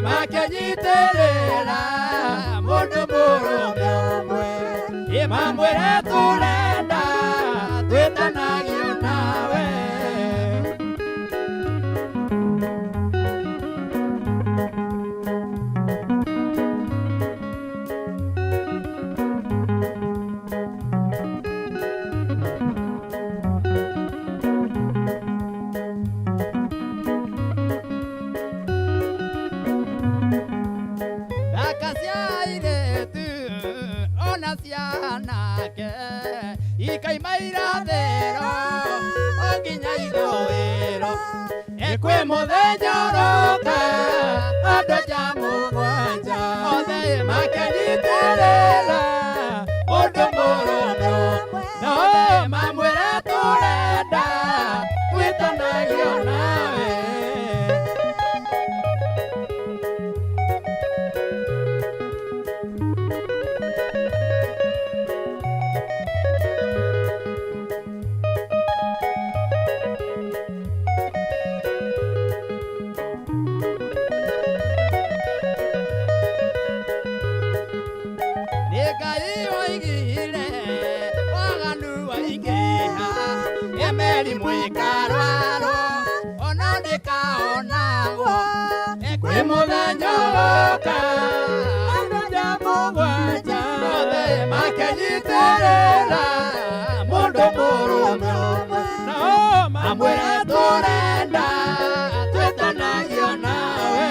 Makĩnyitĩrĩra mũndũ mũrũme ũmwe, mamwĩre tũrenda twĩtanagio nawe. Thaka cia airĩtu ona cia anake ikaima irathĩro o nginya ithũĩro. Kwĩ mũthenya ũroka andũ nja mũgwanja othe makĩnyitĩrĩra mũndũ mũrũme ũmwe, no mamwĩre tũrenda twĩtanagio nawe. Nĩ Ngai oigire waganu waingĩha, mĩrimũ ĩkarwarwo ona ndĩkaonagwo. Kwĩ mũthenya ũroka andũ nja mũgwanja othe makĩnyitĩrĩra mũndũ mũrũme ũmwe, nao mamwĩre tũrenda twĩtanagio nawe.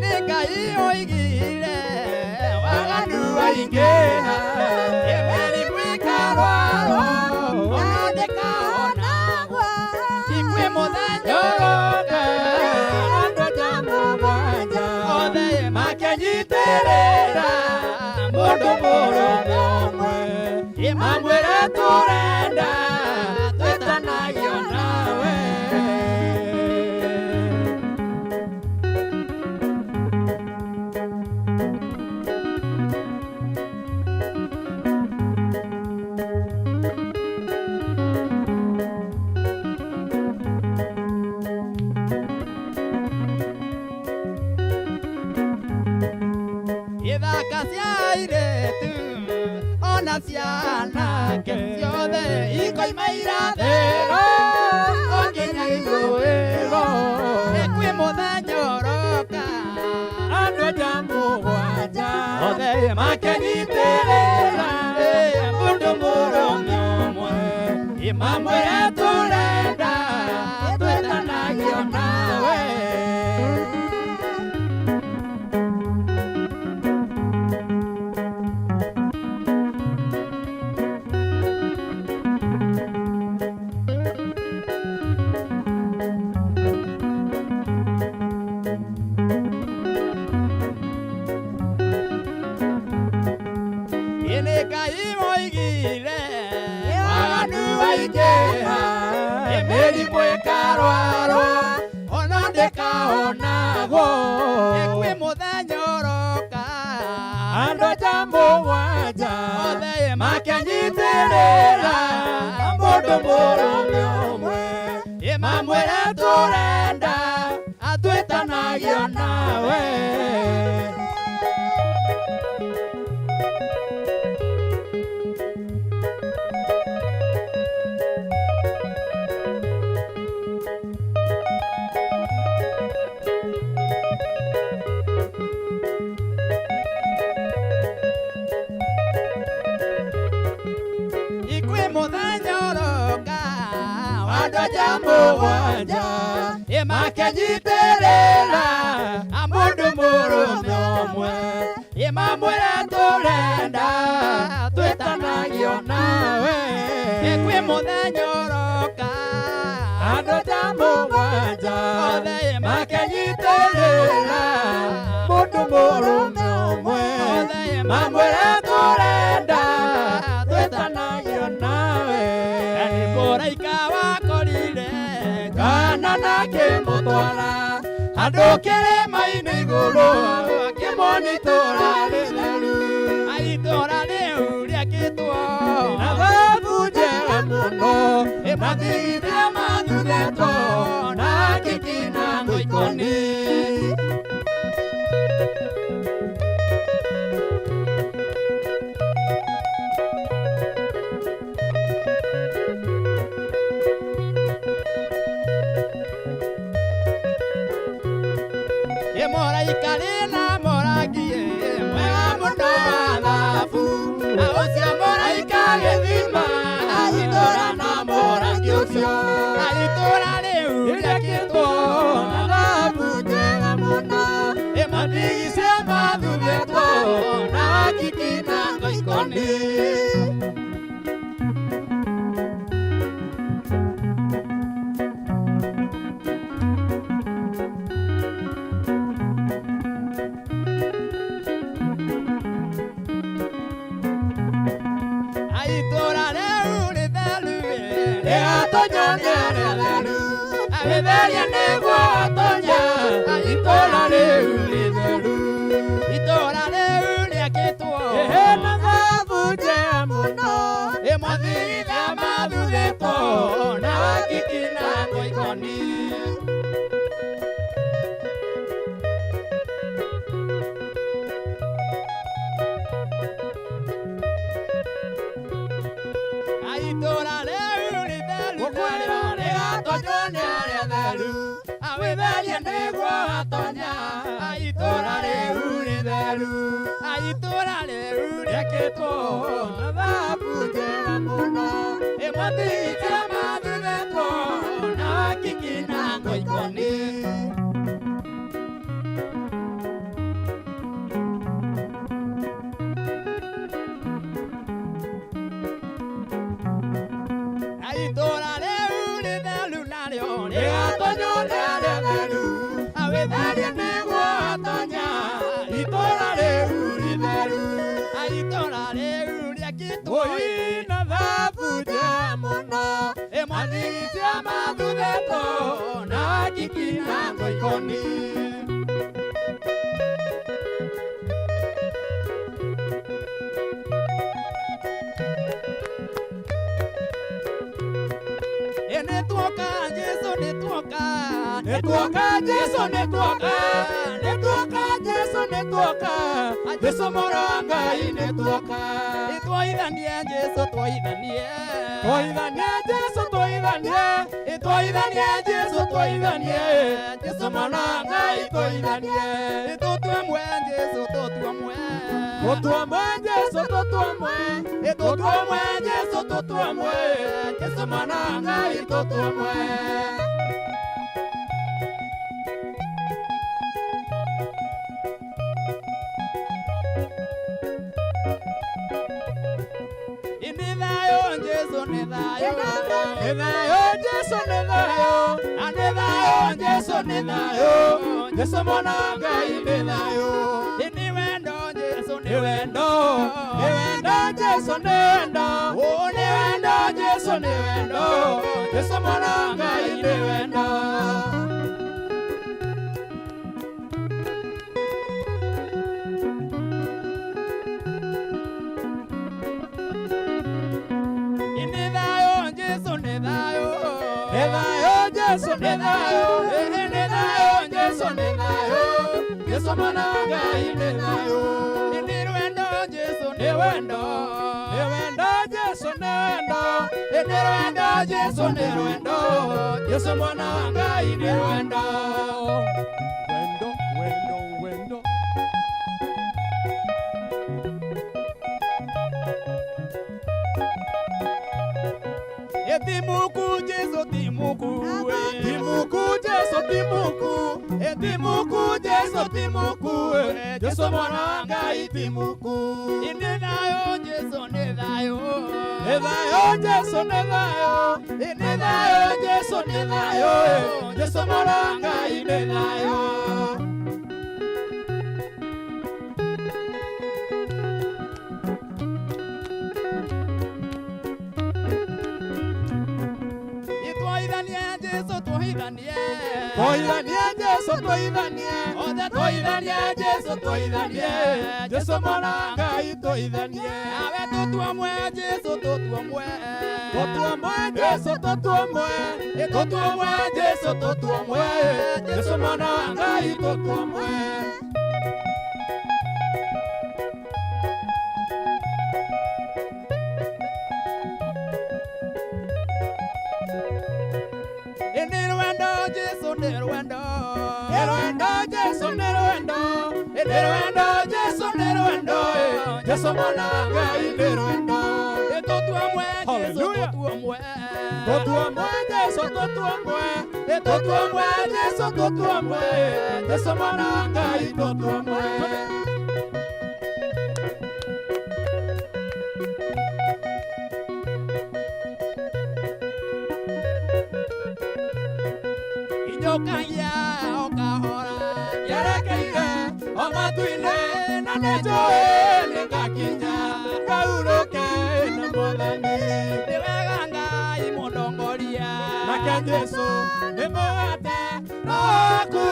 Nĩ Ngai oigire waganu waingĩha, mĩrimũ ĩkarwarwo ona ndĩkaonagwo. Kwĩ mũthenya ũroka andũ nja mũgwanja othe makĩnyitĩrĩra mũndũ mũrũme ũmwe, mamwĩre tũrenda twĩtanagio nawe. Ithaka cia airĩtu ona cia anake ciothe ikoima irathĩro o nginya ithũĩro. Kwĩ mũthenya ũroka andũ nja mũgwanja othe makĩnyitĩrĩra mũndũ mũrũme ũmwe, mamwĩre tũrenda twĩtanagio nawe. Nĩ Ngai oigire waganu waingĩha, mĩrimũ ĩkarwarwo ona ndĩkaonagwo. Kwĩ mũthenya ũroka andũ nja mũgwanja othe makĩnyitĩrĩra mũndũ mũrũme ũmwe, mamwĩre tũrenda atwĩtanagio nawe. Kwĩ mũthenya ũroka andũ nja mũgwanja makĩnyitĩrĩra mũndũ mũrũme ũmwe, mamwĩre tũrenda twĩtanagio nawe. Kwĩ mũthenya ũroka andũ nja mũgwanja othe makĩnyitĩrĩra mũndũ mũrũme ũmwe, mamwĩre tũrenda twĩtanagio nawe. Nĩ mũraika Akĩmatwara andũ kĩrĩma-inĩ igũrũ, akĩmonia itũũra rĩtheru. Itũũra rĩu rĩakĩtwo na thahabu njega mũno, matigithia mathuthĩtwo na kĩki na ngoikoni. Mũraika na mũrangi mwega mũno wa thahabu, na ũcio mũraika gĩthima itũũra na mũrangi ũcio, na itũũra rĩu rĩakĩtwo na thahabu njega mũno, matigithia mathuthĩtwo na kĩki na ngoikoni. Itũũra rĩu rĩtheru Rĩgatonywo nĩ arĩa atheru, wĩtherie nĩguo atonya itũũra rĩu rĩtheru. Itũũra rĩu rĩakĩtwo Ĩhĩ na thahabu njega mũno, matigithia mathuthĩtwo na kĩki na ngoikoni. Itũũra rĩu rĩtheru Gũkwĩra rĩgatonywo nĩ arĩa atheru, wĩtherie nĩguo atonya itũũra rĩu rĩtheru. Itũũra rĩu Rĩakĩtwo na thahabu njega mũno, matigithia mathuthĩtwo na kĩki na ngoikoni. Itũũra rĩu rĩtheru narĩo Rĩgatonywo nĩ arĩa atheru, wĩtherie nĩguo atonya itũũra rĩu rĩtheru. Itũũra rĩu rĩakĩtwo Oi na thahabu njega mũno, matigithia mathuthĩtwo na kĩki na ngoikoni. Nĩtuoka Jesũ, nĩtuoka, Nĩtuoka Jesũ, nĩtuoka, nĩtuoka Jesũ, nĩtuoka, Jesũ mũrũ wa Ngai nĩtuoka. Twoithanie Jesũ, twoithanie, Twoithanie Jesũ, twoithanie, twoithanie Jesũ, twoithanie, Jesũ mwana wa Ngai twoithanie. Tũtue mwe Jesũ, tũtue mwe, Tũtue mwe Jesũ, tũtue mwe, tũtue mwe Jesũ, tũtue mwe, Jesũ mwana wa Ngai tũtue mwe. Nĩ thayũ Jesũ, nĩ thayũ, Nĩ thayũ Jesũ, nĩ thayũ, na nĩ thayũ Jesũ, nĩ thayũ, Jesũ mwana wa Ngai nĩ thayũ. Nĩ wendo Jesũ, Nĩ wendo, nĩ wendo Jesũ, nĩ wendo, nĩ wendo Jesũ, nĩ wendo, Jesũ mwana wa Ngai nĩ wendo. Nĩ thayũ Jesũ, nĩ thayũ, Nĩ thayũ Jesũ, nĩ thayũ, nĩ thayũ Jesũ, nĩ thayũ, Jesũ mwana wa Ngai nĩ thayũ. Nĩ rwendo Jesũ, Nĩ wendo, nĩ wendo Jesũ, nĩ wendo, nĩ rwendo Jesũ, nĩ rwendo, Jesũ mwana wa Ngai nĩ rwendo. Wendo, wendo, wendo. Timuku Jesũ, timuku, Timuku Jesũ, timuku, timuku Jesũ, timuku, Jesũ mwana wa Ngai timuku. Nĩ thayũ Jesũ, nĩ thayũ, Nĩ thayũ Jesũ, nĩ thayũ, nĩ thayũ Jesũ, nĩ thayũ, Jesũ mwana wa Ngai nĩ thayũ. Twoithanie Jesu twoithanie. Twoithanie Jesu twoithanie. Othe Twoithanie Jesu twoithanie. Jesu mwana wa Ngai twoithanie. Nawe tũtuamwe Jesu tũtuamwe. Tũtuamwe Jesu tũtuamwe. Tũtuamwe Jesu tũtuamwe. Jesu mwana wa Ngai tũtuamwe. Nĩ rwendo Jesu nĩ rwendo. Nĩ rwendo Jesu nĩ rwendo. Nĩ rwendo Jesu nĩ rwendo. Jesu mwana wa Ngai nĩ rwendo. Tũtuamwe Jesu Hallelujah. tũtuamwe. Tũtuamwe Jesu tũtuamwe. Tũtuamwe Jesu tũtuamwe. Jesu mwana wa Ngai tũtuamwe. Inyokagia o kahora. Nyerekeire o matu-inĩ na nĩnjũĩ nĩngakinya ngahurũke na Mwathani. Nĩ wega Ngai mũndongoria. Nake Jesu nĩ mũgate roho waku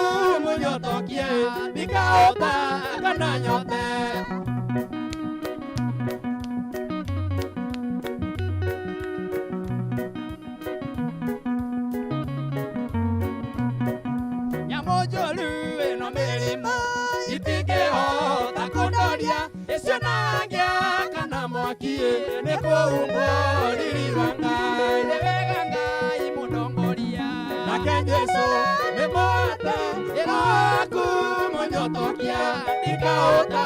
mũnyotokie ndikahũta kana nyote. Nyamũ njũru ĩno mĩrimũ Itingĩhota kũndoria icionangia kana mwaki nĩ kũhumbwo riri wa Ngai. Nĩ wega Ngai mũndongoria. Nake Jesu nĩ mũgate roho waku mũnyotokia ndikahũta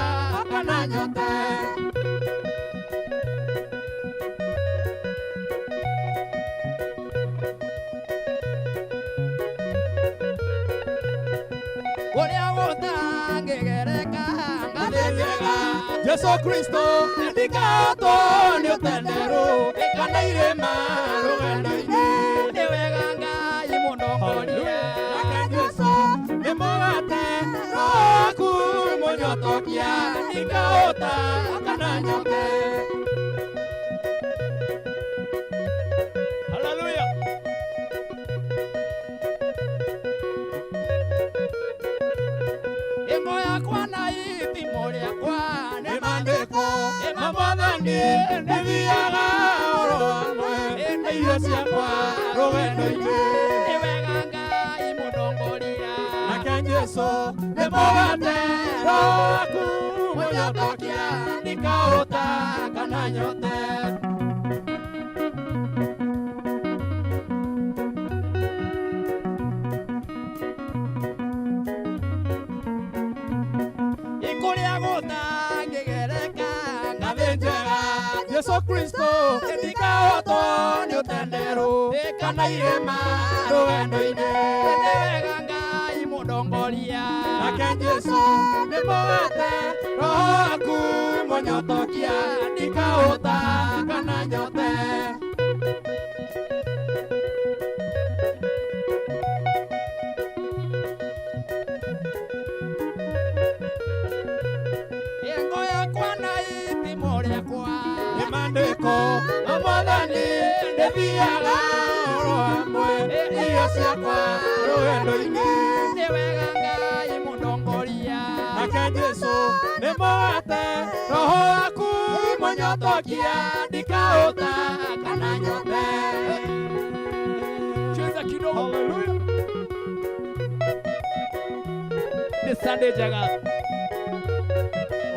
kana nyote. Kũrĩa gũtangĩgereka Nĩ njega Jesu Kristo ndikahotwo nĩ ũtenderũ kana irĩma rũgendo-inĩ. Nĩ wega Ngai mũndongoria. Nake Jesu nĩ mũgate roho waku mũnyotokia ndikahũta kana nyote. Hallelujah. Ĩngo yakwa na itimũ rĩakwa Nĩ maandĩko ma Mwathani nĩthiaga oro hamwe na irio ciakwa rũgendo-inĩ. Nĩ wega Ngai mũndongoria. Nake Jesu nĩ mũgate roho waku mũnyotokia ndikahũta kana nyote. Kũrĩa gũtangĩgereka Ngathĩ njega Jesu Kristo ndikahotwo nĩ ũtenderũ kana irĩma rũgendo-inĩ. Nĩ wega Ngai mũndongoria. Nake Jesu nĩ mũgate roho waku mũnyotokia ndikahũta kana nyote. Ĩngo yakwa na itimũ rĩakwa Nĩ maandĩko ma Mwathani nĩthiaga oro hamwe na irio ciakwa rũgendo-inĩ. Nĩ wega Ngai mũndongoria. Nake Jesu nĩ mũgate roho waku mũnyotokia ndikahũta kana nyote. Cheza kidogo. Hallelujah. Nĩ Sunday njega.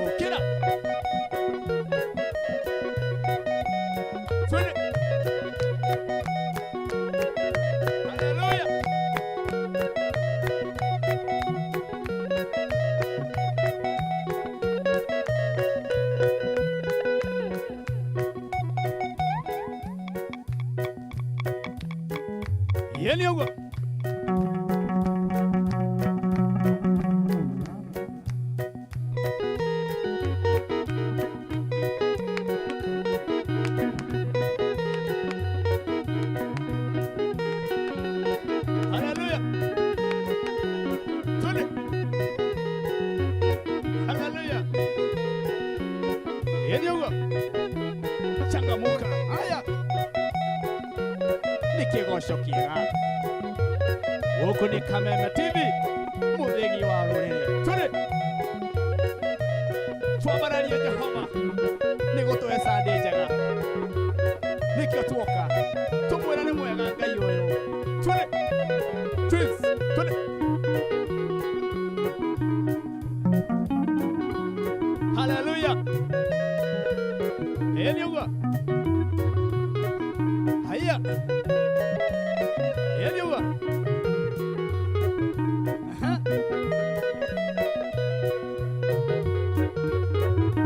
Ũkĩra. Twende. Hallelujah. Yeni ũguo. Hallelujah. Twende. Hallelujah. Yeni ũguo. Changamuka. Haya. Nĩ kĩgoco kĩega. Gũkũ nĩ Kameme TV, mũthĩgi wa rũrĩrĩ. Tũrĩ twambararie Jehova nĩ gũtũhe Sunday njega. Nĩkĩo tuoka tũmwĩre nĩ mwega Ngai ũyũ. Tũrĩ twins, tũrĩ. Haleluya. Ĩĩ nĩ ũguo. Haya. Ĩĩ nĩ ũguo. Aha.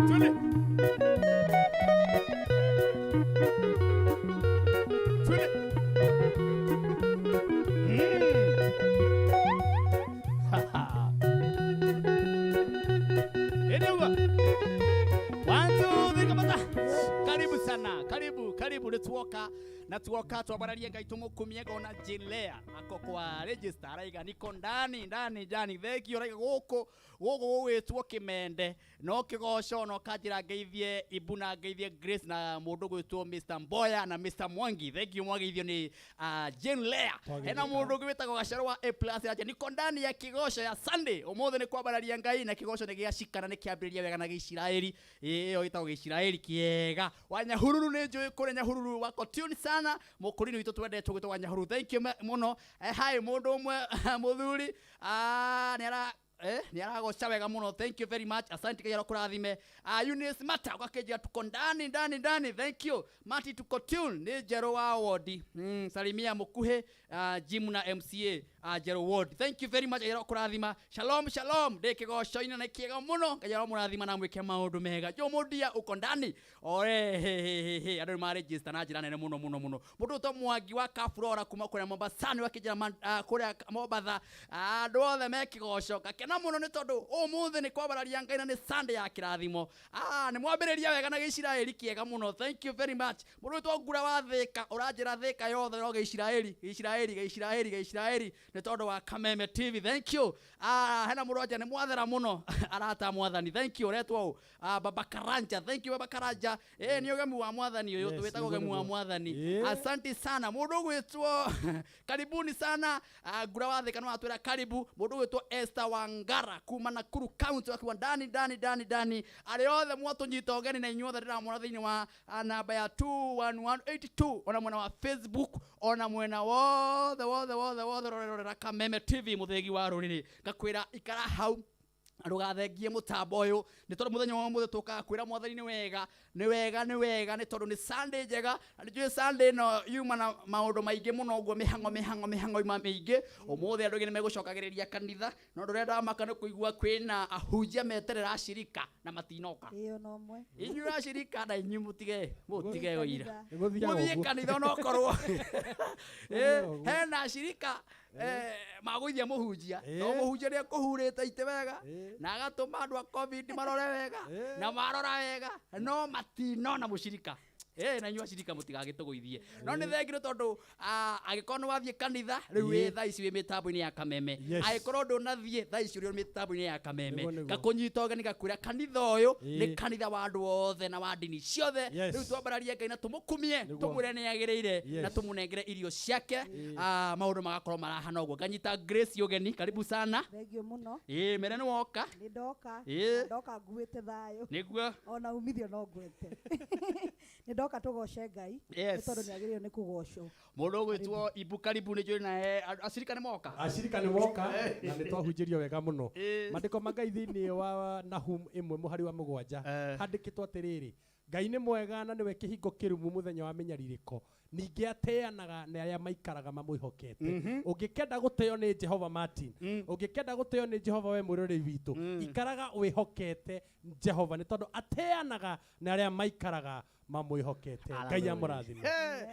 Twende. Twende. Ha ha. Ĩĩ nĩ ũguo. One, two, three, kamata. Karibu sana, karibu, karibu nĩ tuoka na tuoka twambararie Ngai tũmũkumie ngona Jilea ako kwa register araiga niko ndani ndani ndani thank you araiga gũkũ gũkũ gũgwĩtwo kĩmende no kĩgoco no kanjĩra ngeithie Ibu na ngeithie Grace na mũndũ gwĩtwo Mr Mboya na Mr Mwangi. Thank you, mwageithio nĩ Jane Lea. Hena mũndũ ũngĩ wĩtagwo Gacero wa A plus aranjĩra niko ndani ya kĩgoco ya Sunday ũmũthĩ nĩ kwambararia Ngai na kĩgoco nĩ gĩacikana nĩ kĩambĩrĩria wega na Gĩisiraeli. Ĩyo ĩtagwo Gĩisiraeli kĩega. Wa Nyahururu nĩ njũĩ kũrĩa Nyahururu wako tune sana mũkũrinĩ witũ twendetwo gwĩtwo wa Nyahururu. Thank you mũno. Hi mũndũ ũmwe mũthuri nĩ ara nĩ aragoca wega mũno. Thank you very much, asante. Ngai arokũrathime. Eunice Mata ũgakĩnjĩra tuko ndani ndani ndani. Thank you Mati, tuko tune nĩ njerũ wa wodi. Salimia mũkuhĩ Jim na MCA njerũ ward. Thank you very much, Ngai arokũrathima. Shalom shalom, ndĩ kĩgoco-inĩ na kĩega mũno. Ngai aromũrathima na mwĩke maũndũ mega. Joe Mũndia uko ndani ore he he he he andũ nĩ maregister na njĩra nene mũno mũno mũno. Mũndũ ũtwo Mwangi wa Kafurora kuma kũrĩa Mombasani wakĩnjĩra kũrĩa Mombatha. Andũ othe me kĩgoco ngakena mũno nĩ tondũ ũmũthĩ nĩ kwambararia Ngai na nĩ Sunday ya kĩrathimo. Nĩ mwambĩrĩria wega na Gĩisiraeli kĩega mũno. Thank you very much. Mũndũ ũtwo Ngura wa Thĩka ũranjĩra Thĩka yothe no Gĩisiraeli Gĩisiraeli Gĩisiraeli Gĩisiraeli nĩ tondũ wa Kameme TV. Thank you. Hena mũndũ anja nĩ mwathera mũno arata mwathani. Thank you. Ũretwo ũ? Baba Karanja. Thank you, Baba Karanja. Nĩ ũgemu wa mwathani ũyũ. Wĩtagwo ũgemu wa mwathani. Asante sana. Mũndũ ũgwĩtwo karibuni sana. Ngura wa Thĩka nĩ watwĩra karibu. Mũndũ ũgwĩtwo Esther Wangara kuma Nakuru County wakiwa ndani ndani ndani ndani. Arĩa othe mwatũnyita ũgeni na inyuothe ndĩramwona thĩinĩ wa namba ya 21182 ona mwena wa Facebook ona mwena wothe wothe wothe wothe rorerorera Kameme TV mũthĩgi wa rũrĩrĩ. Ngakwĩra ikara hau ndũgathengie mũtambo ũyũ nĩ tondũ mũthenya wa ũmũthĩ tũkaga kwĩra mwathani nĩ wega nĩ wega nĩ wega nĩ tondũ nĩ Sunday njega na nĩ njũĩ Sunday ĩno yuma na maũndũ maingĩ mũno ũguo mĩhang'o mĩhang'o mĩhang'o ima mĩingĩ. Ũmũthĩ andũ aingĩ nĩ megũcokagĩrĩria kanitha no ndũrĩa ndamaka nĩ kũigua kwĩna ahunjia meterera acirika na matinoka. Ĩyo no mwe. Inyuĩ acirika na inyuĩ mũtige mũtige ũira. Nĩgũthiaga mũthiĩ ũguo. Kanitha onokorwo hena acirika magũithia mũhunjia no mũhunjia nĩ ekũhurĩte itĩ wega na agatũma andũ a COVID marore wega na marora wega no matinona mũcirika. Na inyuĩ acirika mũtigagĩtũgũithie no nĩ thengio tondũ angĩkorwo nĩ wathiĩ kanitha rĩu wĩ thaa ici wĩ mĩtambo-inĩ ya Kameme. Angĩkorwo ndũnathiĩ thaa ici ũrĩ mĩtambo-inĩ ya Kameme. Nĩguo, nĩguo. Ngakũnyita ũgeni ngakwĩra kanitha ũyũ nĩ kanitha wa andũ othe na wa ndini ciothe. Rĩu twambararie Ngai na tũmũkumie tũmwĩre nĩ agĩrĩire na tũmũnengere irio ciake. Maũndũ magakorwo marahana ũguo. Nganyita Grace ũgeni, karibu sana. Thengio mũno. Mere nĩ woka. Nĩ ndoka. Ndoka nguĩte thayũ. Nĩguo. Ona umithio no ngwete. Nĩ ndoka tũgoce Ngai. Nĩ tondũ nĩ agĩrĩirwo nĩ kũgocwo. Mũndũ ũgwĩtwo Ibu karibu nĩ njũĩ naye acirika nĩ moka. Acirika nĩ moka na nĩ twahunjĩrio wega mũno. Maandĩko ma Ngai thĩinĩ wa Nahum 1:7 handĩkĩtwo atĩrĩrĩ, Ngai nĩ mwega na nĩwe kĩhingo kĩrũmu mũthenya wa mĩnyarirĩko, ningĩ ateanaga na arĩa maikaraga mamwĩhokete. Ũngĩkenda gũteo nĩ Jehova Martin, ũngĩkenda gũteo nĩ Jehova we mwĩroreri witũ, ikaraga wĩhokete Jehova nĩ tondũ ateanaga na arĩa maikaraga mamwĩhokete. Ngai amũrathime.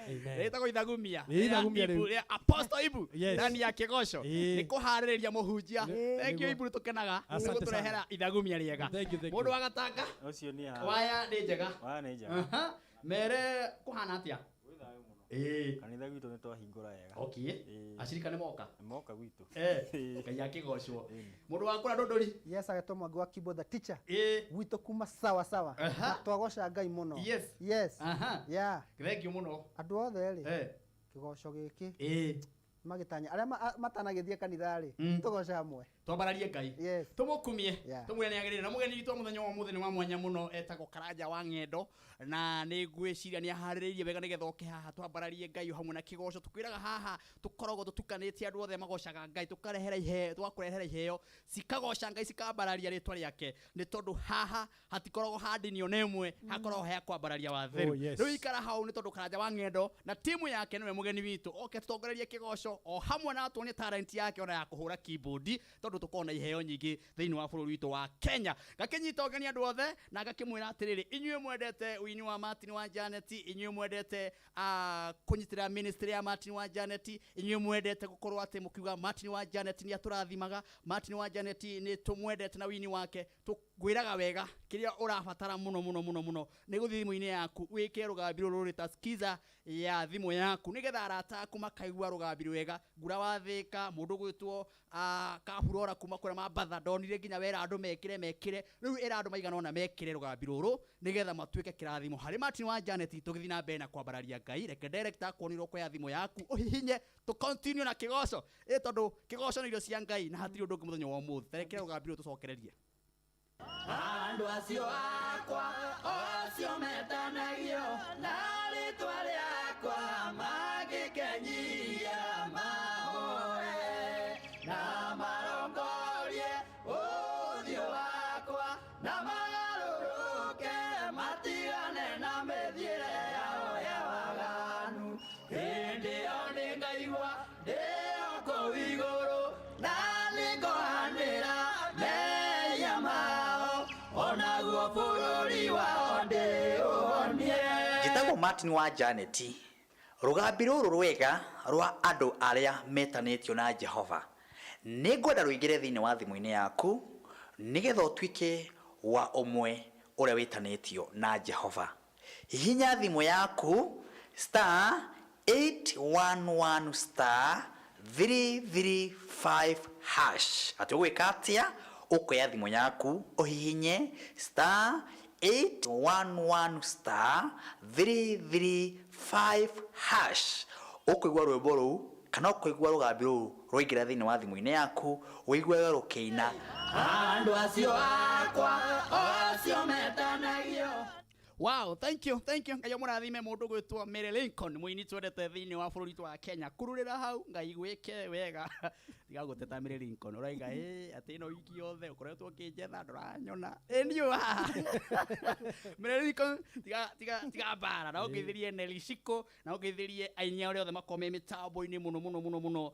Amen. Rĩtagwo ithagumia. Nĩ ithagumia rĩu. Rĩa Apostle Ibu ndani ya kĩgoco nĩ kũharĩrĩria mũhunjia. Thank you Ibu, nĩtũkenaga Asante nĩ gũtũrehera sana. ithagumia rĩega. Thank you, thank Mũndũ you. wa Gatanga. Ũcio nĩ haha. Waya nĩ njega. Waya nĩ njega. Aha. Mere kũhana atĩa? Gwĩ thayũ mũno. Kanitha gwitũ nĩ twahingũra wega. Acirika nĩ moka? Nĩ moka gwitũ. Ngai akĩgocwo. Mũndũ wa kũra ndũndũri. Yes, agetwo Mwangi wa Kibo the teacher. Gwitũ kuma sawa sawa. Twagoca Ngai mũno. Yes. Thank you mũno. Andũ othe rĩ. Kĩgoco gĩkĩ Ĩĩ. Magĩtanya arĩa matanagĩthiĩ kanitha rĩ, tũgoce hamwe. Twambararie Ngai. Yes. Tũmũkumie. Yeah. Tũmwĩre nĩ agĩrĩire. Na mũgeni witũ wa mũthenya wa ũmũthĩ nĩ wa mwanya mũno, etagwo Karanja wa Ng'endo, na nĩ ngwĩciria nĩ aharĩrĩirie wega nĩgetha oke haha twambararie Ngai o hamwe na kĩgoco. Tũkwĩraga haha tũkoragwo tũtukanĩtie andũ othe magocaga Ngai, tũkarehera iheo, tũgakũrehera iheo cikagoca Ngai, cikambararia rĩtwa rĩake, nĩ tondũ haha hatikoragwo ha ndini ona ĩmwe, hakoragwo he kwambararia wa theru. Oh, yes. Rĩu ikara hau, nĩ tondũ Karanja wa Ng'endo na timu yake nĩwe mũgeni witũ, oke tũtongorerie kĩgoco o hamwe na tuonie talent yake ona ya kũhũra keyboard, tondũ tũkoragwo na iheo nyingĩ thĩinĩ wa bũrũri witũ wa Kenya. Ngakĩnyita ũgeni andũ othe na ngakĩmwĩra atĩrĩrĩ, inyuĩ mwendete ũini wa Martin wa Janet, inyuĩ mwendete kũnyitĩrĩra ministry ya Martin wa Janet, inyuĩ mwendete gũkorwo atĩ mũkiuga Martin wa Janet nĩ atũrathimaga, Martin wa Janet nĩ tũmwendete na wini wake, tũkwĩraga wega kĩrĩa ũrabatara mũno mũno mũno mũno nĩ gũthiĩ thimũ-inĩ yaku wĩkĩre rũgambi rũrũ rũrĩ skiza ya thimũ yaku, nĩgetha arata aku makaigua rũgambi rwega. Ngura wa Thĩka, mũndũ gwĩtwo Kaburora kuma kũrĩa Mambatha, ndonire nginya wera andũ mekĩre mekĩre. Rĩu ĩra andũ maigana ũna mekĩre rũgambi rũrũ nĩgetha matuĩke kĩrathimo harĩ Martin wa Janet. Tũgĩthiĩ na mbere na kwambararia Ngai, reke director akuonire ũkoya thimũ yaku ũhihinye tũ continue na kĩgoco, ĩ tondũ kĩgoco nĩ irio cia Ngai na hatirĩ ũndũ ũngĩ mũthenya wa ũmũthĩ. Terekera rũgambi rũrũ tũcokererie. Andũ acio akwa, o acio metanagio na rĩtwa rĩakwa, mangĩkenyia mahoe na marongorie ũthiũ wakwa na magarũrũke matigane na mĩthiĩre yao ya waganu, hĩndĩ ĩyo nĩngaigua ndĩ o kũu igũrũ na nĩngohanĩra mehia mao, onaguo bũrũri wao ndĩũhonie. Njĩtagwo Martin wa Janet. Rũgambi rũrũ rwega rwa andũ arĩa metanĩtio na Jehova nĩ ngwenda rũingĩre thĩinĩ wa thimũ-inĩ yaku, nĩgetha ũtuĩke wa ũmwe ũrĩa wĩtanĩtio na Jehova. Hihinya thimũ yaku *811*335#. Atĩ ũgwĩka atĩa? Ũkoya thimũ yaku ũhihinye *811*335#. Ũkũigua rwĩmbo rũu kana ũkũigua rũgambi rũu rwaingĩra thĩinĩ wa thimũ-inĩ yaku, ũiguage rũkĩina. Andũ acio akwa, o acio metanagio. Wow, thank you, thank you. Ngai amũrathime mũndũ gwĩtwo Mary Lincoln, mũini twendete thĩinĩ wa bũrũri witũ wa Kenya. Kururĩra hau, Ngai gwĩke wega. Tiga gũteta Mary Lincoln, ũraiga ĩ atĩ ĩno wiki yothe ũkoretwo ũkĩnjetha ndũranyona. Ĩ niĩ haha. Mary Lincoln, tiga tiga tiga mbara, na ũngeithĩrie Nelly Shiko, na ũngeithĩrie aini arĩa othe makoragwo me mĩtambo-inĩ mũno mũno mũno mũno.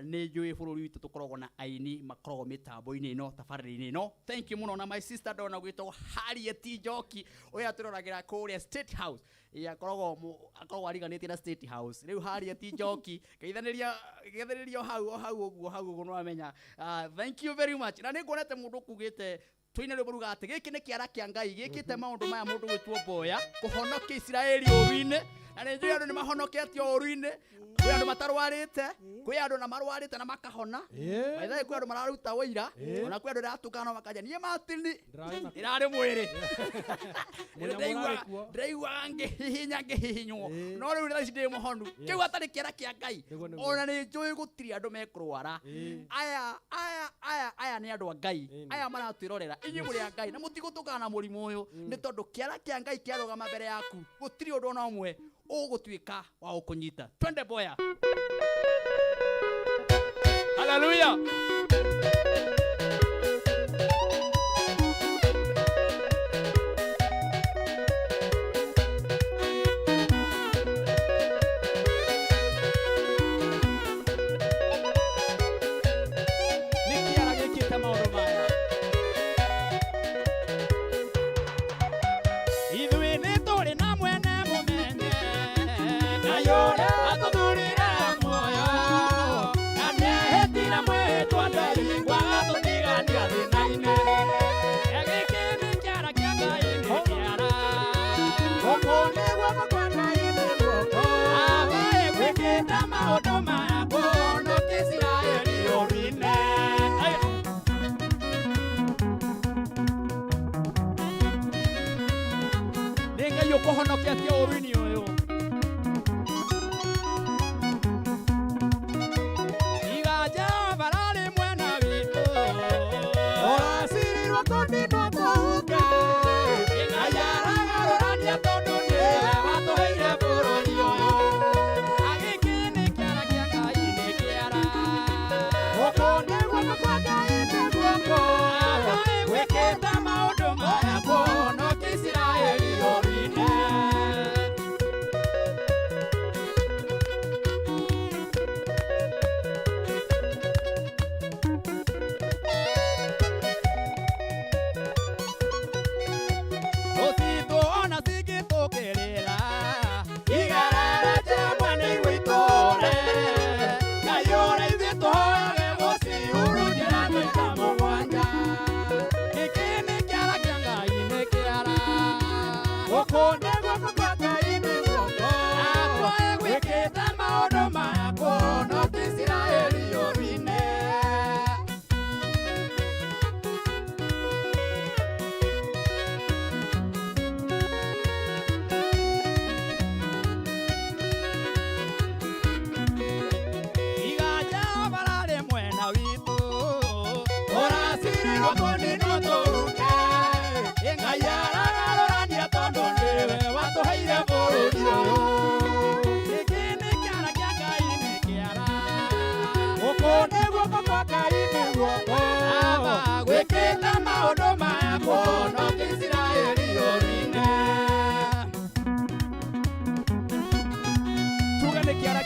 Nĩ njũĩ bũrũri witũ tũkoragwo na aini makoragwo mĩtambo-inĩ ĩno, tabarĩra-inĩ ĩno. Thank you mũno. Na my sister ndona gwĩtwo Harriet Njoki, ũrĩa tũroragĩra kũrĩa State House. Ĩ akoragwo ariganĩtie na State House. Rĩu Harriet Njoki, geithanĩria geithĩrĩria o hau o hau ũguo hau ũguo nĩwamenya. Thank you very much. Na nĩ nguonete mũndũ ũkugĩte tũine rwĩmbo ruga atĩ gĩkĩ nĩ kĩara kĩa Ngai gĩkĩte maũndũ maya, mũndũ gwĩtwo Mboya kũhonokia Isiraeli ũru-inĩ, na nĩ njũĩ andũ nĩ mahonoketio ũru-inĩ. Kwĩ andũ matarwarĩte, kwĩ andũ na marwarĩte na makahona. By the way, kwĩ andũ mararuta ũira, ona kwĩ andũ ndĩratũngana makanja niĩ Martin ĩrarĩ mwĩrĩ. Mũnyamũ Ndĩraigua ũrarĩ kuo. ndĩraigua ngĩhihinya ngĩhihinywo, no rĩu thaa ici ndĩ mũhonu. Kĩu atarĩ kĩara kĩa Ngai. Nĩguo, nĩguo. Ona nĩ njũĩ gũtirĩ andũ mekũrwara. Aya aya aya aya nĩ andũ a Ngai, aya maratwĩrorera, inyuĩ mũrĩ a Ngai na mũtigũtũkana na mũrimũ ũyũ, nĩ tondũ kĩara kĩa Ngai kĩarũgama mbere yaku, gũtirĩ ũndũ ona ũmwe ũgũtuĩka wa gũkũnyita. Twende Boya. Haleluya. Nĩ kĩara gĩkĩte maũndũ maya. Ithuĩ nĩ tũrĩ na mwene mũmenye, Ngai ũrĩa atũthurire muoyo, na nĩehĩtire mwĩhĩtwa.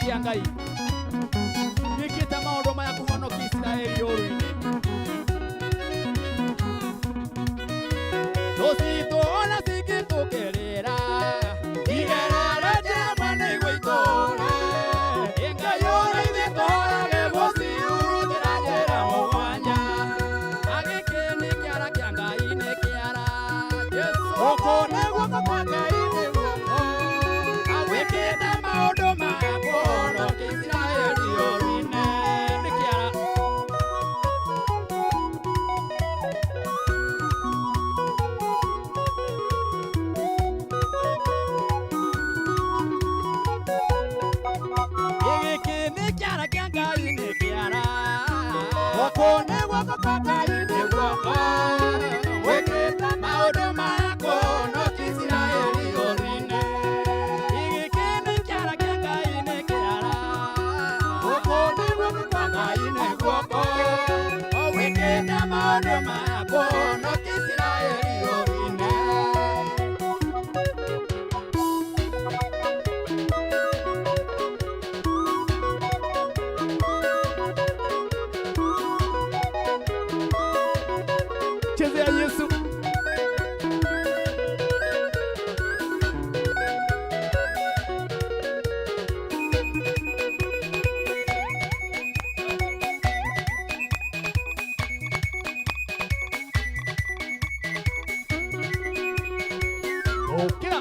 Kĩa Ngai gĩkĩte maũndũ maya kũhonokia Isiraeli ũru-inĩ. Tũcitũ ona cingĩtũkerera igerere njema nĩguo itũũre. Ngai ũrĩa ithuĩ tũhorage gũcihurunjĩra njĩra mũgwanja. Agĩkĩ nĩ kĩara kĩa Ngai nĩ kĩara Jesũ. Gũkũ nĩ guoko kwa Ngai nĩ guoko. Agwĩkĩte maũndũ maya kũhonokia Isiraeli ũru-inĩ. Nĩ kĩara. Gĩkĩ nĩ kĩara kĩa Ngai nĩ kĩara. Gũkũ nĩ guoko kwa Ngai nĩ guoko. Wĩkĩte maũndũ maya kũhonokia Isiraeli ũru-inĩ. Gĩkĩ nĩ kĩara kĩa Ngai nĩ kĩara. Gũkũ nĩ guoko kwa Ngai nĩ guoko. Wĩkĩte maũndũ maya kũhonokia Isiraeli ũru-inĩ. Chezea Yesu. Okira.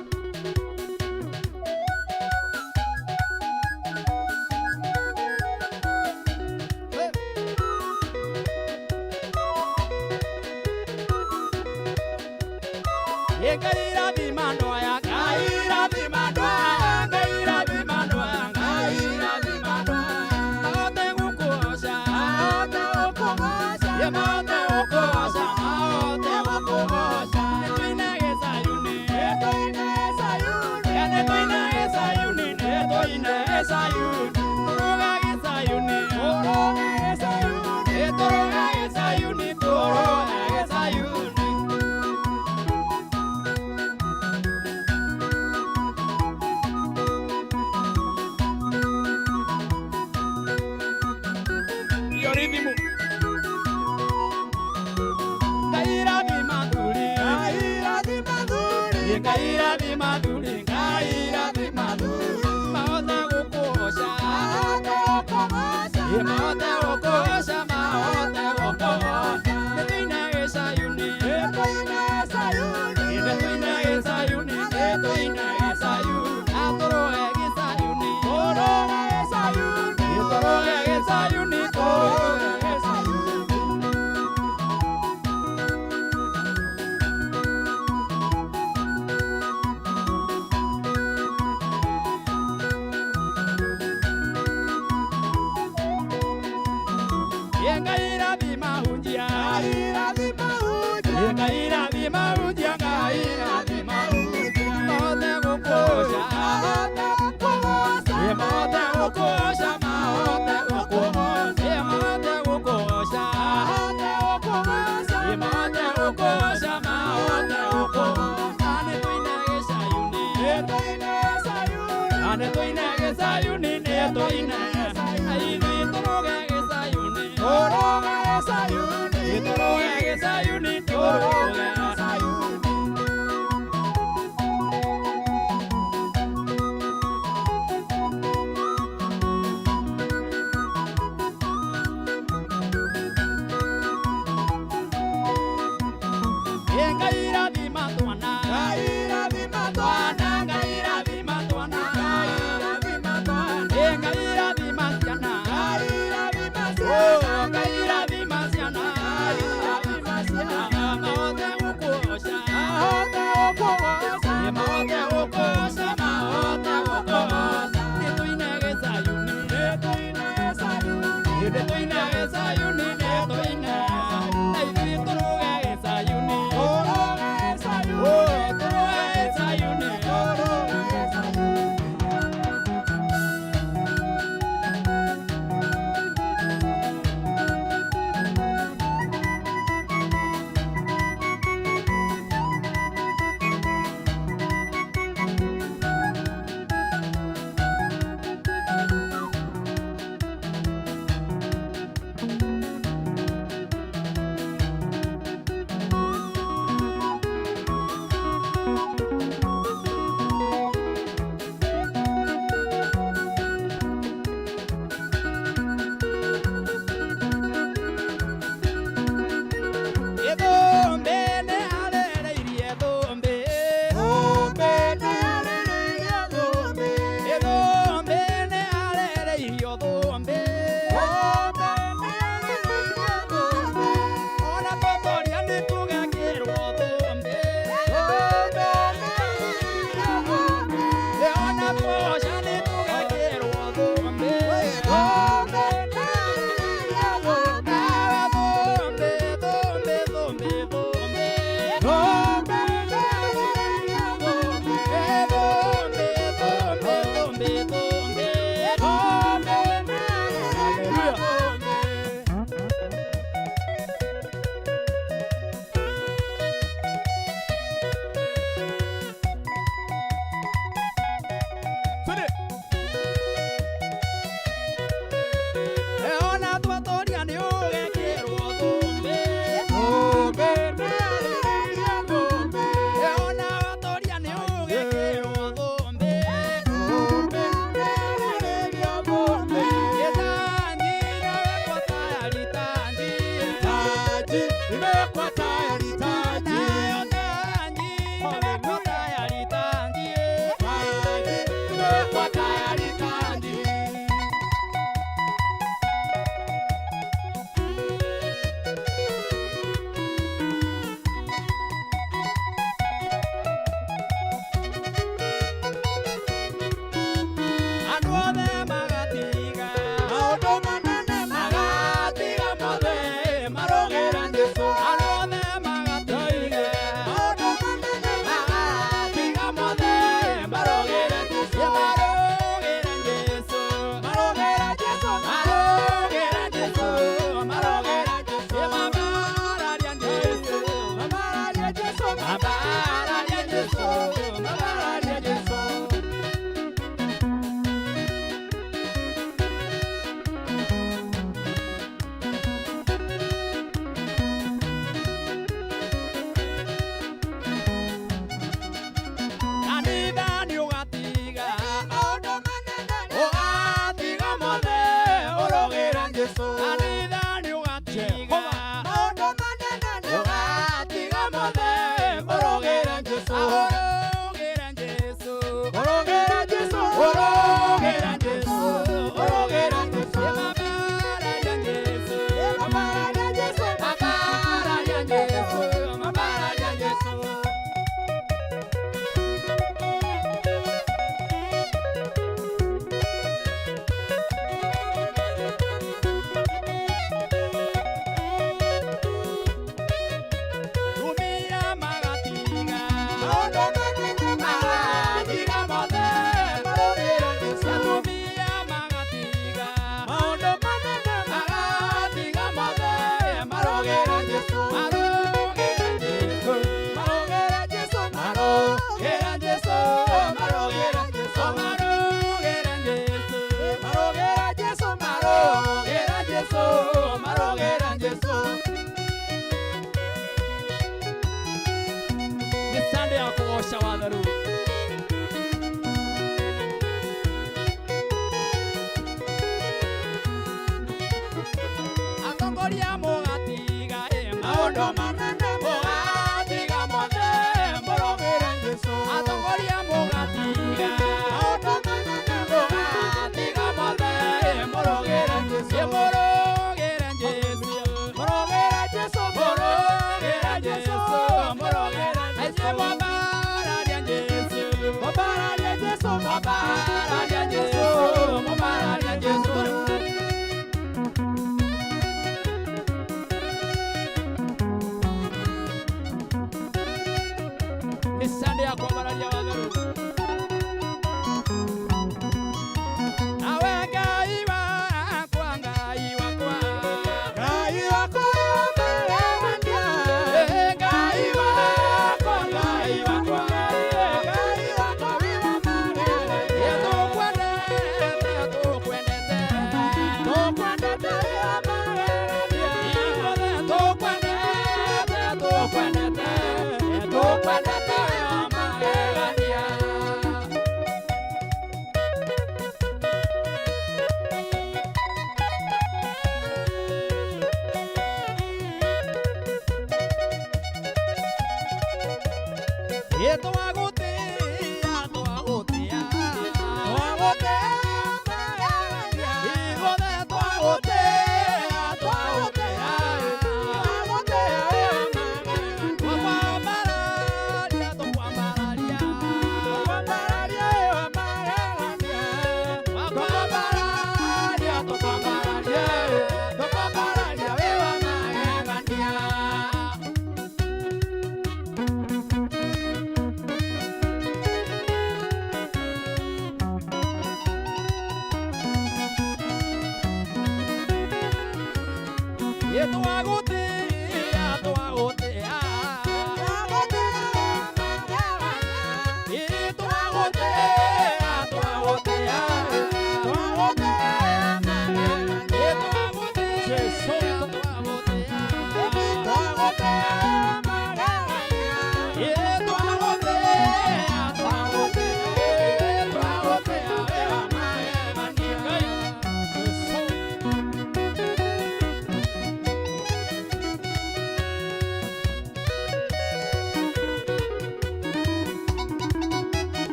Ngai rathima andũ aya, Ngai rathima andũ aya, Ngai rathima andũ aya, Ngai rathima andũ aya. Mahote gũkũgoca, mahote gũkũgoca, ye mahote gũkũgoca, mahote gũkũgoca. Nĩtũine gĩcayuni, nĩtũine gĩcayuni, ye nĩtũine gĩcayuni, nĩtũine gĩcayuni. Tũrũge gĩcayuni, tũrũge gĩcayuni, tũrũge gĩcayuni, tũrũge gĩcayuni. Hiyo rhythm. Ngai rathima thuri, Ngai rathima thuri. Ngai rathima thuri, Ngai rathima thuri. Mahote gũkũgoca, Mahote gũkũgoca. mahote gũkũgoca, mahote gũkũgoca. Nĩtũine gĩcayuni, Nĩtũine gĩcayuni. nĩtũine gĩcayuni, nĩtũine gĩcayuni. Atũrũge gĩcayuni, Tũrũge gĩcayuni. tũrũge gĩcayuni, tũrũge gĩcayuni. Ngai rathima hunjia, Ngai rathima hunjia. Ngai rathima hunjia, Ngai rathima hunjia. Mahote gũkũgoca, Mahote gũkũgoca. mahote gũkũgoca, mahote gũkũgoca, mahote gũkũgoca, Mahote gũkũgoca. mahote gũkũgoca, mahote gũkũgoca. Nĩtũine gĩcayuni, Nĩtũine gĩcayuni. nĩtũine gĩcayuni, nĩtũine gĩcayuni. Ithuĩ tũrũge gĩcayuni, Tũrũge gĩcayuni. tũrũge gĩcayuni, tũrũge gĩcayuni. Ngai rathima twana, Ngai rathima twana. twana, Ngai rathima twana, Ngai rathima twana. Ngai rathima ciana, Ngai rathima oh ciana. Ngai rathima ciana, Ngai rathima ciana. Mahote gũkũgoca, Thank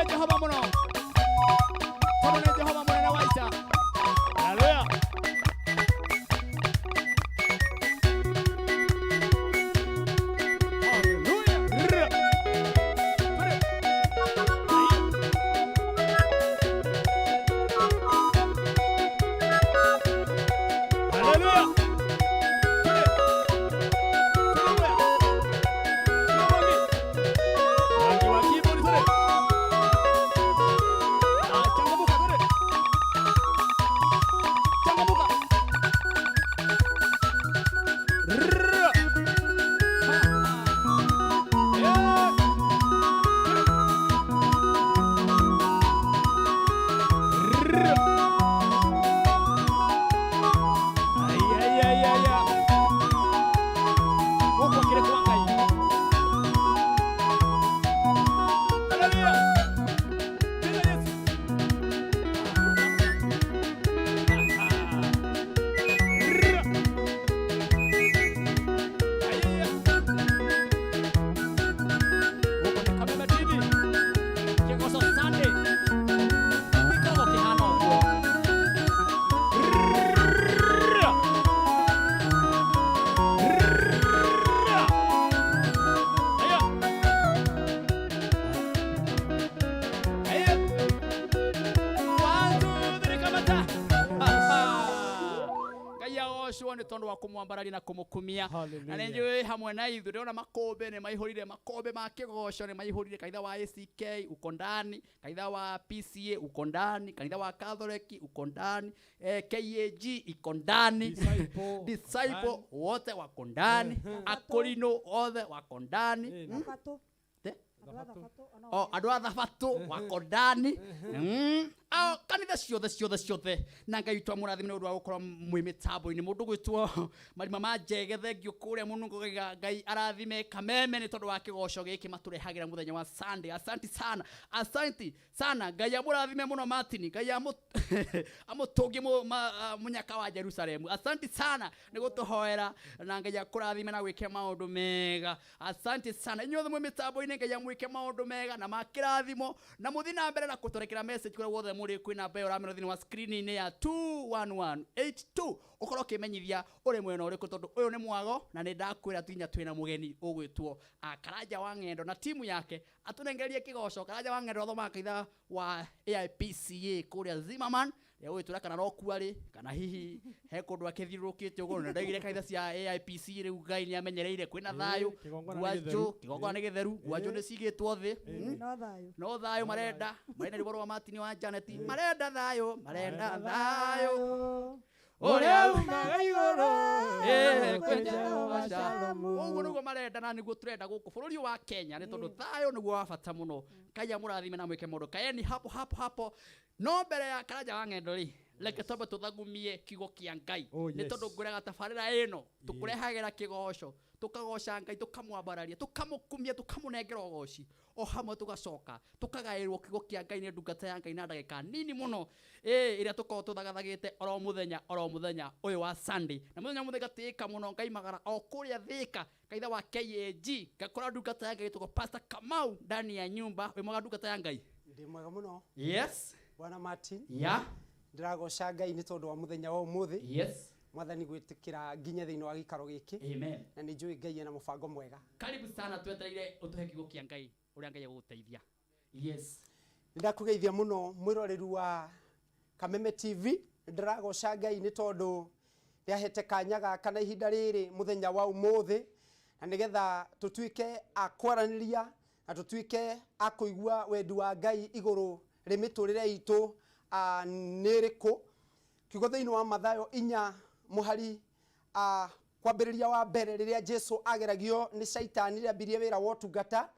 Jehova mũno, tondũ nĩ Jehova mũnene wa Agocwo nĩ tondũ wa kũmwambararia na kũmũkumia. Na nĩ njũĩ hamwe na ithuĩ ndĩrona makũmbĩ nĩ maihũrire, makũmbĩ ma kĩgoco nĩ maihũrire. Kanitha wa ACK uko ndani, kanitha wa PCA uko ndani, kanitha wa Catholic uko ndani, KAG iko ndani, Disciple, disciple wote wako ndani, akorino othe wako ndani. Thabatũ. Te? Andũ a thabatũ ona O andũ a thabatũ wako ndani. Ao kanitha ciothe ciothe ciothe, na Ngai witũ amũrathime nĩ ũndũ wa gũkorwo mwĩ mĩtambo-inĩ. Mũndũ gwĩtwo Marima ma Njege, thengio kũrĩa mũno, ngauga Ngai arathime Kameme nĩ tondũ wa kĩgoco gĩkĩ matũrehagĩra mũthenya wa Sunday. Asanti sana, asanti sana. Ngai amũrathime mũno Martin, Ngai amũtũngie mũnyaka wa Jerusalemu. Asanti sana nĩ gũtũhoera, na Ngai akũrathime na gwĩke maũndũ mega. Asante sana inyuothe mwĩ mĩtambo-inĩ, Ngai amwĩke maũndũ mega na makĩrathimo, na mũthiĩ na mbere na kũtũrekera message kũrĩa guothe mũrĩ. Kwĩ namba ĩyo ũramĩona thĩinĩ wa screen-inĩ ya 21182, ũkorwo ũkĩmenyithia ũrĩ mwena ũrĩkũ, tondũ ũyũ nĩ mwago na nĩ ndakwĩra nginya twĩna mũgeni ũgwĩtwo Karanja wa Ng'endo na timu yake atũnengererie kĩgoco. Karanja wa Ng'endo athomaga kanitha wa AIPCA kũrĩa Zimmerman, ũgwĩtwĩra kana no kuarĩ kana hihi he kũndũ akĩthiũrũrũkĩte ũguo. Na ndaigire kanitha cia AIPC rĩu Ngai nĩ amenyereire kwĩna thayũ. Kĩgongona nĩ Ngwanjũ gĩtheru. kĩgongona nĩ gĩtheru, ngwanjũ nĩ cigĩtwo thĩ. No thayũ. No thayũ marenda, marenda rwĩmbo rwa Martin wa Janet, marenda thayũ, marenda thayũ ũrĩa umaga igũrũ kwĩ kwĩ Jehova Jehova Shalom. Shalom. Ũguo nĩguo marenda na nĩguo tũrenda gũkũ bũrũri wa Kenya, nĩ tondũ thayũ nĩguo wa bata mũno. Ngai amũrathime na mwĩke maũndũ kaeni hapo hapo hapo. No mbere ya Karanja wa Ng'endo rĩ, reke twambe tũthagumie kiugo kĩa Ngai, Oh, nĩ yes. tondũ ngwĩraga tabarĩra ĩno tũkũrehagĩra kĩgoco, tũkagoca Ngai, tũkamwambararia, tũkamũkumia, tũkamũnengera ũgoci, o hamwe tũgacoka tũkagaĩrwo kiugo kĩa Ngai nĩ ndungata ya Ngai na ndagĩka nini mũno ĩrĩa tũkoragwo tũthagathagĩte oro mũthenya oro mũthenya ũyũ wa Sunday. Na mũthenya mũthenya gatĩĩka mũno ngaimagara o kũrĩa Thĩka kanitha wa KAG, ngakora ndungata ya Ngai ĩtagwo Pastor Kamau ndani ya nyumba. Wĩ mwega ndungata ya Ngai? Ndĩ mwega mũno. Yes. Bwana Martin. Yeah. Ndĩragoca Ngai nĩ tondũ wa mũthenya wa ũmũthĩ. Yes. Mwathani gwĩtĩkĩra nginya thĩinĩ wa gĩikaro gĩkĩ. Amen. Na nĩ njũĩ Ngai ena mũbango mwega. Karibu sana, twetereire ũtũhe kiugo kĩa Ngai ũrĩa Ngai egũgũteithia. Yes. Nĩ ndakũgeithia mũno mwĩroreri wa Kameme TV. Ndĩragoca Ngai nĩ tondũ nĩahete kanya gaka na ihinda rĩrĩ mũthenya wa ũmũthĩ, na nĩgetha tũtuĩke a kwaranĩria na tũtuĩke a kũigua wendi wa Ngai igũrũ rĩ mĩtũrĩre itũ nĩ ĩrĩkũ. Kiugo thĩinĩ wa Mathayo 4 mũhari kwambĩrĩria wa mbere, rĩrĩa Jesu ageragio nĩ Shaitani rĩrĩa ambirie wĩra wa ũtungata,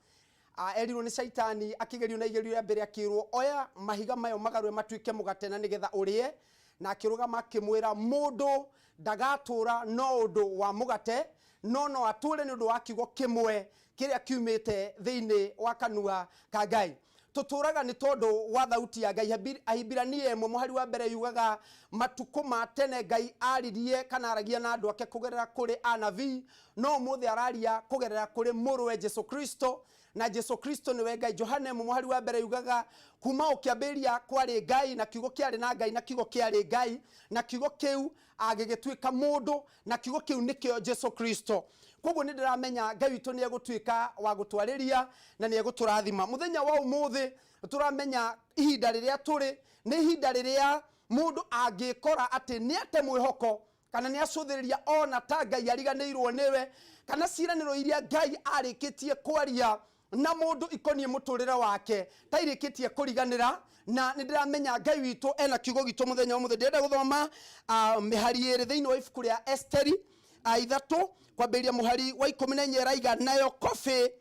erirwo nĩ Shaitani akĩgerio na igerio rĩa mbere akĩrwo oya mahiga mayo magarũre matuĩke mũgate na nĩgetha ũrĩe, na akĩrũgama akĩmwĩra mũndũ ndagatũra no ũndũ wa mũgate no no atũre nĩ ũndũ wa kiugo kĩmwe kĩrĩa kiumĩte thĩinĩ wa kanua ka Ngai. Tũtũraga nĩ tondũ wa thauti ya Ngai. Ahibirania 1 mũhari wa mbere yugaga matukũ ma tene Ngai aririe kana aragia na andũ ake kũgerera kũrĩ anabii, no ũmũthĩ araria kũgerera kũrĩ mũrũwe Jesu Kristo, na Jesu Kristo nĩwe Ngai. Johana 1 mũhari wa mbere yugaga kuma ũkĩambĩrĩria kwarĩ Ngai, na kiugo kĩarĩ na Ngai, na kiugo kĩarĩ Ngai, na kiugo kĩu agĩgĩtuĩka mũndũ, na kiugo kĩu nĩkĩo Jesu Kristo. Koguo nĩ ndĩramenya Ngai witũ nĩ egũtuĩka wa gũtwarĩria na nĩ egũtũrathima. Mũthenya wa ũmũthĩ tũramenya ihinda rĩrĩa tũrĩ nĩ ihinda rĩrĩa mũndũ angĩkora atĩ nĩ ate mwĩhoko kana nĩ acũthĩrĩria ona ta Ngai ariganĩirwo nĩwe, kana ciĩranĩro iria Ngai arĩkĩtie kwaria na mũndũ ikoniĩ mũtũrĩre wake ta irĩkĩtie kũriganĩra. Na nĩ ndĩramenya Ngai witũ ena kiugo gitũ mũthenya wa ũmũthĩ. Ndĩrenda gũthoma mĩhari ĩrĩ thĩinĩ wa ibuku rĩa Esteri 3 kwambĩrĩria mũhari wa 14 ĩraiga, nayo kobĩ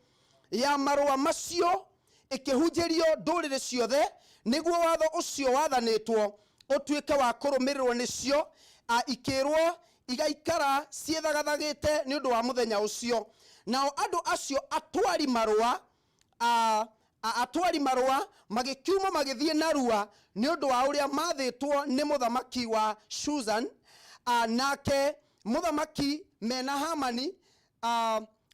ya marũa macio ĩkĩhunjĩrio ndũrĩrĩ ciothe nĩguo watho ũcio wathanĩtwo ũtuĩke wa kũrũmĩrĩrwo nĩcio, ikĩrwo igaikara ciĩthagathagĩte nĩ ũndũ wa mũthenya ũcio. Nao andũ acio atwari marũa magĩkiuma magĩthiĩ narua nĩ ũndũ wa ũrĩa mathĩtwo nĩ mũthamaki wa Shushan. Nake mũthamaki mena Hamani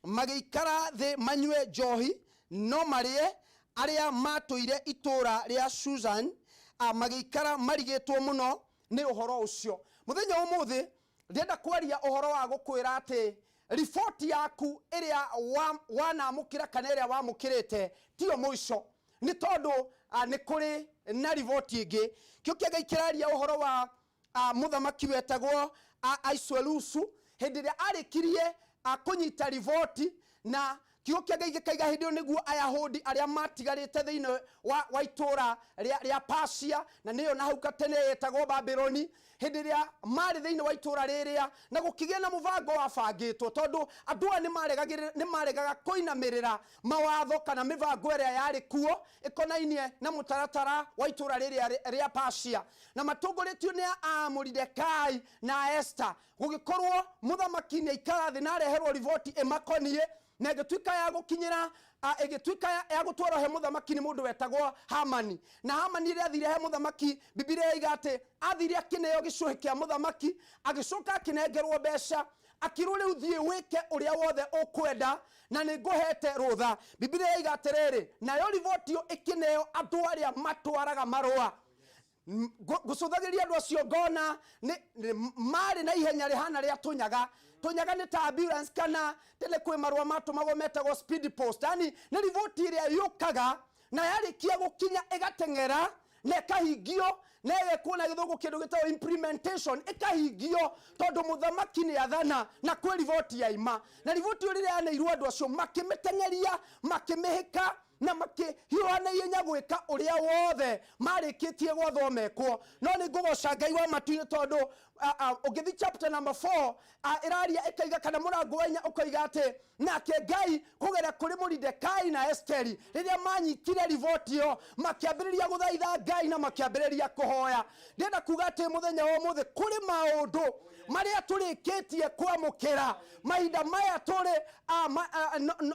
magĩikara thĩ manyue njohi no marĩe, arĩa matũire itũũra rĩa Shushan magĩikara marigĩtwo mũno nĩ ũhoro ũcio. Mũthenya wa ũmũthĩ ndĩrenda kwaria ũhoro wa gũkwĩra atĩ riboti yaku ĩrĩa wanamũkĩra kana ĩrĩa wamũkĩrĩte tiyo mũico, nĩ tondũ nĩ kũrĩ na riboti ĩngĩ. Kĩo kĩa Ngai kĩraria ũhoro wa Mũthamaki wetagwo Aisuerusu, hĩndĩ ĩrĩa arĩkirie kũnyita riboti, na kiugo kĩa Ngai gĩkaiga hĩndĩ ĩyo nĩguo Ayahudi arĩa matigarĩte thĩinĩ wa itũũra rĩa Pasia, na nĩyo na hau gatene yetagwo Babuloni, hĩndĩ ĩrĩa marĩ thĩinĩ wa itũũra rĩrĩa, na gũkĩgĩa na mũbango wabangĩtwo, tondũ andũ aya nĩmaregaga kũinamĩrĩra mawatho kana mĩbango ĩrĩa yarĩ kuo ĩkonainie na mũtaratara wa itũũra rĩrĩa rĩa Pasia, na matongoretio nĩ a Moridekai na Esther. Gũgĩkorwo mũthamaki nĩ aikara thĩ na areherwo riboti ĩmakoniĩ, na ĩgĩtuĩka ya gũkinyĩra, ĩgĩtuĩka ya gũtwarwo he mũthamaki nĩ mũndũ wetagwo Hamani. Na Hamani rĩrĩa athire he mũthamaki, Bibilia yoiga atĩ athire akĩneo gĩcũhĩ kĩa mũthamaki, agĩcoka akĩnengerwo mbeca, akĩrwo rĩu thiĩ wĩke ũrĩa wothe ũkwenda na nĩ ngũhete rũtha. Bibilia yoiga atĩrĩrĩ, nayo riboti ĩyo ĩkĩneo andũ arĩa matwaraga marũa. Ngũcũthagĩria andũ acio ngona nĩ marĩ na ihenya rĩhana rĩa tũnyaga. Tũnyaga nĩ ta ambulance, kana tene kwĩ marũa matũmagwo metagwo speed post, yani nĩ riboti ĩrĩa yũkaga na yarĩkia gũkinya ĩgateng'era na ĩkahingio, na ĩgekwo na gĩthũngũ kĩndũ gĩtagwo implementation, ĩkahingio tondũ mũthamaki nĩ athana na kwĩ riboti yaima. Na riboti ĩyo rĩrĩa yaneirwo andũ acio makĩmĩteng'eria, makĩmĩhĩka na makĩhiũha na ihenya gwĩka ũrĩa wothe marĩkĩtie gwathwo mekwo. No nĩ ngũgoca Ngai wa matu-inĩ tondũ ũngĩthiĩ chapter number 4, ĩraria ĩkaiga, kana mũrango wa inya ũkoiga atĩ nake Ngai kũgera kũrĩ Moridekai na Esteri, rĩrĩa manyitire riboti ĩyo makĩambĩrĩria gũthaitha Ngai na makĩambĩrĩria kũhoya. Ndĩrenda kuga atĩ mũthenya wa ũmũthĩ kũrĩ maũndũ marĩa tũrĩkĩtie kwamũkĩra mahinda maya tũrĩ,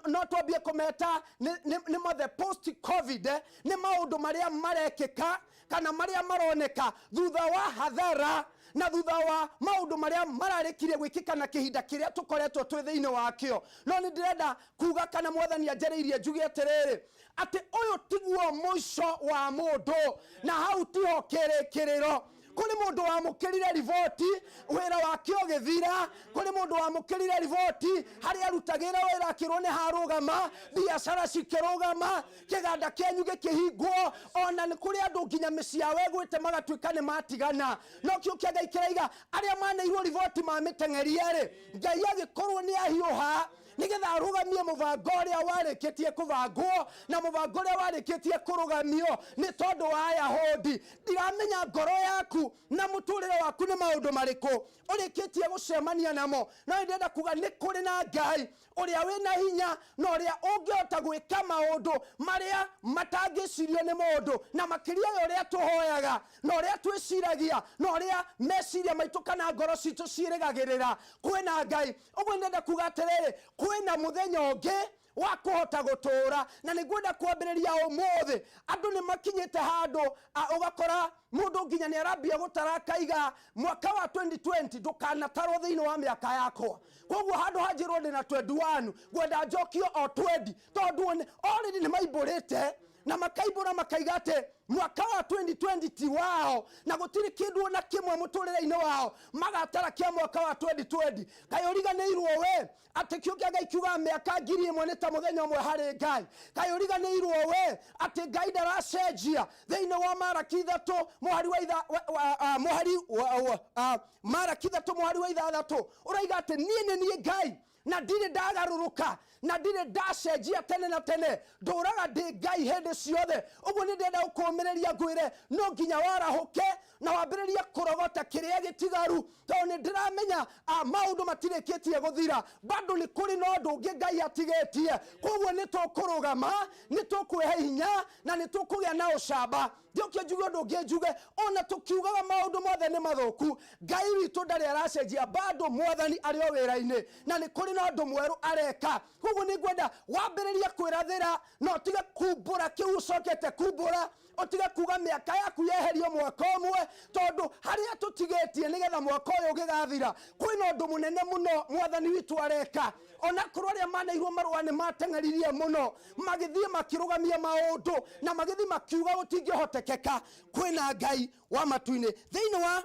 no twambie kũmeta nĩ mothe post covid, nĩ maũndũ marĩa marekĩka kana marĩa maroneka thutha wa hathara na thutha wa maũndũ marĩa mararĩkirie gwĩkĩka na kĩhinda kĩrĩa tũkoretwo twĩ thĩinĩ wakĩo. No nĩ ndĩrenda kuga kana mwathani anjarĩirie njuge atĩrĩrĩ, atĩ ũyũ tiguo mũico wa mũndũ na hau tiho kĩrĩkĩrĩro. Kũrĩ mũndũ wamũkĩrire riboti wĩra wake ũgĩthira, kũrĩ mũndũ wamũkĩrire riboti harĩa arutagĩra wĩra akĩrwo nĩ harũgama, biacara cikĩrũgama, kĩganda kĩanyu gĩkĩhingwo, ona nĩ kũrĩ andũ nginya mĩciĩ yao ĩgwĩte magatuĩka nĩ matigana. No kĩo kĩa Ngai kĩraiga arĩa maneirwo riboti mamĩteng'erie rĩ, Ngai agĩkorwo nĩ ahiũha nĩgetha arũgamie mũbango ũrĩa warĩkĩtie kũbangwo na mũbango ũrĩa warĩkĩtie kũrũgamio nĩ tondũ wa Ayahudi. Ndiramenya ngoro yaku na mũtũrĩre waku nĩ maũndũ marĩkũ ũrĩkĩtie gũcemania namo, no ndĩrenda kuga nĩ kũrĩ na Ngai ũrĩa wĩna hinya na ũrĩa ũngĩhota gwĩka maũndũ marĩa matangĩcirio nĩ mũndũ, na makĩria ya ũrĩa tũhoyaga na ũrĩa twĩciragia na ũrĩa meciria maitũ kana ngoro citũ ciĩrĩgagĩrĩra. Kwĩna Ngai. Ũguo ndĩrenda kuga atĩrĩrĩ, kwĩna mũthenya ũngĩ wa kũhota gũtũũra, na nĩ ngwenda kwambĩrĩria ũmũthĩ. Andũ nĩ makinyĩte handũ, ũgakora mũndũ nginya nĩ arambia gũtara akaiga mwaka wa 2020 ndũkanatarwo thĩinĩ wa mĩaka yakwa. Koguo handũ hanjĩrwo ndĩna 21, ngwenda njokio o 20, tondũ already nĩ maimbũrĩte na makaimbũra makaiga atĩ mwaka wa 2020 ti wao na gũtirĩ kĩndũ ona kĩmwe mũtũrĩre-inĩ wao magatara kĩa mwaka wa 2020. Kaĩ ũriganĩirwo we atĩ kiugo kĩa Ngai kiugaga mĩaka ngiri ĩmwe nĩ ta mũthenya ũmwe harĩ Ngai? Kaĩ ũriganĩirwo we atĩ Ngai ndaracenjia? Thĩinĩ wa Maraki ithatũ mũhari wa itha, wa, wa, a, mũhari wa, wa, a, Maraki ithatũ mũhari wa ithathatũ ũraiga atĩ niĩ nĩ niĩ Ngai na ndirĩ ndagarũrũka na ndirĩ ndacenjia tene na tene, ndũraga ndĩ Ngai hĩndĩ ciothe. Ũguo nĩ ndĩrenda gũkũũmĩrĩria ngwĩre no nginya warahũke na wambĩrĩrie kũrogota kĩrĩa gĩtigaru, tondũ nĩ ndĩramenya, maũndũ matirĩkĩtie gũthira, bado nĩ kũrĩ na ũndũ ũngĩ Ngai atigĩtie. Koguo nĩ tũkũrũgama, nĩ tũkwĩhe hinya na nĩ tũkũgĩa na ũcamba. Ndiũke njuge ũndũ ũngĩ, njuge ona tũkiugaga maũndũ mothe nĩ mathũku, Ngai witũ ndarĩ aracenjia, bado mwathani arĩ o wĩra-inĩ na nĩ kũrĩ na ũndũ mwerũ areka. Koguo nĩ ngwenda wambĩrĩrie kwĩrathĩra na ũtige kumbũra kĩu ũcokete kumbũra, ũtige kuga mĩaka yaku yeherio mwaka ũmwe, tondũ harĩa tũtigĩtie nĩgetha mwaka ũyũ ũgĩgathira kwĩna ũndũ mũnene mũno mwathani witũ areka. Ona korwo arĩa maneirwo marũa nĩ mateng'eririe mũno, magĩthiĩ makĩrũgamia maũndũ na magĩthiĩ makiuga gũtingĩhotekeka, kwĩna Ngai wa matu-inĩ. Thĩinĩ wa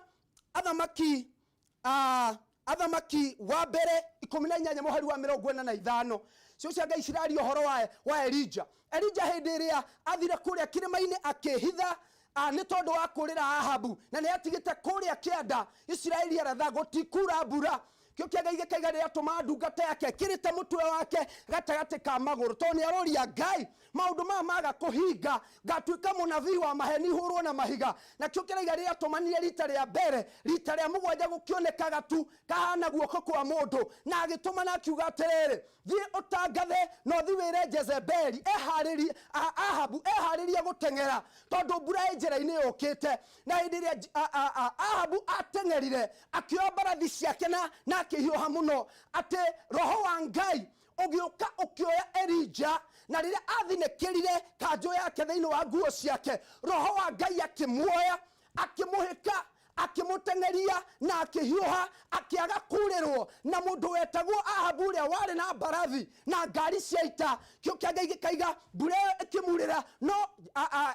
athamaki wa mbere ikũmi na inyanya mũhari wa mĩrongo ĩna na ithano, cio cia Ngai ciraria ũhoro wa Elija. Elija hĩndĩ ĩrĩa athire kũrĩa kĩrĩma-inĩ akĩhitha, Nĩ tondũ wa kũrĩra Ahabu, na nĩ atigĩte kũrĩa kĩanda Isiraeli aratha gũtikura mbura. Kĩo kĩa Ngai gĩkaiga rĩrĩa atũmaga ndungata yake ĩkĩrĩte mũtwe wake gatagatĩ ka magũrũ, tondũ nĩ aroria Ngai maũndũ maya maga kũhinga, ngatuĩka mũnabii wa maheni hũrwo na mahiga. Nakĩo kĩraiga rĩrĩa atũmanire rita rĩa mbere, rita rĩa mũgwanja gũkĩoneka gatu kahana guoko kwa mũndũ, na agĩtũmana akiuga atĩrĩrĩ, thiĩ ũtangathe na ũthiĩ wĩre Jezebeli eharĩrie, Ahabu eharĩrie gũteng'era, tondũ mbura ĩ njĩra-inĩ yũkĩte. Na hĩndĩ ĩrĩa Ahabu ateng'erire, akĩoya mbarathi ciake na akĩhiũha mũno, atĩ roho wa Ngai ũgĩũka ũkĩoya Elija, na rĩrĩa athinĩkĩrire kanjũ yake thĩinĩ wa nguo ciake, roho wa Ngai akĩmuoya, akĩmũhĩka, akĩmũteng'eria na akĩhiũha, akĩaga kurĩrwo. Na mũndũ wetagwo Ahabu ũrĩa warĩ na mbarathi na ngari cia ita, kĩo kĩa Ngai gĩkaiga mbura ĩyo ĩkĩmurĩra, no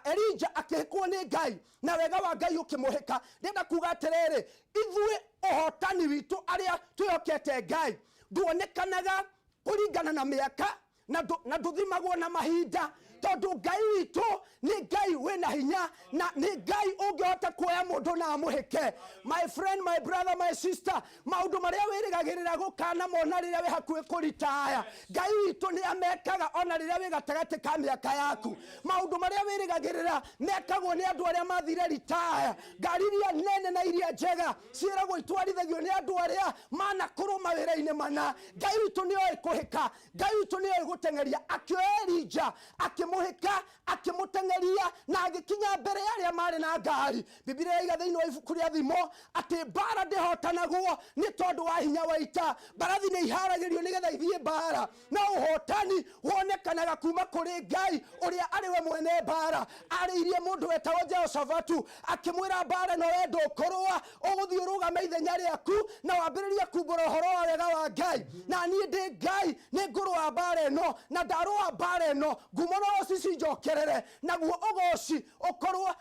Elija akĩhĩkwo nĩ Ngai na wega wa Ngai ũkĩmũhĩka. Ndĩrenda kuga atĩrĩrĩ, ithuĩ ũhotani witũ arĩa twĩhokete Ngai nduonekanaga kũringana na mĩaka na ndũthimagwo na mahinda, tondũ Ngai witũ nĩ Ngai wĩna hinya na nĩ Ngai ũngĩhota kuoya mũndũ na amũhĩke. My friend, my brother, my sister, maũndũ marĩa wĩrĩgagĩrĩra gũkanamona rĩrĩa wĩ hakuhĩ kũritaya, Ngai witũ nĩ amekaga ona rĩrĩa wĩ gatagatĩ ka mĩaka yaku. Maũndũ marĩa wĩrĩgagĩrĩra mekagwo nĩ andũ arĩa mathire ritaya, ngari iria nene na iria njega ciĩragwo itwarithagio nĩ andũ arĩa manakũrwo mawĩra-inĩ mana. Ngai witũ nĩ oĩ kũhĩka, Ngai witũ nĩ oĩ gũteng'eria. Akĩoya Elija, akĩmũhĩka, akĩmũteng'eria na agĩkinya mbere ya arĩa marĩ na ngari. Bibilia yaiga thĩinĩ wa ibuku rĩa Thimo atĩ mbara ndĩhotanagwo nĩ tondũ wa hinya wa ita, mbarathi nĩ iharagĩrio nĩgetha ithiĩ mbara, no ũhotani wonekanaga kuma kũrĩ Ngai ũrĩa arĩ we mwene mbara. Arĩirie mũndũ wetagwo Jehoshafatu akĩmwĩra, mbara ĩno we ndũkũrũa, ũgũthiĩ ũrũgame ithenya rĩaku na wambĩrĩrie kumbũra ũhoro wa wega wa Ngai, na niĩ ndĩ Ngai nĩ ngũrũa mbara ĩno, na ndarũa mbara ĩno ngumo no cicinjokerere, naguo ũgoci ũkorwo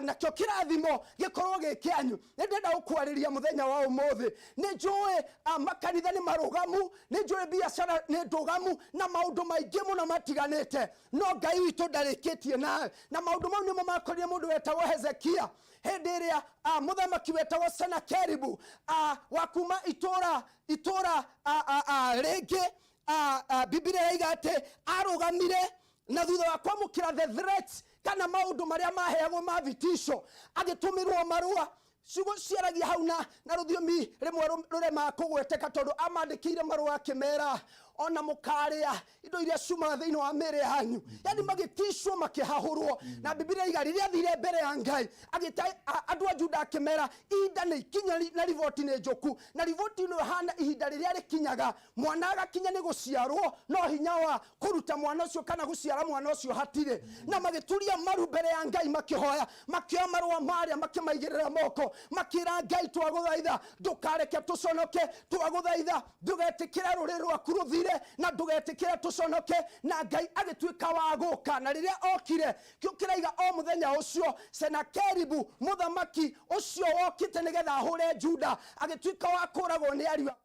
nakĩo kĩrathimo gĩkorwo gĩ kĩanyu. Nĩ ndĩrenda gũkwarĩria mũthenya wa ũmũthĩ. Nĩ njũĩ makanitha nĩ marũgamu, nĩ njũĩ biacara nĩ ndũgamu, na maũndũ maingĩ mũno matiganĩte, no Ngai witũ ndarĩkĩtie nawe. Na maũndũ mau nĩmo makorire mũndũ wetagwo Hezekia hĩndĩ ĩrĩa mũthamaki wetagwo Senakeribu wa kuma itũra rĩngĩ. Bibilia ĩraiga atĩ arũgamire na thutha wa kwamũkĩra the threats kana maũndũ marĩa maheagwo ma vitisho, agĩtũmĩrwo marũa. Ciugo ciaragia hau na rũthiomi rĩmwe rũremaga kũgweteka, tondũ amandĩkĩire marũa akĩmera ona mũkarĩa indo iria ciumaga thĩinĩ wa mĩĩrĩ yanyu, yani magĩticwo makĩhahũrwo. Na Bibilia iga rĩrĩa athire mbere ya Ngai agĩta andũ a Juda akĩmera ihinda nĩ ikinya na riboti nĩ njũku, na riboti ĩno ĩhana ihinda rĩrĩa rĩkinyaga mwana agakinya nĩ gũciarwo, no hinya wa kũruta mwana ũcio kana gũciara mwana ũcio hatirĩ. Na magĩturia maru mbere ya Ngai makĩhoya, makĩoya marũa marĩa makĩmaigĩrĩra moko, makĩra Ngai, twagũthaitha ndũkareke tũconoke, twagũthaitha ndũgetĩkĩre rũrĩrĩ rwaku rũthire, na ndũgetĩkĩre tũconoke. Na Ngai agĩtuĩka wa gũka, na rĩrĩa okire kĩo kĩraiga o mũthenya ũcio Senakeribu mũthamaki ũcio wokĩte nĩgetha ahũre Juda agĩtuĩka wa kũragwo nĩ ariũ.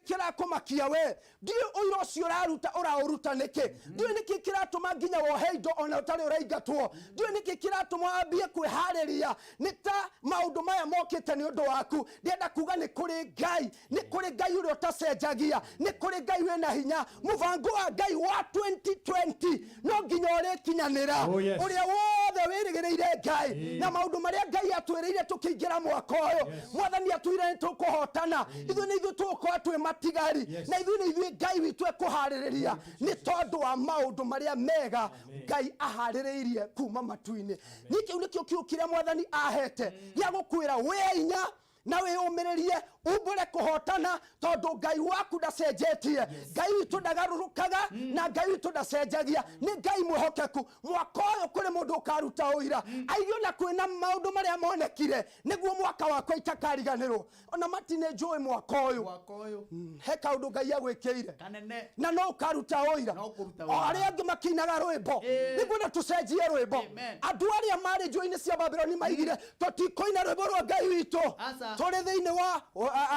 Kĩrakũmakia we, ndiũĩ ũira ũcio ũraruta ũraũruta nĩkĩ, ndiũĩ nĩkĩ kĩratũma nginya wohe indo ona ũtarĩ ũraingatwo, ndiũĩ nĩkĩ kĩratũma wambie kwĩharĩria nĩ ta maũndũ maya mokĩte nĩ ũndũ waku. Ndĩrenda kuga nĩ kũrĩ Ngai, nĩ kũrĩ Ngai ũrĩa ũtacenjagia, nĩ kũrĩ Ngai wĩna hinya. Mũbango wa Ngai wa 2020 no nginya ũrĩkinyanĩra. Oh, yes. Ũrĩa wothe wĩrĩgĩrĩire Ngai na maũndũ marĩa Ngai atwĩrĩire tũkĩingĩra mwaka ũyũ, Mwathani atwĩrire nĩ tũkũhotana, ithuĩ nĩ ithuĩ tũgũkorwo twĩ matigari, na ithuĩ nĩ ithuĩ Ngai witũ ekũharĩrĩria nĩ tondũ wa maũndũ marĩa mega Ngai aharĩrĩirie kuma matu-inĩ. Niĩ kĩu nĩkĩo kiugo kĩrĩa Mwathani ahete gĩa gũkwĩra wĩ hinya na wĩyũmĩrĩrie umbũre kũhotana, tondũ Ngai waku ndacenjetie. Ngai witũ ndagarũrũkaga na Ngai witũ ndacenjagia, nĩ Ngai mwĩhokeku. Mwaka ũyũ kũrĩ mũndũ ũkaruta ũira aige ona kwĩna maũndũ marĩa monekire nĩguo mwaka wakwa itakariganĩrwo. Ona mati nĩ njũĩ mwaka ũyũ Mwaka ũyũ he kaũndũ Ngai agwĩkĩire kanene na no ũkaruta ũira. No ũkũruta O ũira. arĩa angĩ makĩinaga rwĩmbo, nĩngwenda tũcenjie rwĩmbo. Amen. Andũ arĩa marĩ njũĩ-inĩ cia Babuloni maigire tũtikũina rwĩmbo rwa Ngai witũ Aca. Tũrĩ thĩinĩ wa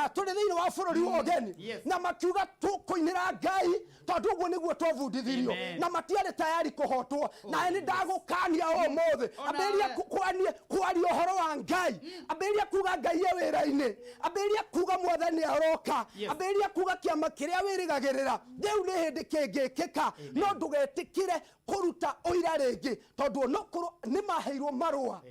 tũrĩ thĩinĩ wa bũrũri wa ũgeni. Yes. Na makiuga tũkũinĩra Ngai tondũ ũguo nĩguo twabundithirio. Amen. Na matiarĩ tayari kũhotwo. Nawe nĩ ndagũkania ũmũthĩ. Ona Ambĩrĩria we. kwaria ũhoro wa Ngai. Ambĩrĩria kuga Ngai e wĩra-inĩ. Ambĩrĩria kuga Mwathani aroka. Yes. Ambĩrĩria kuga kĩama kĩrĩa wĩrĩgagĩrĩra rĩu nĩ hĩndĩ kĩngĩkĩka. No ndũgetĩkĩre kũruta ũira rĩngĩ tondũ onokorwo nĩ maheirwo marũa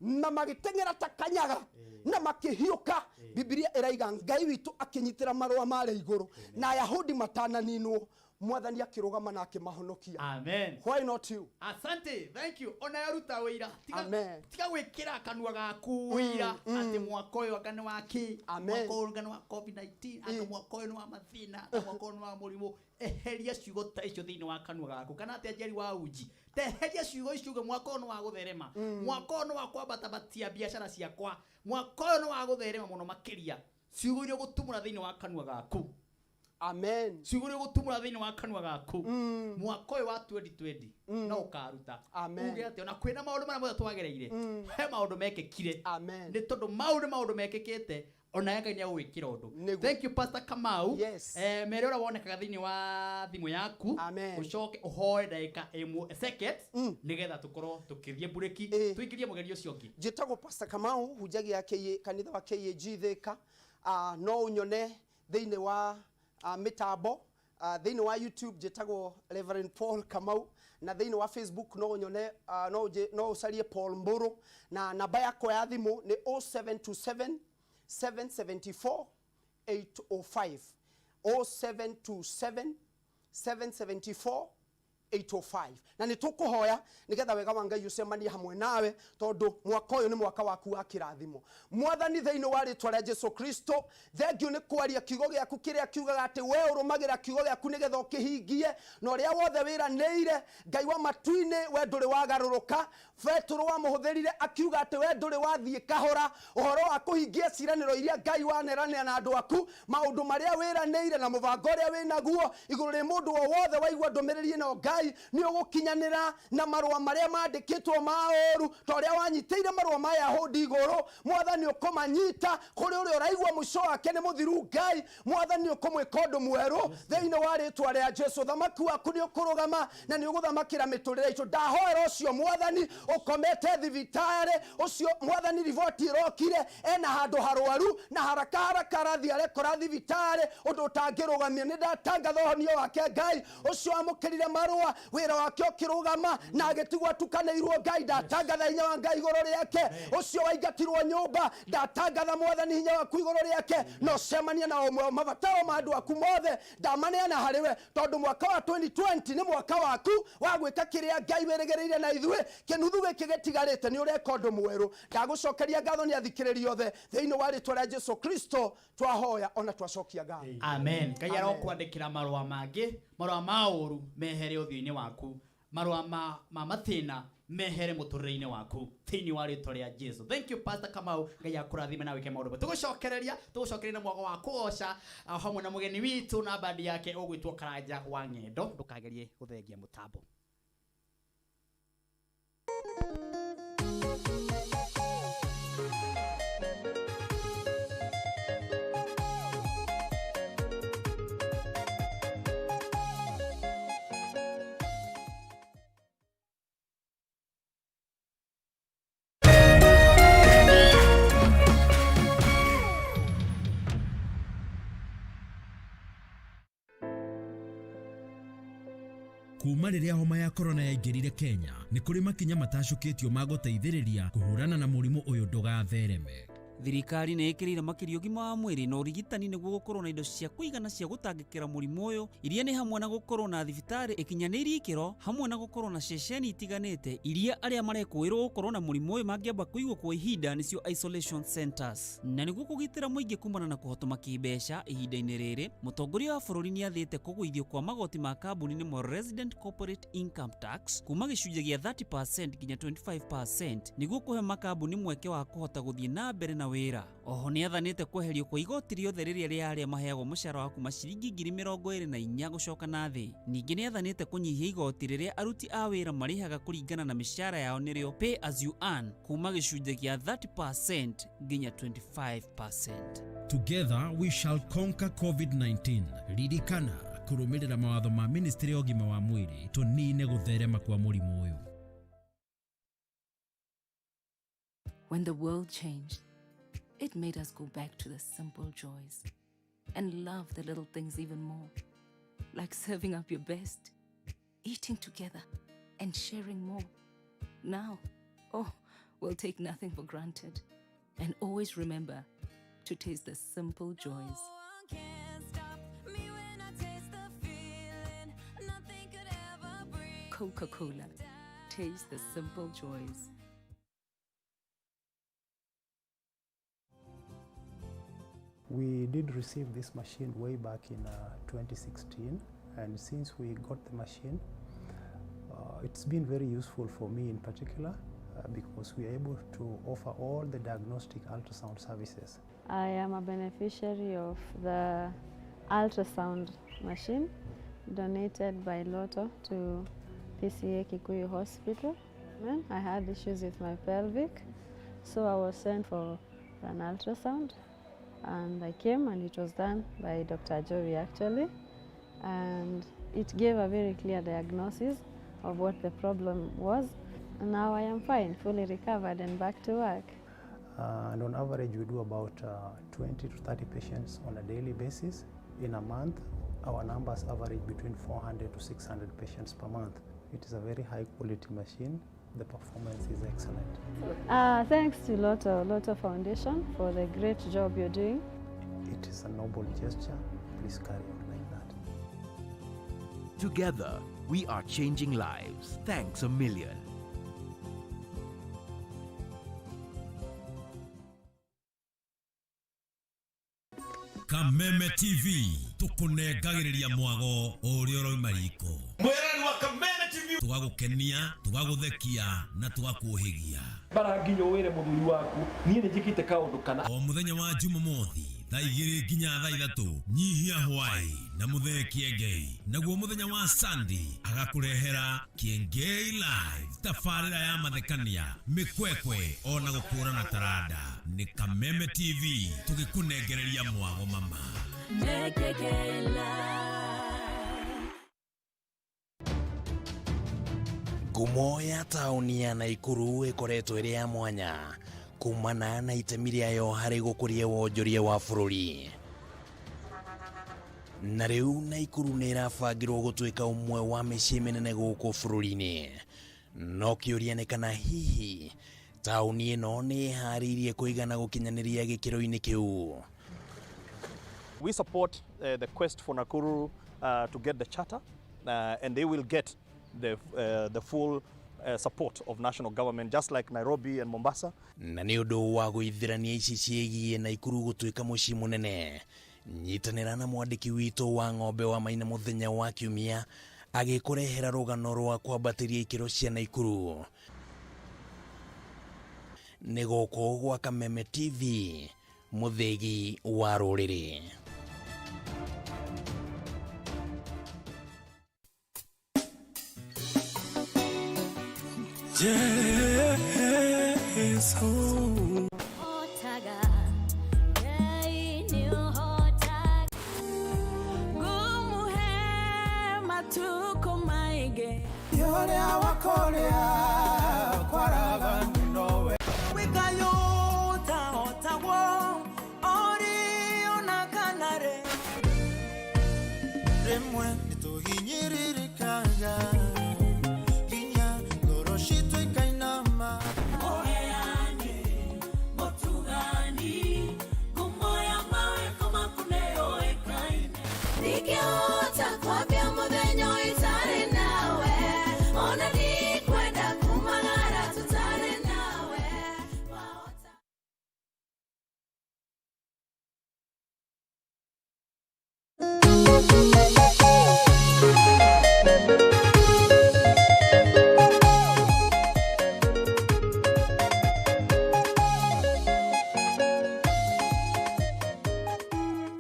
na magĩteng'era ta kanyaga na makĩhiũka. Bibilia ĩraiga Ngai witũ akĩnyitĩra marũa marĩa igũrũ na Ayahudi matananinwo, Mwathani akĩrũgama na akĩmahonokia. Amen. Why not you? Asante, thank you. Ona yaruta wĩira. Tiga Amen. tiga gwĩkĩra kanua gaku wĩira atĩ mwaka ũyũ anga nĩ wa kĩ, Amen. mwaka ũyũ anga nĩ wa COVID-19, anga mwaka ũyũ nĩ wa mathĩna, anga mwaka ũyũ nĩ wa mũrimũ. Eheria ciugo ta icio thĩinĩ wa kanua gaku. Kana atĩa Njeri wa uji, teheria ciugo icio uge mwaka ũyũ nĩ wa gũtherema, mwaka ũyũ nĩ wa kwambatabatia biacara ciakwa, mwaka ũyũ nĩ wa gũtherema mũno makĩria. Ciugo iria ũgũtumũra thĩinĩ wa kanua gaku. Amen. Ciugo iria ũgũtumũra thĩinĩ wa kanua gaku mwaka ũyũ wa 2020 no ũkaruta. Amen. Uge atĩ ona kwĩna maũndũ marĩa mothe twagereire, he maũndũ mekĩkire. Amen. Nĩ tondũ mau nĩ maũndũ mekĩkĩte, ona Ngai nĩ agũgwĩkĩra ũndũ. Nĩguo. Thank you, Pastor Kamau. Yes. Mere ũrĩa wonekaga thĩinĩ wa thimũ yaku. Amen. Ũcoke ũhoe ndagĩka ĩmwe second nĩgetha tũkorwo tũkĩthiĩ mburĩki, tũingĩrie mũgeni ũcio ũngĩ. Njĩtagwo Pastor Kamau, hunjagia kanitha wa KAG Thika. No ũnyone thĩinĩ wa mĩtambo, thĩinĩ wa YouTube njĩtagwo Reverend Paul Kamau, na thĩinĩ wa Facebook no ũnyone, no ũcarie Paul Mburu, na namba yakwa ya thimũ nĩ 0727 774 805. 0727 774 805. Na nĩ tũkũhoya nĩgetha wega wa Ngai ũcemanie hamwe nawe tondũ mwaka ũyũ nĩ mwaka waku wa kĩrathimo. Mwathani, thĩinĩ wa rĩtwa rĩa Jesu Kristo, thengiũ nĩ kwaria kiugo gĩaku kĩrĩa kiugaga atĩ we ũrũmagĩra kiugo gĩaku nĩgetha ũkĩhingie, na ũrĩa wothe wĩranĩire Ngai wa matu-inĩ we ndũrĩ wagarũrũka. Petero wamũhũthĩrire akiuga atĩ we ndũrĩ wathiĩ kahora ũhoro wa kũhingia ciĩranĩro iria Ngai waneranĩra na andũ aku, maũndũ marĩa wĩranĩire na mũbango ũrĩa wĩnaguo igũrũ rĩ mũndũ o wothe waigua ndũmĩrĩri ĩno Ngai nĩ ũgũkinyanĩra na marũa marĩa mandĩkĩtwo ma ũru ta ũrĩa wanyitĩire marũa ma Yahudi igũrũ. Mwathani ũkũmanyita kũrĩ ũrĩa ũraigua mũico wake nĩ mũthiru Ngai, Mwathani ũkũmwĩka ũndũ mwerũ thĩinĩ wa rĩtwa rĩa Jesu. Ũthamaki waku nĩ ũkũrũgama na nĩ ũgũthamakĩra mĩtũrĩre itũ. Ndahoera ũcio Mwathani ũkomete thibitarĩ, ũcio Mwathani riboti ĩrokire ena handũ harwaru na haraka haraka arathiĩ arekora thibitarĩ ũndũ ũtangĩrũgamia. Nĩ ndatangatha ũhonio wake Ngai, ũcio wamũkĩrire marũa wĩra wake ũkĩrũgama na agĩtigwo atukanĩirwo Ngai, ndatangatha hinya wa Ngai igũrũ rĩake. Ũcio waingatirwo nyũmba, ndatangatha Mwathani hinya waku igũrũ rĩake, na ũcemanie na ũmwe mabataro ma andũ aku mothe, ndamaneana harĩ we tondũ mwaka wa 2020 nĩ mwaka waku wa gwĩka kĩrĩa Ngai wĩrĩgĩrĩire na ithuĩ. Kĩnuthu gĩkĩ gĩtigarĩte nĩ ũreka ũndũ mwerũ. Ndagũcokeria ngatho nĩ athikĩrĩria othe thĩinĩ wa rĩtwa rĩa Jesu Kristo twahoya ona twacokia ngatho. Amen. Ngai arokwandĩkĩra marũa mangĩ, marũa ma ũru mehere ũthiũ-inĩ waku, marũa ma mathĩna mehere mũtũrĩre-inĩ waku thĩinĩ wa rĩtwa rĩa Jesu. Thank you, Pastor Kamau. Ngai akũrathime na wĩke maũndũ. Tũgũcokereria na mwaka wa kũgoca hamwe na mũgeni witũ na bandi yake ũgwĩtwo Karanja wa Ng'endo. Ndũkagerie gũthengia mũtambo. Kuma rĩrĩa homa ya korona yaingĩrire Kenya, nĩ kũrĩ makinya matacũkĩtio ma gũteithĩrĩria kũhũrana na mũrimũ ũyũ ndũgathereme. Thirikari nĩ ĩkĩrĩire makĩria ũgima wa mwĩrĩ na ũrigitani nĩguo gũkorwo na indo cia kũigana cia gũtangĩkĩra mũrimũ ũyũ, iria nĩ hamwe na gũkorwo na thibitarĩ ĩkinyanĩirie ikĩro, hamwe na gũkorwo na ceceni itiganĩte iria arĩa marekũĩrwo gũkorwo na mũrimũ ũyũ mangĩamba kũigwo kwa ihinda, nĩcio isolation centers. Na nĩguo kũgitĩra mũingĩ kumana na kũhotoma kĩmbeca ihinda-inĩ rĩrĩ, mũtongoria wa bũrũri nĩathĩte kũgũithio kwa magoti ma kambuni nĩmo Resident Corporate Income Tax kuma gĩcunjĩ gĩa 30% nginya 25% nĩguo kũhe makambuni mweke wa kũhota gũthiĩ na mbere na wĩra. Oho nĩathanĩte kweherio kwa igoti rĩothe rĩrĩa rĩa arĩa maheagwo mũcara wa kuma ciringi 24,000 gũcoka na thĩ. Ningĩ nĩathanĩte kũnyihia igoti rĩrĩa aruti a wĩra marĩhaga kũringana na mĩcara yao nĩrĩo pay as you earn kuma gĩcunjĩ kĩa 30% nginya 25%. Together we shall conquer COVID-19. Ririkana kũrũmĩrĩra mawatho ma Ministry ya ũgima wa mwĩrĩ tũnine gũtherema kwa mũrimũ ũyũ. When the world changed, it made us go back to the simple joys and love the little things even more, like serving up your best, eating together, and sharing more. Now, oh, we'll take nothing for granted and always remember to taste the simple joys. Coca-Cola, taste the simple joys. We did receive this machine way back in 2016, and since we got the machine, it's been very useful for me in particular because we are able to offer all the diagnostic ultrasound services. I am a beneficiary of the ultrasound machine donated by Lotto to PCEA Kikuyu Hospital. I had issues with my pelvic, so I was sent for an ultrasound. And I came and it was done by Dr. Joey actually, and it gave a very clear diagnosis of what the problem was. And now I am fine, fully recovered and back to work. And on average we do about 20 to 30 patients on a daily basis. In a month, our numbers average between 400 to 600 patients per month. It is a very high quality machine. The performance is excellent. Thanks to Lotto Foundation for the great job you're doing. It is a noble gesture. Please carry on like that. Together, we are changing lives. Thanks a million. Kameme TV tukunengagĩrĩria mwago ũrĩa ũrauma riko. Mwĩrani wa Kameme TV tũgagũkenia, tũgagũthekia na tũgakũhĩgia. Bara nginya wĩre mũthuri waku niĩ nĩ njĩkĩte kaũndũ kana. O mũthenya wa Jumamothi thaa 2 nginya thaa 3 nyihia hwai na Muthee Kiengei. Naguo mũthenya wa Sunday agakũrehera Kiengei Live, tabarĩra ya mathekania, mĩkwekwe ona gũkũrana taranda. Nĩ Kameme TV tũgĩkũnengereria mwago mama. Ngumo ya taũni ya Naikuru ĩkoretwo ĩrĩ ya mwanya kumana na itemi rĩayo harĩ gũkũria wonjoria wa bũrũri. Na rĩu Naikuru nĩ ĩrabangĩrwo gũtuĩka ũmwe wa mĩciĩ mĩnene gũkũ bũrũri-inĩ. No kĩũria nĩ kana hihi taũni ĩno nĩ ĩharĩirie kũigana gũkinyanĩria gĩkĩro-inĩ kĩu. We support the quest for Nakuru to get the charter, and they will get the full support of national government, just like Nairobi and Mombasa. Na nĩ ũndũ wa gũithĩrania ici ciĩgiĩ Naikuru gũtuĩka mũciĩ mũnene, nyitanĩra na mwandĩki witũ wa ng'ombe wa Maina mũthenya wa Kiumia agĩkũrehera rũgano rwa kwambatĩria ikĩro cia Naikuru. Nĩ gũkũ gwa Kameme TV, mũthĩgi wa rũrĩrĩ. Jesu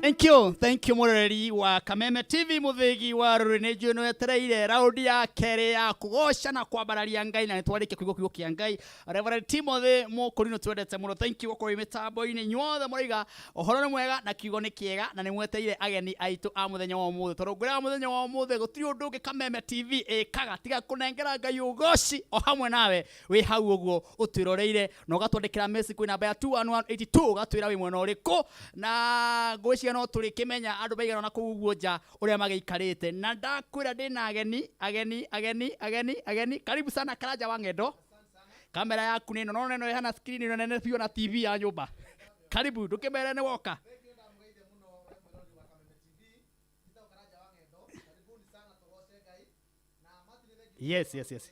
Thank you, thank you mũroreri wa Kameme TV mũthĩgi wa rũrĩ nĩ njũĩ nĩwetereire raundi ya kerĩ ya kũgoca na kwambararia Ngai na nĩtwarĩkia kũigua kiugo kĩa Ngai. Reverend Timothy Mũkũrinũ twendete mũno, thank you gũkorwo wĩ mĩtambo-inĩ inyuothe mũraiga ũhoro nĩ mwega na kiugo nĩ kĩega na nĩ mwetereire ageni aitũ a mũthenya wa ũmũthĩ tondũ ngwĩraga mũthenya wa ũmũthĩ gũtirĩ ũndũ ũngĩ Kameme TV ĩkaga tiga kũnengera Ngai ũgoci o hamwe nawe wĩ hau ũguo ũtwĩroreire na ũgatwandĩkĩra message kwĩ namba ya 21182 ũgatwĩra wĩ mwena ũrĩkũ na ngwĩciria no tũrĩkĩmenya andũ maigana na kũu ũguo nja ũrĩa magĩikarĩte na ndakwĩra ndĩna ageni ageni ageni ageni ageni karibu sana Karanja wa Ng'endo kamera yaku nĩ ĩno no ĩno ĩhana screen ĩno nene biũ na TV ya nyũmba karibu ndũkĩmere nĩ woka. Yes, yes, yes.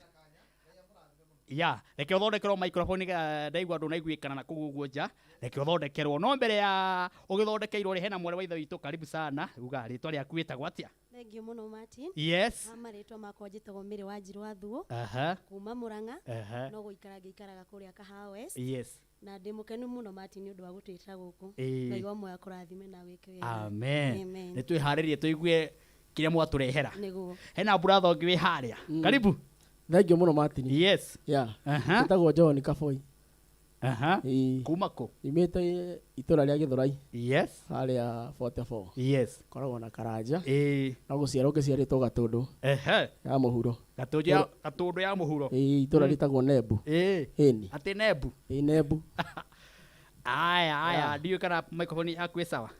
Ya, reke ũthondekerwo microphone nĩgetha ndaigua ndũnaiguĩkana na kũu ũguo nja reke ũthondekerwo no mbere ya ũgĩthondekeirwo rĩ hena mwarĩ wa ithe witũ karibu sana uga rĩtwa rĩaku wĩtagwo atĩa? Thank you mũno Martin. Yes. Ha marĩtwa makwa njĩtagwo Mary Wanjirũ wa Thuo. Aha. Kuma Murang'a. Aha. No gũikara ngĩikaraga kũrĩa Kahawa West. Yes. Na ndĩ mũkenu mũno Martin nĩ ũndũ wa gũtwĩta gũkũ. Ĩĩ. Ngai wa muoyo akũrathime na wĩke wega. Amen. Amen. Nĩ twĩharĩrie tũigue kĩrĩa mwatũrehera. Nĩguo. Hena brother ũngĩ wĩ harĩa. Karibu. Thank you mũno Martin. Yes. Yeah. Aha. Njĩtagwo John Kaboi. Aha. Ĩĩ. Kuma kũ? Nyumĩte itũra rĩa Gĩthũrai. Yes. Harĩa 44. Yes. Koragwo na Karanja. Ĩĩ. No gũciarwo ngĩciarĩtwo Gatũndũ. Ehe. Ya mũhuro. Gatũndũ ya Gatũndũ ya mũhuro. Ĩĩ, itũra rĩtagwo Nembu. Ĩĩ. Ĩni. Atĩ Nembu. Ĩĩ, Nembu. Aya aya Yeah. ndiũĩ kana microphone yaku ĩ sawa.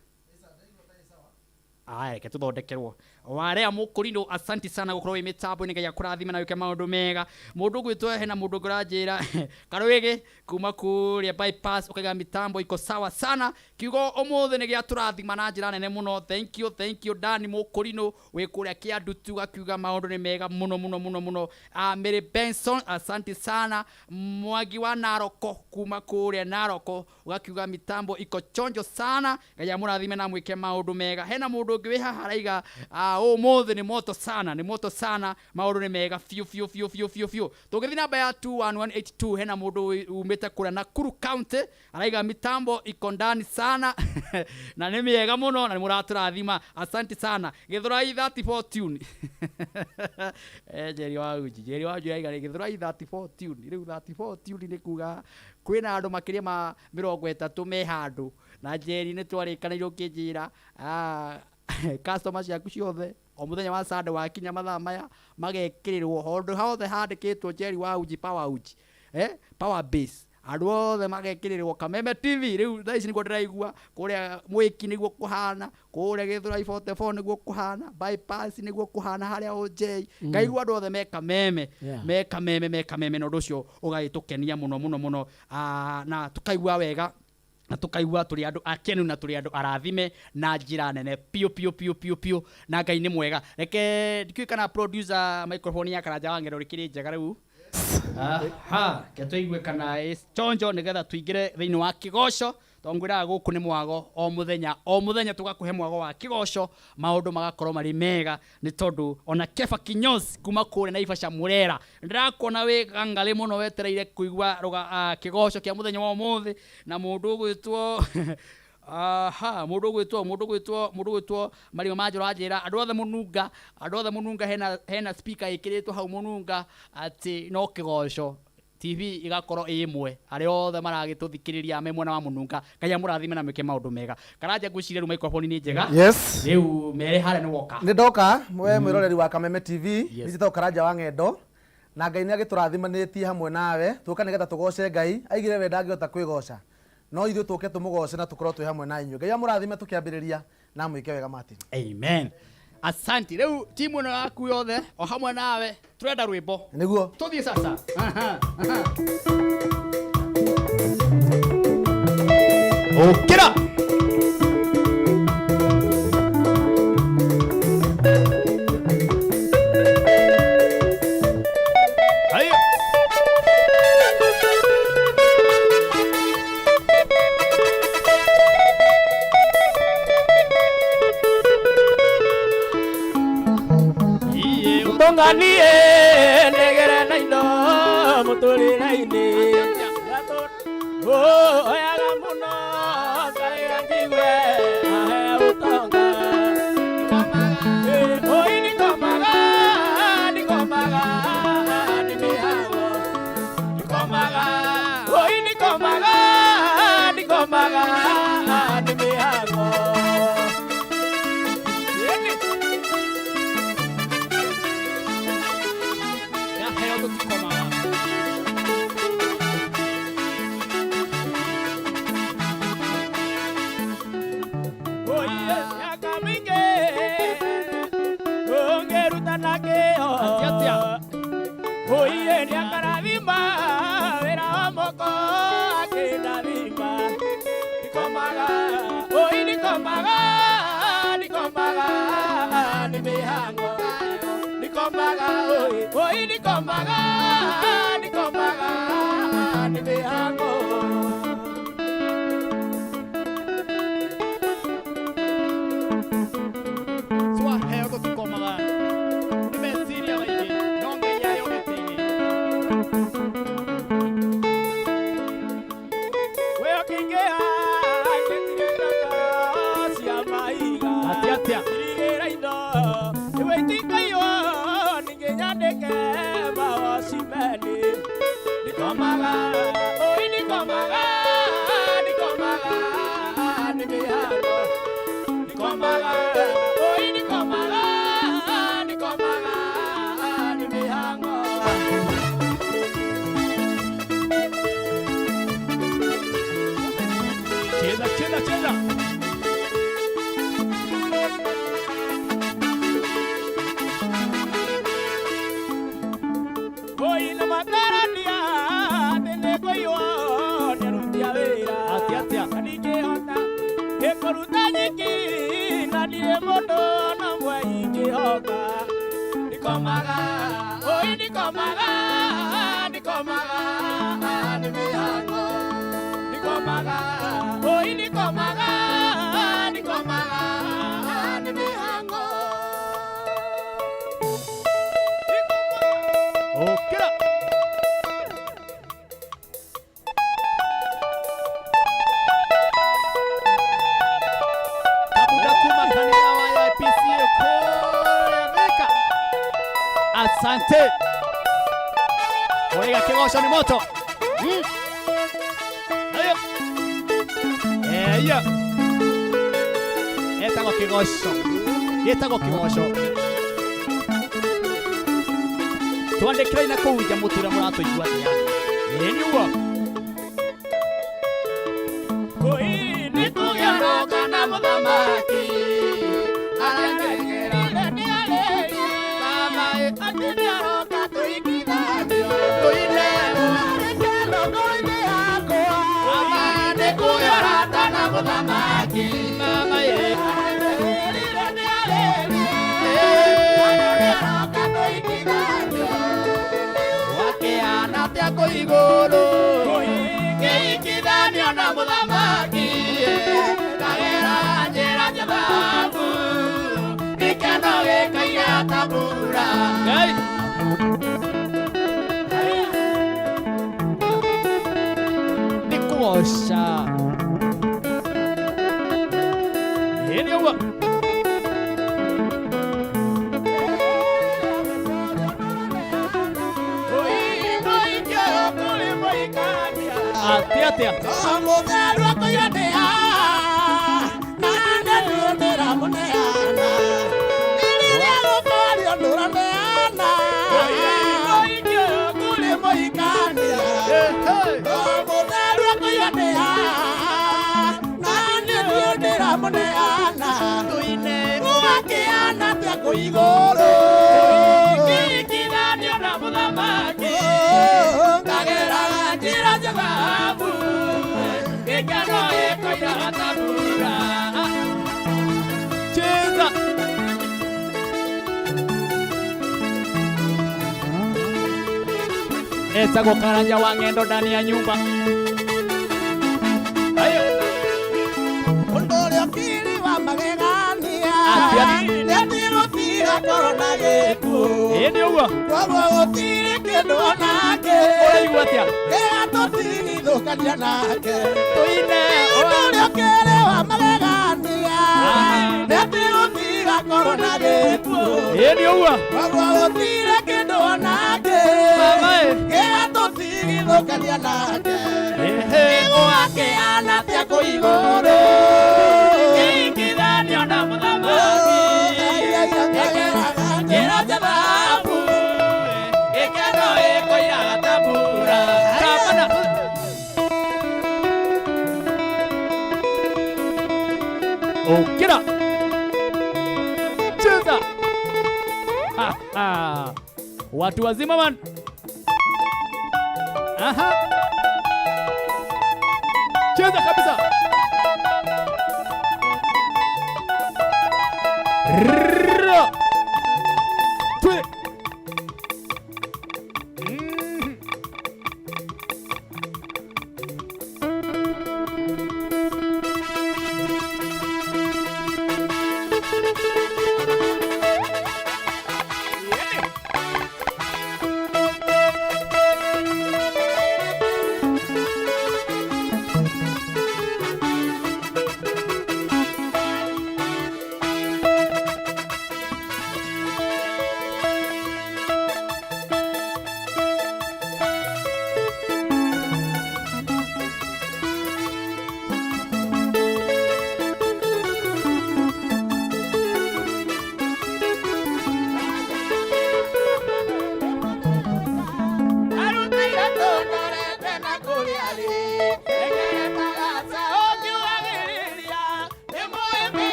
Aya reke tũthondekerwo warea mũkũrinũ asanti sana gũkorwo wĩ mĩtambo-inĩ Ngai akũrathime na wĩke maũndũ mega mũndũ ũgwĩtwo hena mũndũ ũngĩ ũranjĩra Karwĩgĩ kuma kũrĩa bypass ũkaiga mitambo iko sawa sana kiugo ũmũthĩ nĩ gĩatũrathima na njĩra nene mũno thank you thank you Dani Mũkũrinũ wĩ kũrĩa Kĩandutu gakiuga maũndũ nĩ mega mũno mũno mũno mũno. Mary Benson asanti sana Mwangi wa Naroko kuma kũrĩa Naroko ũgakiuga mitambo iko chonjo sana Ngai amũrathime na mwĩke maũndũ mega hena mũndũ ũngĩ wĩ haha araiga ũmũthĩ nĩ moto sana nĩ moto sana maũndũ nĩ mega biũ biũ biũ biũ biũ biũ tũngĩthiĩ namba ya 21182 hena mũndũ umĩte kũrĩa Nakuru County araiga mitambo iko ndani sana na nĩ mĩega mũno na nĩ mũratũrathima asanti sana Gĩthũrai 34 tune. Njeri wa Uji Njeri wa Uji araiga Gĩthũrai 34 tune rĩu 34 tune nĩ kuga kwĩna andũ makĩria ma 30 me handũ na Njeri nĩ twarĩkanĩirwo ũkĩnjĩra customer ciaku ciothe o mũthenya wa Sunday wakinya mathaa maya magekĩrĩrwo handũ hothe handĩkĩtwo Njeri wa Uji Power Uji Power Base andũ othe magekĩrĩrwo Kameme TV rĩu thaa ici nĩguo ndĩraigua kũrĩa Mwĩki nĩguo kũhana kũrĩa Gĩthũrai 44 nĩguo kũhana bypass nĩguo kũhana harĩa OJ ngaigua andũ othe me Kameme. Yeah. Me Kameme me Kameme na ũndũ ũcio ũgagĩtũkenia mũno mũno mũno na tũkaigua wega na tũkaigua tũrĩ andũ akenu na tũrĩ andũ arathime na njĩra nene piũ piũ piũ piũ piũ na Ngai nĩ mwega reke ndikĩũĩ kana producer microphone ya Karanja wa Ng'endo rĩkĩrĩ njega rĩu aha ke tũigue kana ĩ chonjo nĩgetha tũingĩre thĩinĩ wa kĩgoco tondũ ngwĩraga gũkũ nĩ mwago o mũthenya o mũthenya tũgakũhe mwago wa kĩgoco maũndũ magakorwo marĩ mega nĩ tondũ ona Kefa Kinyozi kuma kũrĩa Naivasha Mũrera ndĩrakuona wĩ gangarĩ mũno wetereire kũigua kĩgoco kĩa mũthenya wa ũmũthĩ na mũndũ ũgwĩtwo aha mũndũ ũgwĩtwo mũndũ ũgwĩtwo mũndũ ũgwĩtwo Marima Manjũ aranjĩra andũ othe mũnunga andũ othe mũnunga hena speaker ĩkĩrĩtwo hau mũnunga atĩ no kĩgoco TV igakorwo ĩ ĩmwe arĩa othe maragĩtũthikĩrĩria me mwena wa mũnunga Ngai amũrathime na mwĩke maũndũ mega Karanja ngwĩciria rĩu microphone nĩ njega. Yes. Rĩu mere harĩa nĩ woka nĩ ndoka we mwĩroreri wa Kameme TV nĩ njĩtagwo Karanja wa Ng'endo na Ngai nĩ agĩtũrathimanĩtie hamwe nawe tũka nĩgetha tũgoce Ngai aigire we ndangĩhota kwĩgoca no ithuĩ tũke tũmũgoce na tũkorwo twĩ hamwe na inyuĩ Ngai amũrathime tũkĩambĩrĩria na mwĩke wega Martin. Amen. Asanti rĩu timu ĩno yaku yothe o hamwe nawe tũrenda rwĩmbo nĩguo tũthiĩ sasa. Aha, aha. Ũkĩra Haya. Tũnganie negere na indo mũtũrĩre-inĩ oyaga mũno Ngai anjigue ahe ũtaũku. Mĩaka mĩingĩ ũngĩruta na kĩyo Atĩa? Oiye nĩakarathima wĩra wa moko akĩndathima ndikomaga oi ndikomaga ndikomaga nĩ mĩhango ndikomaga oi oi ndikomaga ndikomaga nĩ mĩhango. Twaheo tũtikomaga nĩ meciria maingĩ no Ngai arĩ o gĩtĩ-inĩ. We ũkĩingĩha gĩtigĩra cia mahiga. Atĩa, atĩa? Irigĩra indo nĩwe itikaiywo ningĩ nyandĩke mawacimeni ndikomaga oi ndikomaga ndikomaga nĩ mĩhango ndikomaga oi ndikomaga ndikomaga nĩ mĩhango. Cheza, cheza, cheza. Oi na matarania atĩ nĩngũiywo nĩ aruti a wĩra. Atĩa, atĩa? Na ndingĩhota ĩkũruta nyiki na ndirĩ mũndũ ona ũmwe ingĩhoka. Ndikomaga oi ndikomaga ndikomaga nĩ mĩhango. Ndikomaga oi ndikomaga ndikomaga nĩ mĩhango. Ũkĩra. Kabuda kuma kanitha wa IPCA kũrĩa Thika. Asante. Ũraiga kĩgoco nĩ moto. Ayo. Eya. Etagwo kĩgoco. Gĩtagwo kĩgoco. Twandĩkĩrei na kũu nja mũtũrĩa mũratũigua atĩa. Ĩĩ nĩguo. Oi nĩkũgĩa na mũthamaki aranjĩkĩrire nĩarĩrie mama ĩ atĩ nĩaroka tũingithanio tũine ngoro-inĩ yakwa mama nĩkũgĩa ũrata na mũthamaki mama ĩ aranjĩkĩrire nĩarĩrie nĩaroka tũingithanio wakĩhana atĩa kũu igũrũ ngĩingithanio na mũthamaki ngagera njĩra cia thahabu gĩkeno gĩkaira ta mbura. Ngai. Nĩ kũgoca. Ĩĩ nĩ ũguo. Atĩa, atĩa? Mũtheru akũira ndĩa na nĩ ndĩramũneana rĩrĩa rũbario ndũraneana kũrĩ mũhikania mũtheru akũira ndĩa na nĩ ndĩramũneana wakĩana atĩa kũu igũrũ ngĩingithanio na mũthamaki ngageraga njĩra cia thahabu gĩkeno gĩkoira ta mbura. Cheza. Etagwo Karanja wa Ng'endo ndani ya nyumba. Ayo. Ũndũ ũrĩa ũkĩrĩ wa magegania Atĩa? nĩ atĩ gũtigakorwo na gĩkuũ. Ĩĩ nĩ ũguo. Koguo gũtirĩ kĩndũ onake Ũraigua atĩa? gĩgatũtigithũkania nake. Tũine. Ũndũ ũrĩa ũkĩrĩ wa magegania nĩ atĩ gũtigakorwo na gĩkuũ. Ĩĩ nĩ ũguo. Koguo gũtirĩ kĩndũ onake Mama ĩ. gĩgatũtigithũkania nake. Ehe. Nĩgwakĩhana atĩa kũu igũrũ ngĩingithanio na mũthamaki njĩra cia thahabu gĩkeno gĩkoiraga ta mbura. Tapana. Ũkĩra. Watu wazima man. Aha. Cheza kabisa. Ra. Twe.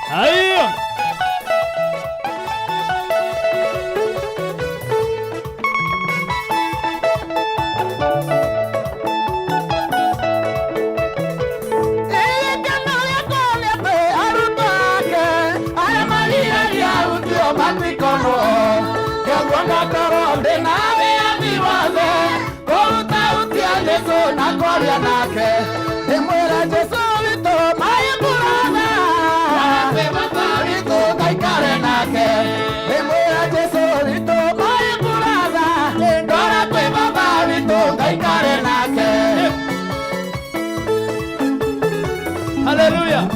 Haya. Hallelujah.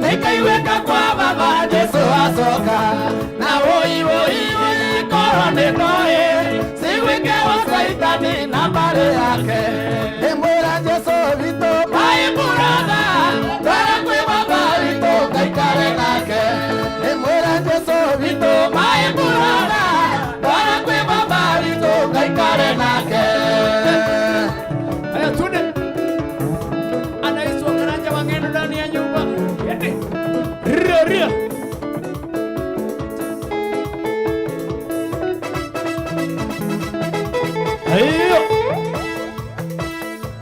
Nikaiweka kwa Baba Jesu asoka na woi woi woi korone noe siwike wa saitani na mbare yake nimwira Jesu witũ my brother twara kwĩ Baba witũ ngaikare nake nimwira Jesu witũ my brother twara kwĩ Baba witũ ngaikare nake. Haya tunde. Anaitwa Karanja Wang'endo ndani ya nyumba. Ende. Ria ria. Hayo.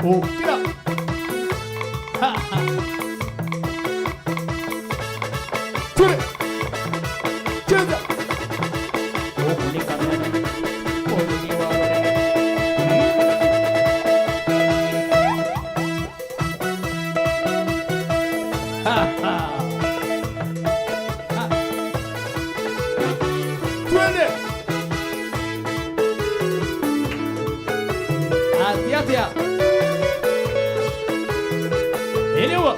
Ukira. Ha ha. Ture. Cheza. Ha ha. Twende. Atia atia. Elewa.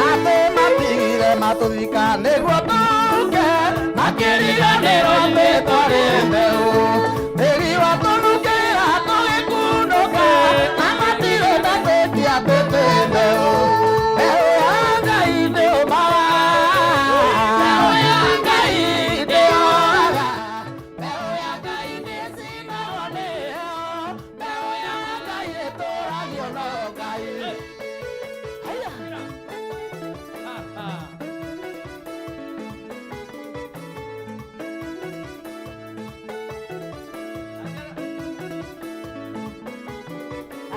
Ate matigire matuthika nĩguo tũke makĩriganĩrwo atĩ twarĩ mbeũ tĩri watũnukĩra tũgĩkundũka na matirĩ metĩkia atĩ twĩ mbeũ mbeũ ya Ngai ndĩũmaga mbeũ ya Ngai ndĩoraga mbeũ ya Ngai ndĩcinagwo nĩyo mbeũ ya Ngai ĩtũragio no Ngai.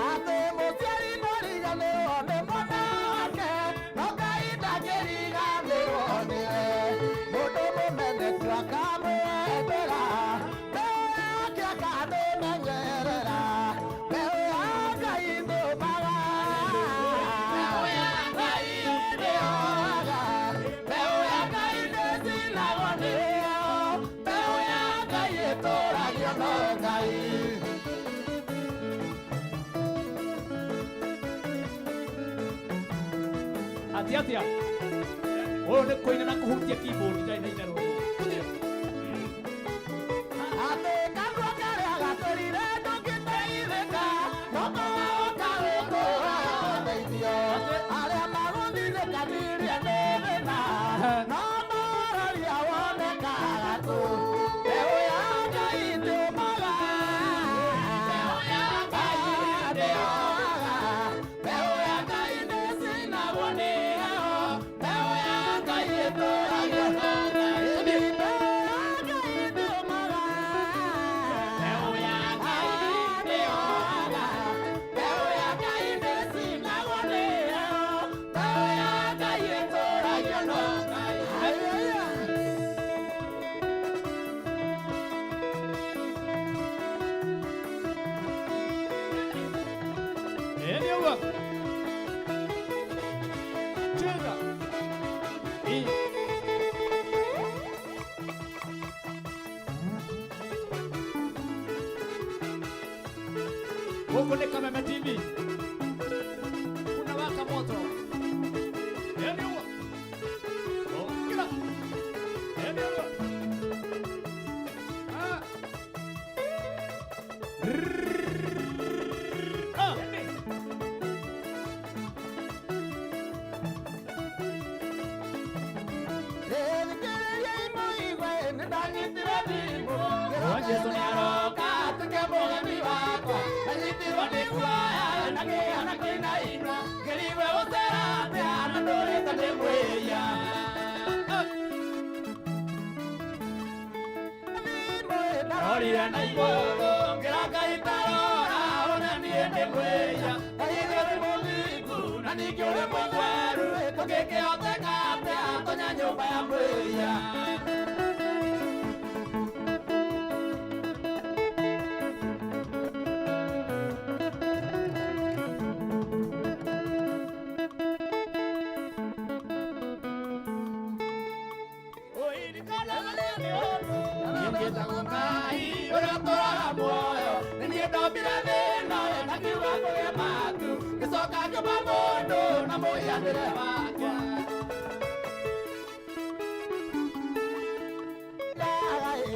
Ate mũciari ndariganĩrwo nĩ mwana wake no Ngai ndangĩriganĩrwo nĩwe mũndũ mũmeneku akamwendera mbeũ yake akamĩmenyerera mbeũ ya Ngai ndĩũmaga mbeũ ya Ngai ndĩoraga mbeũ ya Ngai ndĩcinagwo nĩyo mbeũ ya Ngai ĩtũragio no Ngai. Atia atia. Ũyũ nĩ kũina na kũhutia keyboard ndarĩ na itherũ. Atĩ kanua karĩa gatũrire ndũngĩteithĩka, moko waũka wĩkũra ũteithio. Arĩa magũthinĩkanirie nĩ thĩna, no mararia wonekaga tu. Mbeũ ya Ngai ndĩũmaga, mbeũ ya Ngai ndĩoaga, mbeũ ya Ngai ndĩcinagwo nĩ heho, mbeũ ya Ngai ĩtũragio na Ngai. Mbeũ ya Ngai ndĩũmaga, mbeũ ya Ngai ndĩoaga, mbeũ ya Ngai ndĩcinagwo nĩ heho, mbeũ ya Ngai ĩtũragio na Ngai. Ĩĩ ũguo. Cheza. Ĩ. Gũkũ nĩ Kameme TV. Kuna waka moto. Ĩĩ ũguo. Okĩra. Ĩĩ ũguo. Ah. Ah. Jesu nĩaroka atuĩke mũgeni wakwa ndanyitirwo nĩ guoya na ngĩya na kũinaina ngĩrigwe gũcera atĩa na ndũrĩte ndĩ mwĩhia. Ndarorire na igũrũ ngĩra Ngai tarora ona niĩ ndĩ mwĩhia Ngai ũrĩ mũthingu na ningĩ ũrĩ mũtheru tũngĩkĩhoteka atĩa tonya nyũmba ya mwĩhia. Njĩtagwo Ngai ũrĩa ũtũũraga muoyo nĩ niĩ ndombire thĩ ĩno na ngiuga kũgĩe matu ngĩcoka ngĩũmba mũndũ na mũhianĩre wakwa.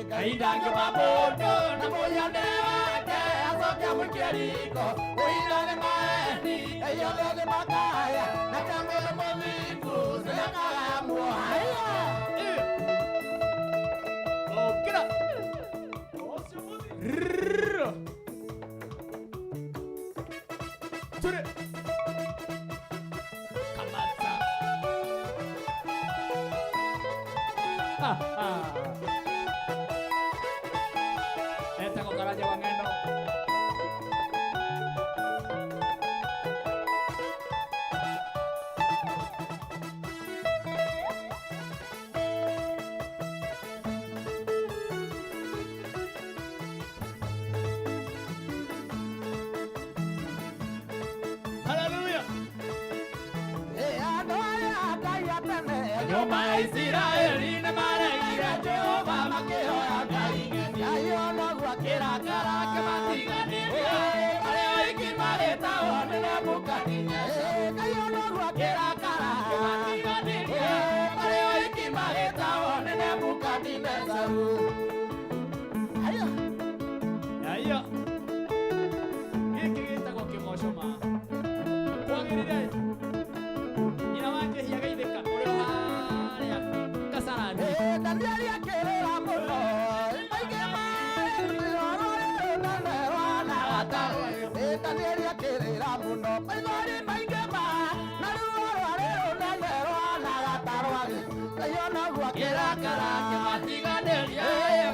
Ngai ndangĩũmba mũndũ na mũhianĩre wake acoke amũikie riko ũira nĩ maheni ĩyothe nĩ makaya na kamwĩrĩ mũthingu ũcio nĩakagaya muoyo. Okĩra. Rrrr. Ture. Kamata. Ha, ha. Etagwo Karanja wa Ng'endo. Hallelujah. Nyũmba ya Isiraeli nĩmaregire Jehova makĩhoya Ngai Ngai onoguo akĩrakara akĩmatiganĩria arĩa oiki marĩtagwo nĩ Nebukadineza Ngai onoguo akĩrakara akĩmatiganĩria arĩa oiki marĩtagwo nĩ Nebukadineza. Aya. Gĩkĩ gĩtagwo kĩgoco ma. Kwagĩrĩire. Nyina wa Njehia geithĩka ũrĩ o harĩa Kasarani. Danieli akĩrĩra mũno maingĩ Danieli akĩrĩra mũno maithori maingĩ ma na ruo rwarĩ rũnene rwana gatarwagĩ Ngai onoguo akĩrakara akĩmatiganĩria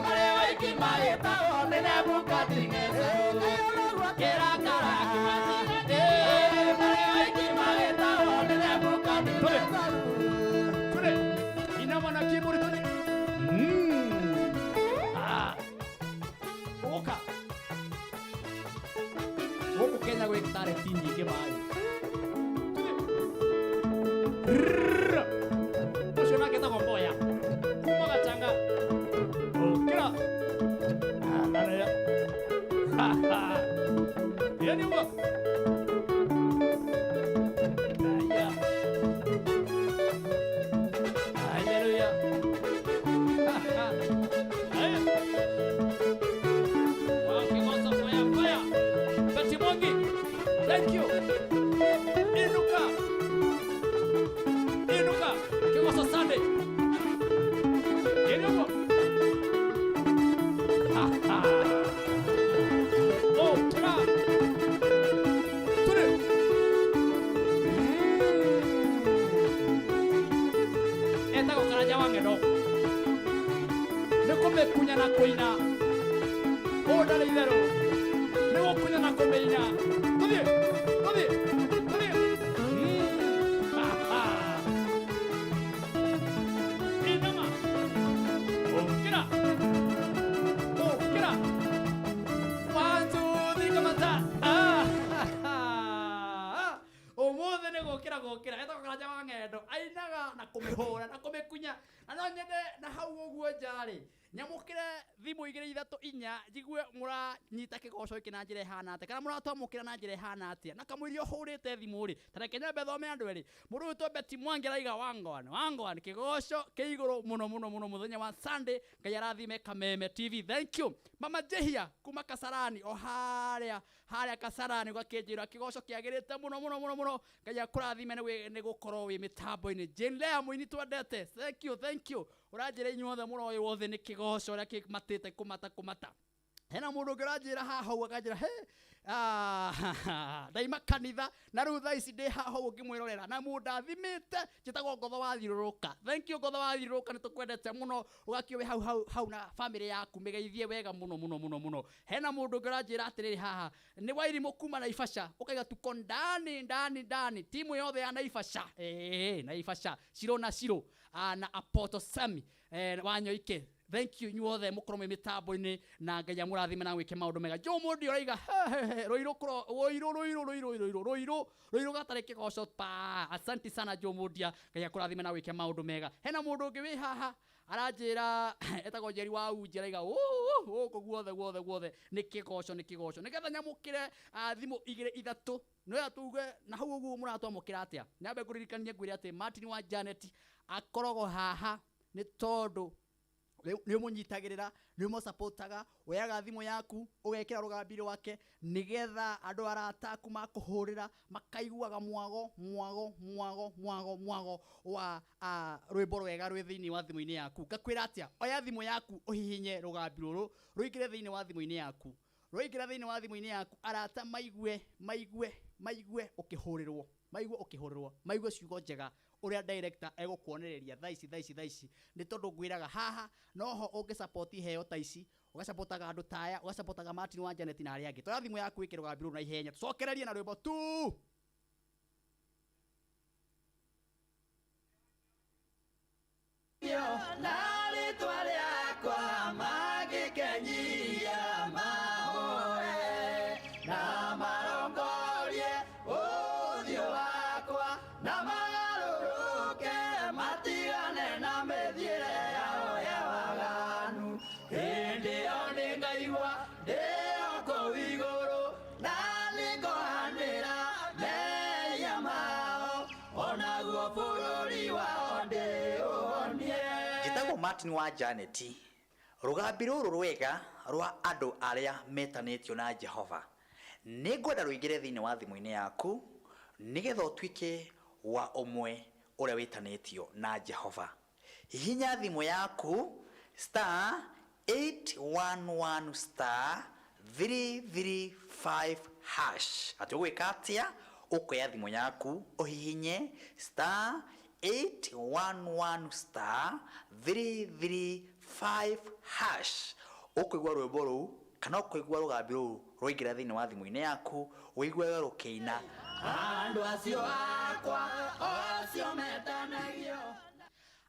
marĩa oiki marĩtagwo nĩ Nebukadineza Ngai onoguo akĩrakara akĩmatiganĩria marĩa oiki marĩtagwo nĩ Nebukadineza. Ture. Inama na keyboard tũthiĩ. Ah. Ũka. Gũkũ Kenya gwĩ talent nyingĩ maĩ. Rrrr. Ũcio nake etagwo Mboya. Kuma Gachanga. Ũkĩra. Hallelujah. Ha, ha. Ĩĩ nĩ ũguo. Aya. Thank you. Inuka. Inuka. Kĩgoco Sunday. Ĩrĩ ũguo. Ha, ha. Ũkĩra. Tũrĩ. Etagwo Karanja wa Ng'endo. Nĩ kũmĩkunya na kũina. Ũũ ndarĩ itherũ. Nĩ gũkunya na kũmĩina. Tũthiĩ, tũthiĩ, tũthiĩ. Ha, ha. Inama. Ũkĩra. Ũkĩra. One, two, three, kamata. Ah, ha, ha. Ũmũthĩ nĩ gũkĩra gũkĩra etagwo Karanja wa Ng'endo ainaga na kũmĩhũra na kũmĩkunya na no nyende na hau ũguo nja-rĩ nyamũkĩre thimũ igĩrĩ ithatũ inya njigue mũranyita kĩgoco gĩkĩ na njĩra ĩhana atĩa kana mũratwamũkĩra na njĩra ĩhana atĩa na kamũiria ũhũrĩte thimũ rĩ ta reke nyambe thome andũ erĩ mũndũ ũyũ Betty Mwangi araiga wangwan wangwan kĩgoco kĩ igũrũ mũno mũno mũno mũthenya wa Sunday. Ngai arathime Kameme TV. Thank you. Mama Jehia kuma Kasarani o harĩa harĩa Kasarani ũgakĩnjĩra kĩgoco kĩagĩrĩte mũno mũno mũno mũno. Ngai akũrathime nĩ gũkorwo wĩ mĩtambo-inĩ. Jane Lea mũini twendete, thank you, thank you. Ũranjĩra inyuothe mũroĩ wothe nĩ kĩgoco ũrĩa kĩmatĩte kũmata kũmata. Hena mũndũ ũngĩ ũranjĩra haha ũguo akanjĩra he ndaima kanitha na rĩu thaa ici ndĩ haha ũguo ngĩmwĩrorera na mũndathimĩte njĩtagwo Ngotho wa Thiũrũrũka. Thank you Ngotho wa Thiũrũrũka, nĩ tũkwendete mũno ũgakĩũĩ hau hau hau na famĩlĩ yaku mĩgeithie wega mũno mũno mũno mũno. Hena mũndũ ũngĩ ũranjĩra atĩrĩrĩ haha nĩ Wairimũ kuma Naivasha ũkaiga tuko ndani ndani ndani timu yothe ya Naivasha, Naivasha Shiro na Shiro na Apoto Sami Wanyoike. Thank you inyuothe mũkorwo mwĩ mĩtambo-inĩ na Ngai amũrathime na gwĩke maũndũ mega. Joe Mũndi ũraiga rũirũ kũro rũirũ rũirũ rũirũ rũirũ rũirũ rũirũ gatarĩ kĩgoco pa. Asante sana Joe Mũndia, Ngai akũrathime na gwĩke maũndũ mega. Hena mũndũ ũngĩ wĩ haha aranjĩra etagwo Njeri wa Unji araiga gũkũ guothe guothe guothe nĩ kĩgoco nĩ kĩgoco. Nĩgetha nyamũkĩre thimũ igĩrĩ ithatũ no tuge na hau ũguo mũratwamũkĩra atĩa. Nyambe ngũririkanie ngwĩre atĩ Martin wa Janet akoragwo haha nĩ tondũ nĩ ũmũnyitagĩrĩra nĩ ũmũcapotaga woyaga thimũ yaku ũgekĩra rũgambi rwake nĩgetha andũ arata aku makũhũrĩra makaiguaga mwago mwago mwago mwago mwago wa rwĩmbo rwega rwĩ thĩinĩ wa thimũ-inĩ yaku. Ngakwĩra atĩa, oya thimũ yaku ũhihinye rũgambi rũrũ rũingĩre thĩinĩ wa thimũ-inĩ yaku, rũingĩra thĩinĩ wa thimũ-inĩ yaku arata maigue maigue maigue ũkĩhũrĩrwo maigue ũkĩhũrĩrwo maigue ciugo njega ũrĩa director egũkuonereria thaa ici thaa ici thaa ici nĩ tondũ ngwĩraga haha noho ũngĩ support iheo ta ici ũgacapotaga andũ ta aya ũgacapotaga Martin wa Janet na arĩa angĩ. Toya thimũ yaku wĩkĩre rũgambi rũrũ na ihenya tũcokererie na rwĩmbo tu. Na rĩtwa rĩakwa mangĩkenyia mahoe na marongorie ũthiũ wakwa na magarũrũke matigane na mĩthiĩre yao ya waganu. Hĩndĩ ĩyo nĩngaigua ndĩ o kũu igũrũ na nĩngohanĩra mehia mao onaguo bũrũri wao ndĩũhonie. Njĩtagwo Martin wa Janet. Rũgambi rũrũ rwega rwa andũ arĩa metanĩtio na Jehova nĩ ngwenda rũingĩre thĩinĩ wa thimũ-inĩ yaku nĩgetha ũtuĩke wa ũmwe ũrĩa wĩtanĩtio na Jehova. Hihinya thimũ yaku star 811 star 335 hash. Atĩ ũgwĩka atĩa? Ũkoya thimũ yaku ũhihinye star 811 star 335 hash. Ũkũigua rwĩmbo rũu kana ũkũigua rũgambi rũu rwaingĩra thĩinĩ wa thimũ-inĩ yaku ũiguage rũkĩina andũ acio akwa acio metanagio.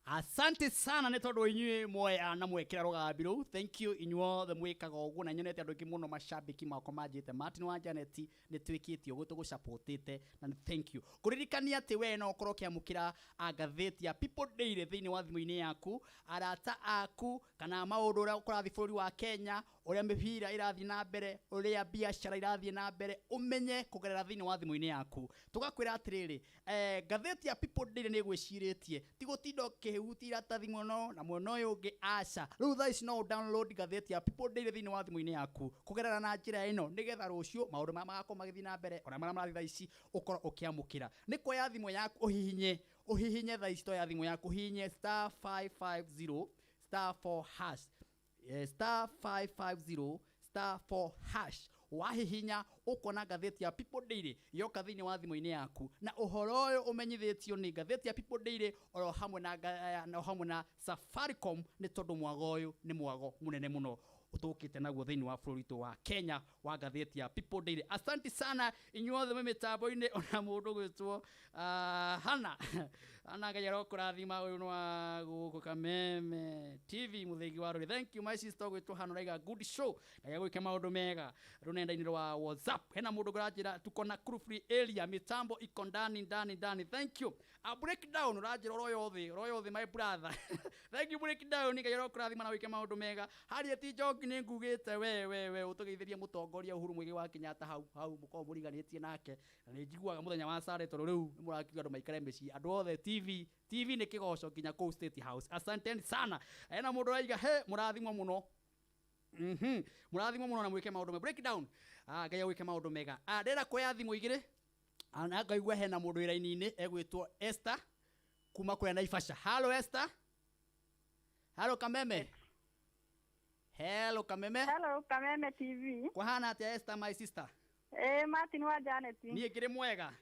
Asante sana nĩ tondũ inyuĩ mwoya na mwekĩra rũgambi rũu. Thank you inyuothe mwĩkaga ũguo na nyonete andũ aingĩ mũno macambĩki makwa manjĩte Martin wa Janet nĩ twĩkĩte ũguo tũgũcapotĩte na nĩ thank you. Kũririkania atĩ we no ũkorwo ũkĩamũkĩra ngathĩti ya People Daily thĩinĩ wa thimũ-inĩ yaku, arata aku kana maũndũ ũrĩa kũrathiĩ bũrũri wa Kenya Ũrĩa mĩbira ĩrathiĩ na mbere, ũrĩa biacara irathiĩ na mbere, ũmenye kũgerera thĩinĩ wa thimũ-inĩ yaku. Tũgakwĩra atĩrĩrĩ, ngathĩti ya People Daily nĩ ĩgwĩcirĩtie, ti gũtinda ũkĩhutia iratathi mũno na mwena ũyũ ũngĩ, aca. Rĩu thaa ici no download ngathĩti ya People Daily thĩinĩ wa thimũ-inĩ yaku kũgerera na njĩra ĩno, nĩgetha rũciũ maũndũ marĩa magakorwo magĩthiĩ na mbere ona marĩa marathiĩ thaa ici ũkorwo ũkĩamũkĩra. Nĩ kuoya thimũ yaku ũhihinye, ũhihinye thaa ici, toya thimũ yaku ũhihinye star 550 star 4 hash, star 550 star 4 hash. Wahihinya ũkona ngathĩti ya People Daily yoka thĩinĩ wa thimũ-inĩ yaku, na ũhoro ũyũ ũmenyithĩtio nĩ ngathĩti ya People Daily oro hamwe na na hamwe na Safaricom, nĩ tondũ mwago ũyũ nĩ mwago mũnene mũno ũtũkĩte naguo thĩinĩ wa bũrũri witũ wa Kenya wa ngathĩti ya People Daily. Asante sana inyuothe mwĩ mĩtambo-inĩ, ona mũndũ gwĩtwo Hana Hana, Ngai arokũrathima. Ũyũ nĩ wa gũkũ Kameme TV, mũthĩgi wa rũrĩ. Thank you my sister gwĩtwo Hana, ũraiga good show, Ngai agwĩke maũndũ mega. Rũrenda-inĩ rwa WhatsApp hena mũndũ ũranjĩra tuko Nakuru free area, mitambo iko ndani ndani ndani. Thank you. A breakdown ũranjĩra oro yothe, oro yothe my brother. Thank you breakdown, Ngai arokũrathima na wĩke maũndũ mega. Harriet Njoki, nĩ ngugĩte we we we ũtũgeithĩrie mũtongoria Uhuru Muigai wa Kenyatta hau hau mũkorwo mũriganĩtie nake, na nĩ njiguaga mũthenya wa sare, tondũ rĩu nĩ mũrakiuga andũ maikare mĩciĩ, andũ othe TV TV nĩ kĩgoco nginya kũu State House. Asanteni sana. Ena mũndũ ũraiga he mũrathimwo mũno. Mũrathimwo mũno na mwĩke maũndũ mega. Breakdown. Ngai agwĩke maũndũ mega. Ndĩrenda kuoya thimũ igĩrĩ. Na ngaigua hena mũndũ wĩra-inĩ egwĩtwo Esther kuma kũrĩa Naivasha. Hello Esther. Hello Kameme. Hello Kameme. Hello Kameme TV. Kwahana atĩa Esther my sister? Martin wa Janet. Niĩ ngĩrĩ mwega.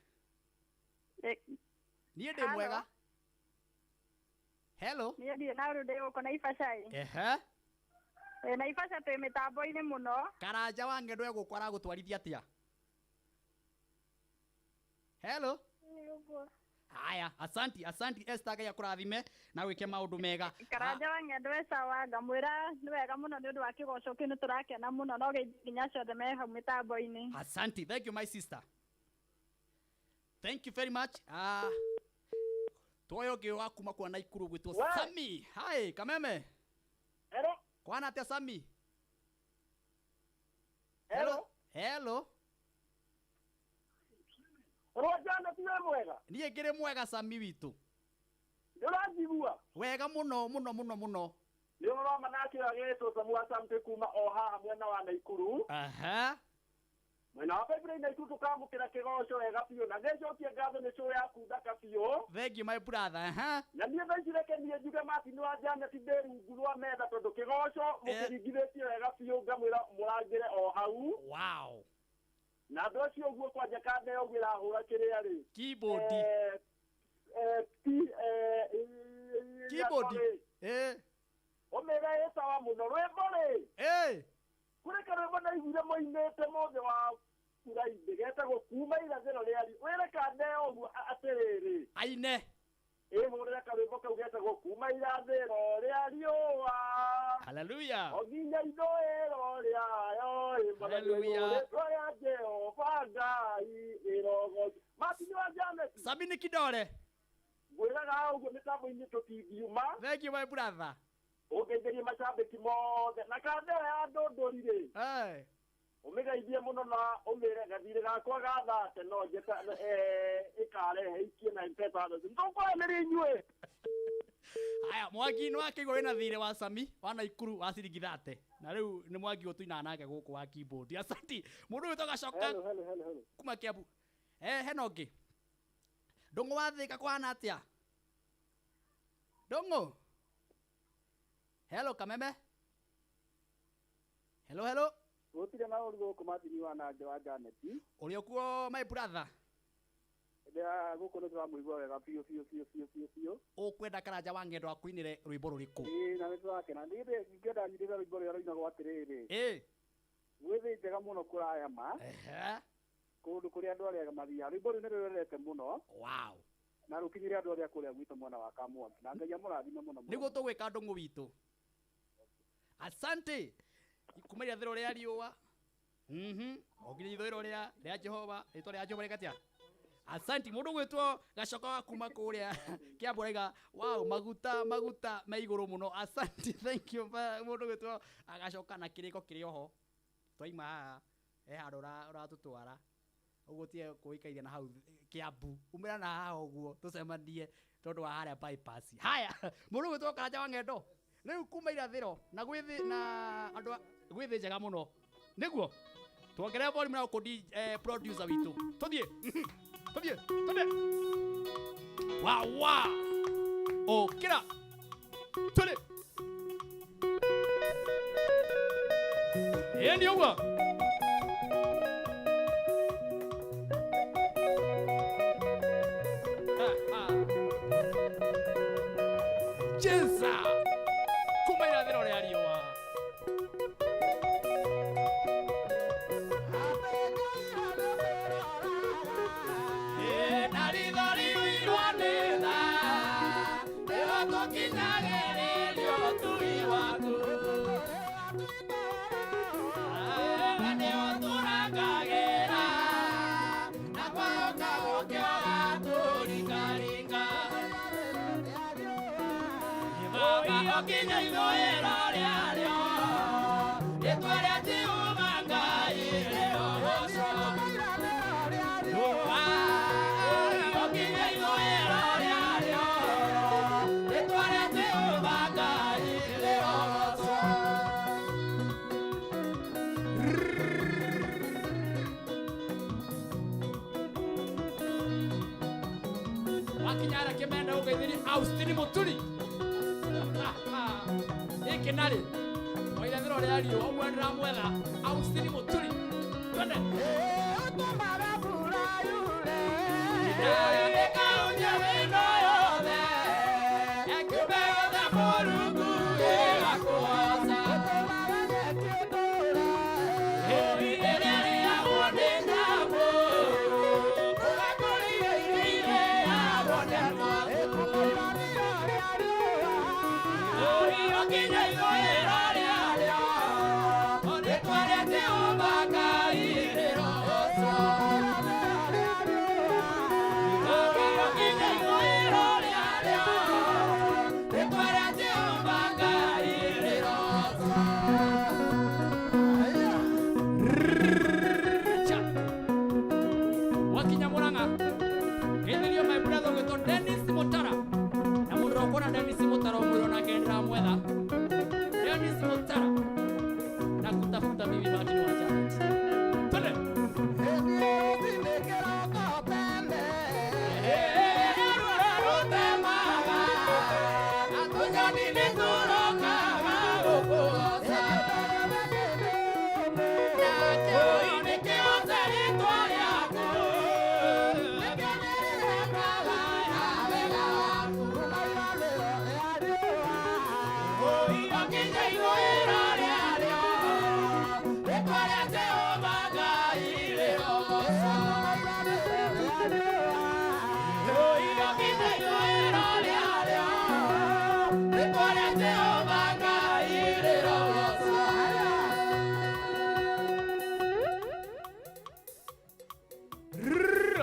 Niĩ ndĩ Hello. mwega. Hello. Niĩ ndirĩ na ũndũ, ndĩ gũkũ Naivasha ĩ. Ehe. Naivasha twĩ mĩtambo-inĩ mũno. Karanja wa ng'endo egũkũ aragũtwarithia atĩa? Hello. Haya, asanti, asanti Esther, Ngai akũrathime na wĩke maũndũ mega. Karanja wa ng'endo e sawa, ngamwĩra nĩ wega mũno nĩ ũndũ wa kĩgoco kĩu, nĩ tũrakena mũno no geithie nginya acio othe me hau mĩtambo-inĩ. Asante. Thank you my sister. Thank you very much. Tuoyo ũngĩ wa kuma kwa Naikuru gwĩtwo We. Sami. Hi, Kameme. Hello. Kwana atĩa Sami? Hello. Hello. Rwajana ti we mwega. Niĩ ngĩrĩ mwega Sami witũ. Nĩ ũranjigua? Wega mũno mũno mũno mũno. Nĩ ũroma nake agĩtwo Samu wa Samte kuma o haha mwena wa Naikuru. Aha. Mwena wa Pipeline Naikuru tũkamũkĩra kĩgoco wega biũ, na nĩnjokie ngatho nĩ show yaku thaka biũ. Thank you my brother. Aha. Na niĩ thaa ici reke niĩ njuge Martin wa Janet ndĩ rungu rwa metha, tondũ kĩgoco mũkĩringithĩtie wega biũ, ngamwĩra mũrangĩre o hau. Wow. Na andũ acio ũguo kwanja kanda ũguo ĩrahũra kĩrĩa rĩ. Keyboard. Keyboard. Keyboard. Ũmĩre ĩ sawa mũno rwĩmbo rĩ. Kũrĩ karwĩmbo ndaiguire moinĩte mothe wa Friday getagwo kuma irathĩro rĩa riũa. Wĩre kanda ũguo atĩrĩrĩ. Aine. Ĩhũrĩre karwĩmbo kau getagwo kuma irathĩro rĩa riũa. Hallelujah. O nginya ithũĩro rĩayo ĩ, Hallelujah. rĩtwa rĩa Jehova Ngai rĩrogocwo. Martin wa Janet. Sabini Kidore. Ngwĩraga ũguo mĩtambo-inĩ tũtingiuma. Thank you my brother. Ũngeithĩrie macambĩki mothe na kanda ĩyo ya ndũndũri rĩ. Ũmĩgeithie mũno na ũmĩre gathirĩ gakwa ga thate no njĩta ĩkarehe ikie na M-Pesa. Nĩtũkwaranĩria inyuĩ. Haya, Mwangi nĩ wakĩigua wĩna thirĩ wa Sami wa Naikuru wa ciringi 30, na rĩu nĩ Mwangi ũtũinaga nake gũkũ wa keyboard. Asanti. Mũndũ ũyũ tũgacoka Hello, hello, hello, hello. kuma Kiambu. Hena ũngĩ. Ndũng'ũ wa Thĩka kũhana atĩa? Ndũng'ũ. Hello Kameme. Hello hello. Gũtirĩ na ũru gũkũ Martin wa Nanje wa Janet. Ũrĩ okuo my brother? Ndĩra gũkũ nĩ tũramũigua wega biũ biũ biũ biũ biũ biũ. Ũkwenda Karanja wa Ng'endo akũinĩre rwĩmbo rũrĩkũ? Ĩĩ, na nĩ tũrakena. Niĩ ingĩenda nyinĩre rwĩmbo rũrĩa rũinagwo atĩrĩrĩ. Gwĩ thĩ njega mũno kũraya ma. Kũndũ kũrĩa andũ arĩa mathiaga. Rwĩmbo rũu nĩ rwendete mũno. Wow. Na rũkinyĩre andũ arĩa kũrĩa gwitũ mwena wa Kamwangi. Na Ngai amũrathime mũno mũno. Nĩguo tũgwĩka ndũng'ũ witũ. Asante. Kuma irathĩro rĩa riũa. O nginya ithũĩro rĩa Jehova, rĩtwa rĩa Jehova rĩkatia. Asanti mũndũ gwĩtwo gacoka wa kuma kũrĩa Kĩambu araiga wow, maguta maguta me igũrũ mũno. Asanti, thank you mũndũ gwĩtwo agacoka na kĩrĩko kĩrĩ oho twaima haha he handũ ũratũtwara ũguo tie kũikaire na hau Kĩambu umĩra na haha ũguo tũcemanie tondũ wa harĩa bypass. Haya, mũndũ gwĩtwo Karanja wa Ng'endo rĩu kuma irathĩro na gwĩthĩ na andũ gwĩthĩ njega mũno nĩguo tuongerere volume na gũkũ producer witũ tũthiĩ tũthiĩ tũthiĩ wa wa ũkĩra tũrĩ ĩĩ nĩ ũguo. Cheza kuma irathĩro rĩa riũa. Na ritho rĩiyũirwo nĩ tha, nĩho tũkinyagĩrĩrio ũtugi waku. Na nĩho tũrangagĩra, na kwahoka gũkĩoga tũringaringa. Baba ũkinya ithũĩro rĩarĩo, rĩtwa rĩa Jehova Ngai rĩrogoocwo. Ũkinya ithũĩro rĩarĩo, rĩtwa rĩa Jehova Ngai rĩrogoocwo. Wakinya harĩa Kĩmende ũgeithĩrie Austin Mũturi. Gĩkĩ narĩ wa irathĩro rĩa riũa ũguo ndĩramwetha Austin Mũturi. Twende. Ĩkahunyia wĩno yothe, ĩkiumbe yothe Mũrungu ĩgakũgooca. Ĩrĩa ĩrĩagwo nĩ nyamũ, ũgakũrĩire irio irĩagwo nĩ andũ aku. Ũkinya ithũĩro rĩarĩo, rĩtwa rĩa Jehova Ngai rĩrogoocwo. Ũkinya ithũĩro rĩarĩo, rĩtwa rĩa Jehova Ngai rĩrogoocwo. Cha. Wakinya Murang'a geithĩrio my brother ũgwĩtwo Dennis Mutara na mũndũ ũkuona Dennis Mutara ũmwĩre onake ndĩramwetha Dennis Mutara na kutafuta mimi Martin wa Janet. Twende. Tũnyoni nĩ tũrokaga gũkũgooca. Nakĩo nĩkĩo rĩtwa rĩaku. Ũkinya ithũĩro rĩarĩo, rĩtwa rĩa Jehova Ngai rĩrogoocwo. Ũkinya ithũĩro rĩarĩo, rĩtwa rĩa Jehova Ngai rĩrogoocwo. Rrrr.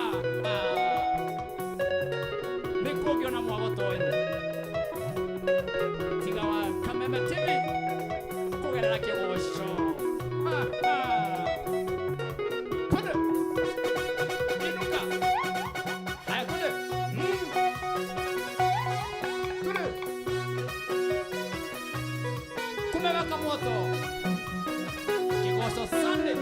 Ah, ah. Nĩ kũngĩona mwago ta ũyũ tiga wa Kameme TV kũgerera kĩgoco. Ah, ah. Twende. Inuka. Haya, twende. Twende. Kumewaka moto. Kĩgoco Sunday.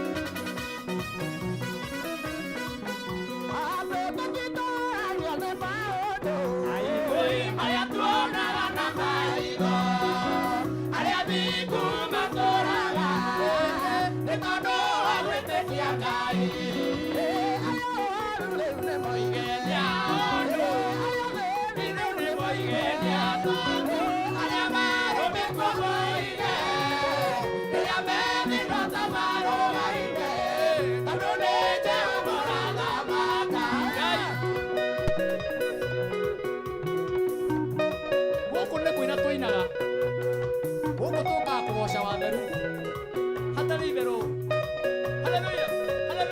Marĩa tuonaga na maitho, arĩa thingu matũũraga, nĩ tondũ wa gwĩtĩkia Ngai. Moige nĩ andũ, rĩu nĩ moige nĩ andũ, arĩa marũmĩtwo moige, rĩrĩa methĩnwo ta marũgaine, tondũ nĩ Jehova ũrathamaka. Ngai. Gũkũ nĩ kũina tũinaga, gũkũ tũkaga kũgoca watheru hatarĩ itherũ. Haleluya, haleluya.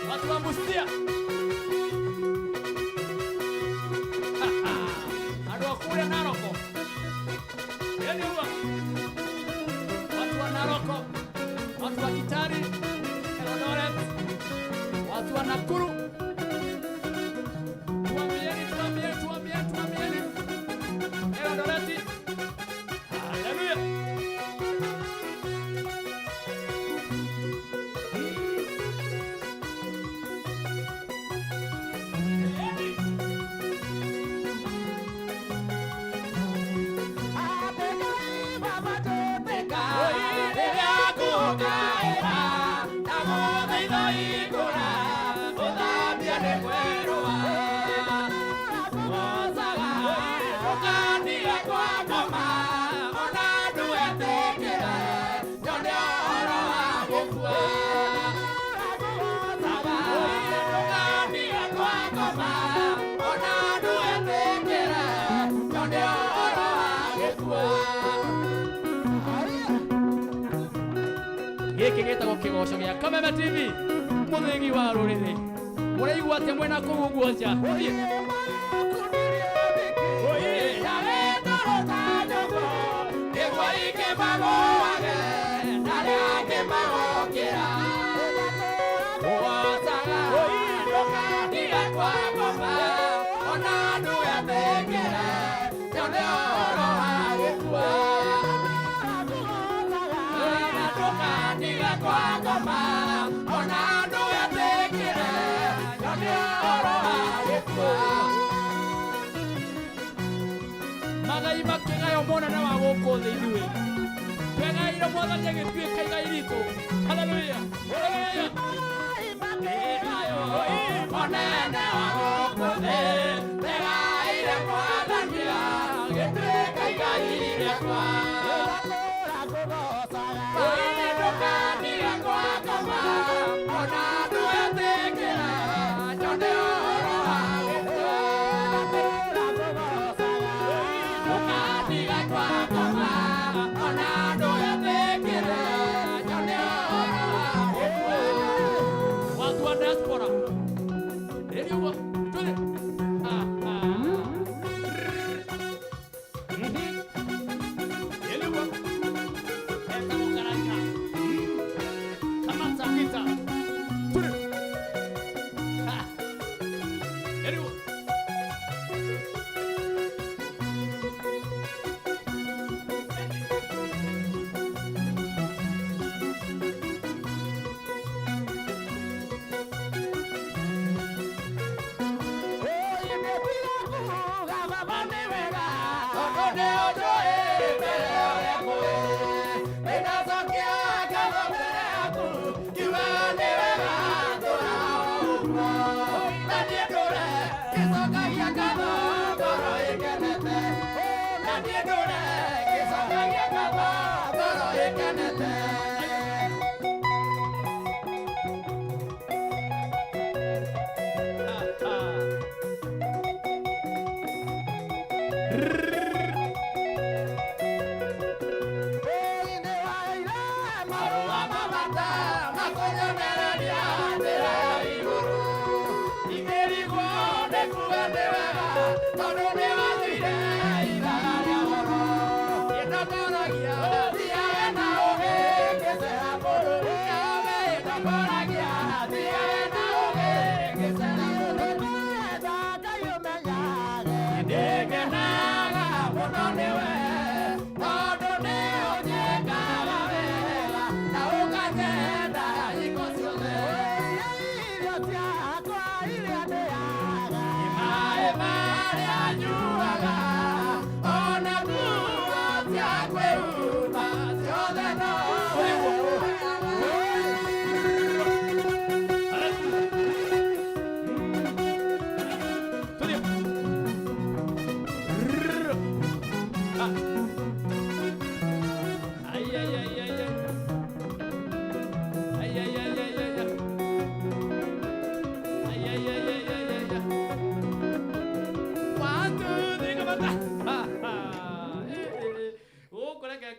Watu wa Busia. Andũ a kũrĩa Naroko. Yaani huwa. Watu wa Naroko, watu wa Kitale, Eldoret, watu wa Nakuru. Tuambieni, tuambieni, tuambieni, tuambieni. Eldoret. Hallelujah. Gĩkĩ gĩtagwo kĩgoco gĩa Kameme TV, mũthĩgi wa rũrĩrĩ. Mũraigua atĩa mwĩna kũu ũguo nja? Thiĩ. Magai makĩgayo mũnene wa gũkũ thĩ ithuĩ twegaire mwathani agĩtuĩka igai ritũ. Haleluya, haleluya. Mũnene wa gũkũ thĩ twegaire mwathani agĩtuĩka igai rĩakwa. Watu wa diaspora. Ndio twende. Elewa. Eta mukaranja. Kama tsakita. Twende. Elewa.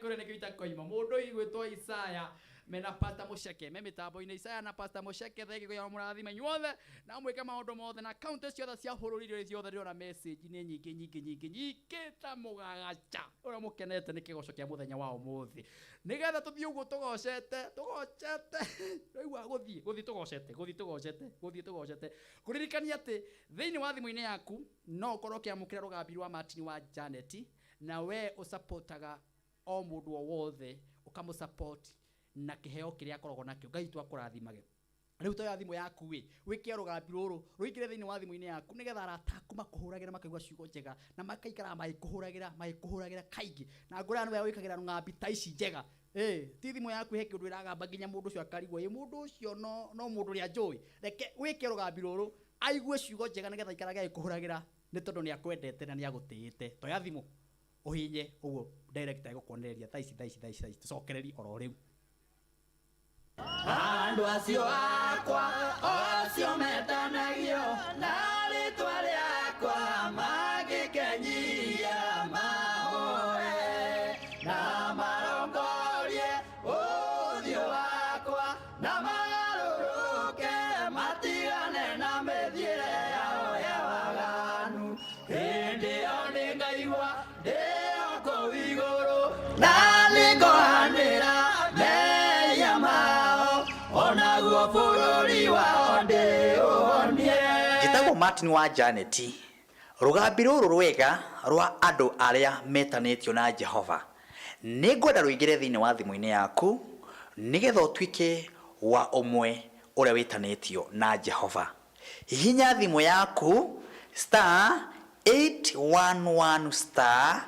ngũre nĩkĩo itakoima mũndũ igwĩtwo Isaya mena Pastor Muceke me mĩtambo-inĩ. Isaya na Pastor Muceke, thengi kũya mũrathime inyuothe na mwĩke maũndũ mothe na kaunti ciothe cia bũrũri rĩrĩ ciothe. Ndĩrona message nĩ nyingĩ nyingĩ nyingĩ nyingĩ ta mũgagaca ũrĩa mũkenete nĩ kĩgoco kĩa mũthenya wa ũmũthĩ, nĩgetha tũthiĩ ũguo tũgocete tũgocete. Rĩu gũthiĩ gũthiĩ tũgocete, gũthiĩ tũgocete, gũthiĩ tũgocete, kũririkania atĩ thĩinĩ wa thimũ-inĩ yaku no ũkorwo ũkĩamũkĩra rũgambi rwa Martin wa Janet, na we ũsupportaga o mũndũ o wothe, ũkamũsupport na kĩheo kĩrĩa akoragwo nakĩo. Ngai tu akũrathimage. Rĩu toya thimũ yaku ĩ wĩkĩre rũgambi rũrũ rũingĩre thĩinĩ wa thimũ-inĩ yaku, nĩgetha arata aku makũhũragĩra, makaigua ciugo njega na makaikaraga magĩkũhũragĩra magĩkũhũragĩra kaingĩ. Na ngũraya nĩwe wĩkagĩra rũgambi ta ici njega. Ti thimũ yaku he kĩndũ ĩragamba nginya mũndũ ũcio akarigwo ĩ mũndũ ũcio no mũndũ ũrĩa njũĩ. Reke wĩke rũgambi rũrũ aigue ciugo njega, nĩgetha aikarage agĩkũhũragĩra, nĩ tondũ nĩ akwendete na nĩ agũtĩĩte. Toya thimũ ũhinye ũguo director egũkuonereria thaa ici, thaa ici, thaa ici, thaa ici, tũcokererie oro rĩu. Andũ acio akwa acio metanagio na rĩtwa rĩakwa mangĩkenyia mahoe na marongorie ũthiũ wakwa na magarũrũke matigane na mĩthiĩre yao ya waganu, hĩndĩ ĩyo nĩngaigua ndĩ o kũu igũrũ na nĩngohanĩra mehia mao onaguo bũrũri wao ndĩũhonie. Njĩtagwo Martin wa Janet. Rũgambi rũrũ rwega rwa andũ arĩa metanĩtio na Jehova nĩ ngwenda rũingĩre thĩinĩ wa thimũ-inĩ yaku, nĩgetha ũtuĩke wa ũmwe ũrĩa wĩtanĩtio na Jehova. Hihinya thimũ yaku star 811 star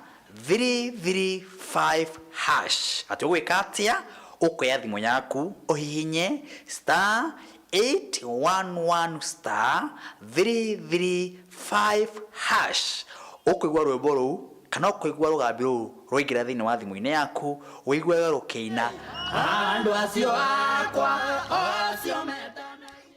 335 hash. Atĩ ũgwĩka atĩa? Ũkoya thimũ yaku ũhihinye star 811 star 335 hash, ũkũigua rwĩmbo rũu kana ũkũigua rũgambi rũu rwaingĩra thĩinĩ wa thimũ-inĩ yaku, ũiguage rũkĩina. Andũ acio akwa acio metana.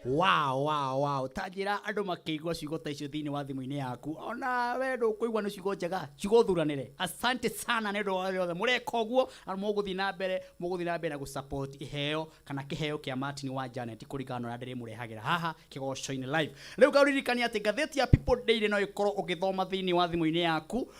Wow, ta njĩra andũ makĩigua ciugo ta icio thĩinĩ wa thimũ-inĩ yaku, ona we ndũkũigua nĩ ciugo njega, ciugo thuranĩre. Asante sana nĩ ũndũ wa rĩothe mũreka ũguo, na mũgũthiĩ na mbere, mũgũthiĩ na mbere na gũsupport iheo kana kĩheo kĩa Martin wa Janet kũringana na ũrĩa ndĩrĩmũrehagĩra haha kĩgoco-inĩ live. Rĩu ngaũririkania atĩ ngathĩti ya People Daily no ĩkorwo ũgĩthoma thĩinĩ wa thimũ-inĩ yaku.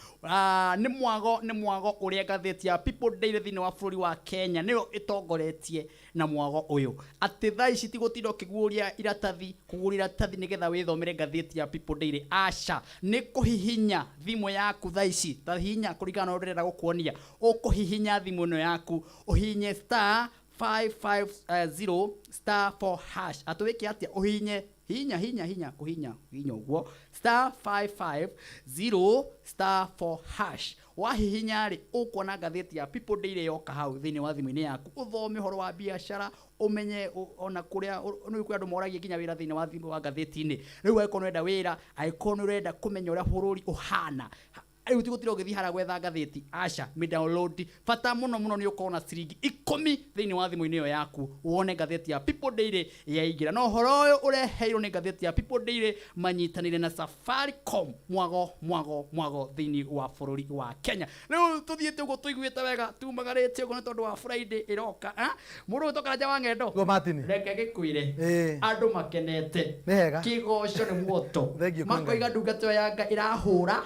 Nĩ mwago, nĩ mwago ũrĩa ngathĩti ya People Daily thĩinĩ wa bũrũri wa Kenya nĩyo ĩtongoretie na mwago ũyũ, atĩ thaa ici ti gũtinda ũkĩguũria iratathi, kũguũria iratathi nĩgetha wĩthomere ngathĩti ya People Daily. Aca, nĩ kũhihinya thimũ yaku thaa ici, ta hihinya kũringana na ũrĩa ndĩrenda gũkuonia. Ũkũhihinya thimũ ĩno yaku, ũhihinye star 550 star 4 hash. Atĩ wĩke atĩa? Ũhihinye, hihinya hihinya hihinya, kũhihinya hihinya ũguo star 550 star 4 hash. Wahihinya rĩ, ũkuona ngathĩti ya People Daily yoka hau thĩinĩ wa thimũ-inĩ yaku, ũthome ũhoro wa biacara, ũmenye ona kũrĩa nĩ kwĩ andũ moragia nginya wĩra thĩinĩ wa thimũ wa ngathĩti-inĩ. Rĩu angĩkorwo nĩ ũrenda wĩra, angĩkorwo nĩ ũrenda kũmenya ũrĩa bũrũri ũhana, rĩu ti gũtinda ũgĩthiĩ harĩa gwetha ngathĩti, aca, mĩ download. Bata mũno mũno nĩ ũkorwo na ciringi 10 thĩinĩ wa thimũ-inĩ ĩyo yaku, wone ngathĩti ya People Daily yaingĩra. Na ũhoro ũyũ ũreheirwo nĩ ngathĩti ya People Daily manyitanĩire na Safaricom, mwago mwago mwago thĩinĩ wa bũrũri wa Kenya. Rĩu tũthiĩte ũguo tũiguĩte wega, tumagarĩte ũguo nĩ tondũ wa Friday ĩroka. Mũndũ ũyũ Karanja wa Ng'endo. Go Martin. Reke gĩkwĩre andũ makenete. Nĩ hega. Kĩgoco nĩ muoto. Thank you, makoiga ndungata ĩyo ya Ngai ĩrahũra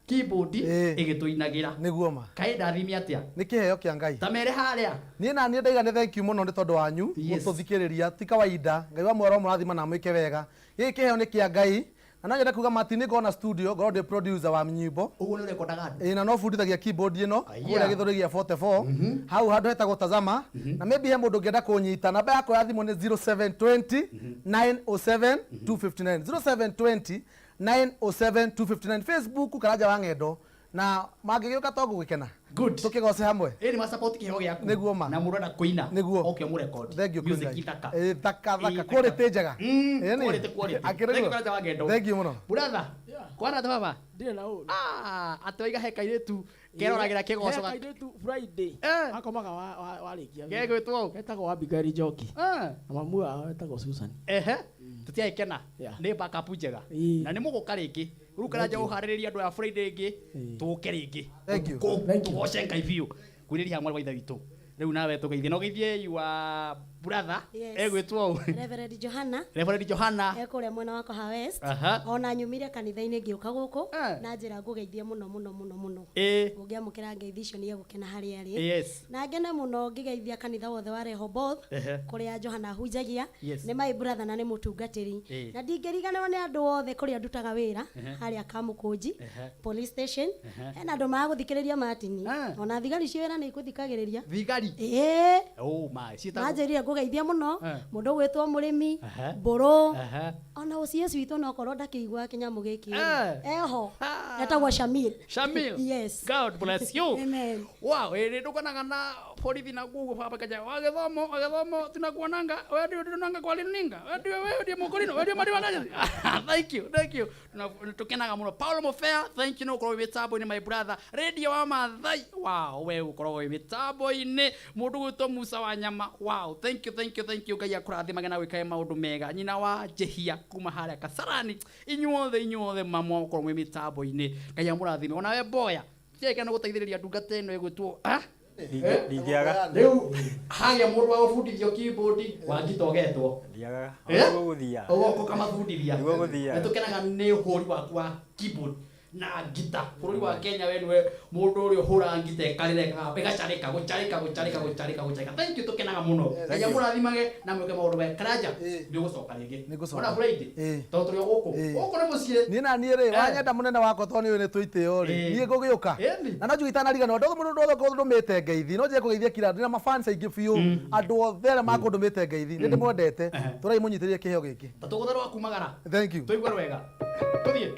keyboard ĩgĩtũinagĩra. Nĩguo ma. Kaĩ ndathimi atĩa? Nĩ kĩheo kĩa Ngai. Ta mere harĩa. Niĩ na niĩ ndaiga nĩ thank you mũno nĩ tondũ wanyu gũtũthikĩrĩria, ti kawaida. Ngai wa muoyo mũrathima na amwĩke wega. Gĩkĩ kĩheo nĩ kĩa Ngai. Na no nyende kuga Martin, nĩ ngorwo na studio, ngorwo ndĩ producer wa nyĩmbo. Ũguo nĩ ũrekondaga andũ? Ĩĩ, na no bundithagia keyboard ĩno kũrĩa Gĩthũri gĩa 44 hau handũ hetagwo Tazama. Na maybe he mũndũ ũngĩenda kũnyita, namba yakwa ya thimũ nĩ 0720 907 259, 0720 907 259. Facebook Karanja wa Ng'endo, na mangĩgĩũka to gũgĩkena. Good. Tũkĩgoce hamwe. Ĩĩ, nĩ ma support kĩheo gĩaku. Nĩguo ma. Na mũndũ enda kũina. Nĩguo. Oke ũmũrekondi. Thank you, Music Ngai. thaka. Ĩĩ, thaka thaka. Ĩĩ, Quality njega. Ĩĩ, nĩ. Quality, quality. Akĩrĩ Thank you, guo. Karanja wa Ng'endo. Thank you mũno. Brother, kwana ta baba? Ndirĩ na ũru. Atĩ waiga he kairĩtu keroragĩra kĩgoco He kairĩtu Friday. Akomaga warĩkia wĩra. Gegwĩtwo ũũ? Getagwo Abigail Njoki. Na mamu wao etagwo Susan. Ehe. Tũtiagĩkena. Nĩ backup njega. Na nĩ mũgũka rĩngĩ. Rĩu Karanja ũharĩrĩrie andũ a Friday ĩngĩ, tũke rĩngĩ. Thank you. Tũgoce Ngai biũ. Kwĩrĩria hamwe wa ithe witũ. Rĩu nawe tũgeithie. Na ũgeithie your brother. Yes. Egwĩtwo ũ? Reverend Johanna. Reverend Johanna. E kũrĩa mwena wa Kahawa West. Aha. Ona nyumire kanitha-inĩ ngĩũka gũkũ na njĩra ngũgeithie mũno mũno mũno mũno. Ũngĩamũkĩra ngeithi icio nĩ egũkena harĩa arĩ. Yes. Na ngene mũno ngĩgeithia kanitha wothe wa Rehoboth kũrĩa Johana hunjagia. Yes. Nĩ my brother na nĩ mũtungatĩri. Na ndingĩriganĩrwo nĩ andũ othe kũrĩa ndutaga wĩra harĩa Kamũkũnji police station. Hena andũ magũthikĩrĩria Martin. Ona thigari cia wĩra nĩ ikũthikagĩrĩria. Thigari. Ĩĩ. Oh my. Ciĩtagwo. Manjĩrire ngũgeithia mũno mũndũ ũgwĩtwo mũrĩmi mbũrũ ona OCS witũ no korwo ndakĩigua kĩnyamũ gĩkĩ eho etagwo Shamil. Shamil. Yes. God bless you. Amen. Wow, ĩrĩ ndũkonaga na borithi na gugu baba kaja wagĩthomo wagĩthomo tunakuonanga wewe ndio ndonanga kwa lininga wewe ndio wewe ndio mukorino wewe ndio mariwa naje. Thank you, thank you. Tukenaga muno. Paulo Mofea, thank you no ukorwo wi mitambo-inĩ my brother. Radio wa Mathai. Wow, wewe ukorwo wi mitambo-inĩ. Mũndũ gwĩtwo Musa wa Nyama. Wow, thank you, thank you, thank you. Ngai akũrathimage na wĩkage maũndũ mega. Nyina wa Njehia kuma harĩa Kasarani. Inyuothe inyuothe mamwa ũkorwo mwĩ mitambo-inĩ. Ngai amũrathime. Ona we Mboya. Tiaika nĩ gũteithĩrĩria ndungata ĩno ĩgwĩtwo ah? Ndingĩaga. Rĩu hagĩa mũndũ wa gũbundithio keyboard wangita ũgetwo. Ndiagaga. Eh? Nĩguo gũthiaga. Ũgoka ũkamabundithia. Nĩguo gũthiaga. Nĩ tũkenaga nĩ ũhũri waku wa keyboard na ngita. Bũrũri wa Kenya we nĩwe mũndũ ũrĩa ũhũraga ngita ĩkarĩra ĩgacarĩka gũcarĩka gũcarĩka gũcarĩka gũcarĩka. Thank you, tũkenaga mũno. Ngai amũrathimage na mwĩke maũndũ mega. Karanja, nĩ ũgũcoka rĩngĩ. Ona Friday, tondũ tũrĩ o gũkũ. Gũkũ nĩ mũciĩ. Niĩ na niĩ rĩ, wanyenda mũnene wakwa tondũ nĩ ũĩ nĩ twĩtĩo rĩ, niĩ ngũgĩũka. Na no njuge itanariganĩrwo, andũ othe mũndũ wothe ũkũndũmĩte ngeithi, no njage kũgeithia kira ndĩna mafans aingĩ biũ, andũ othe arĩa makũndũmĩte ngeithi, nĩ ndĩmwendete. Tũrai mũnyitĩrĩre kĩheo gĩkĩ. Ta tũgũtha rwa kumagara. Thank you. Tũigue wega. Tũthiĩ.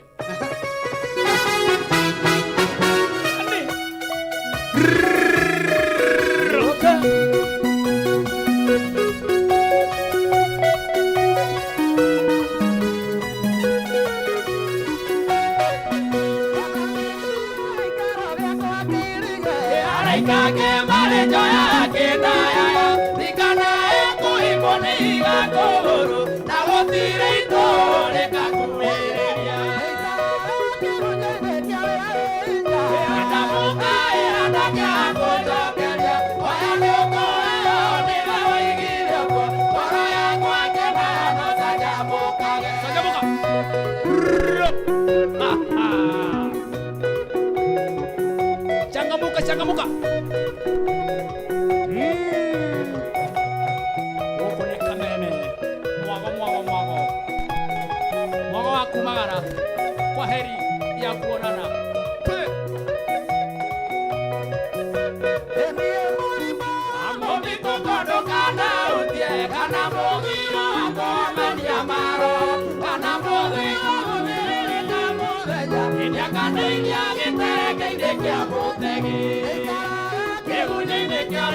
Changamuka, changamuka. Gũkũ nĩ Kameme. Mwago, mwago, mwago. Mwago wa kumagara. Kwa heri ya kuonana. Kĩgunyĩ-inĩ kĩa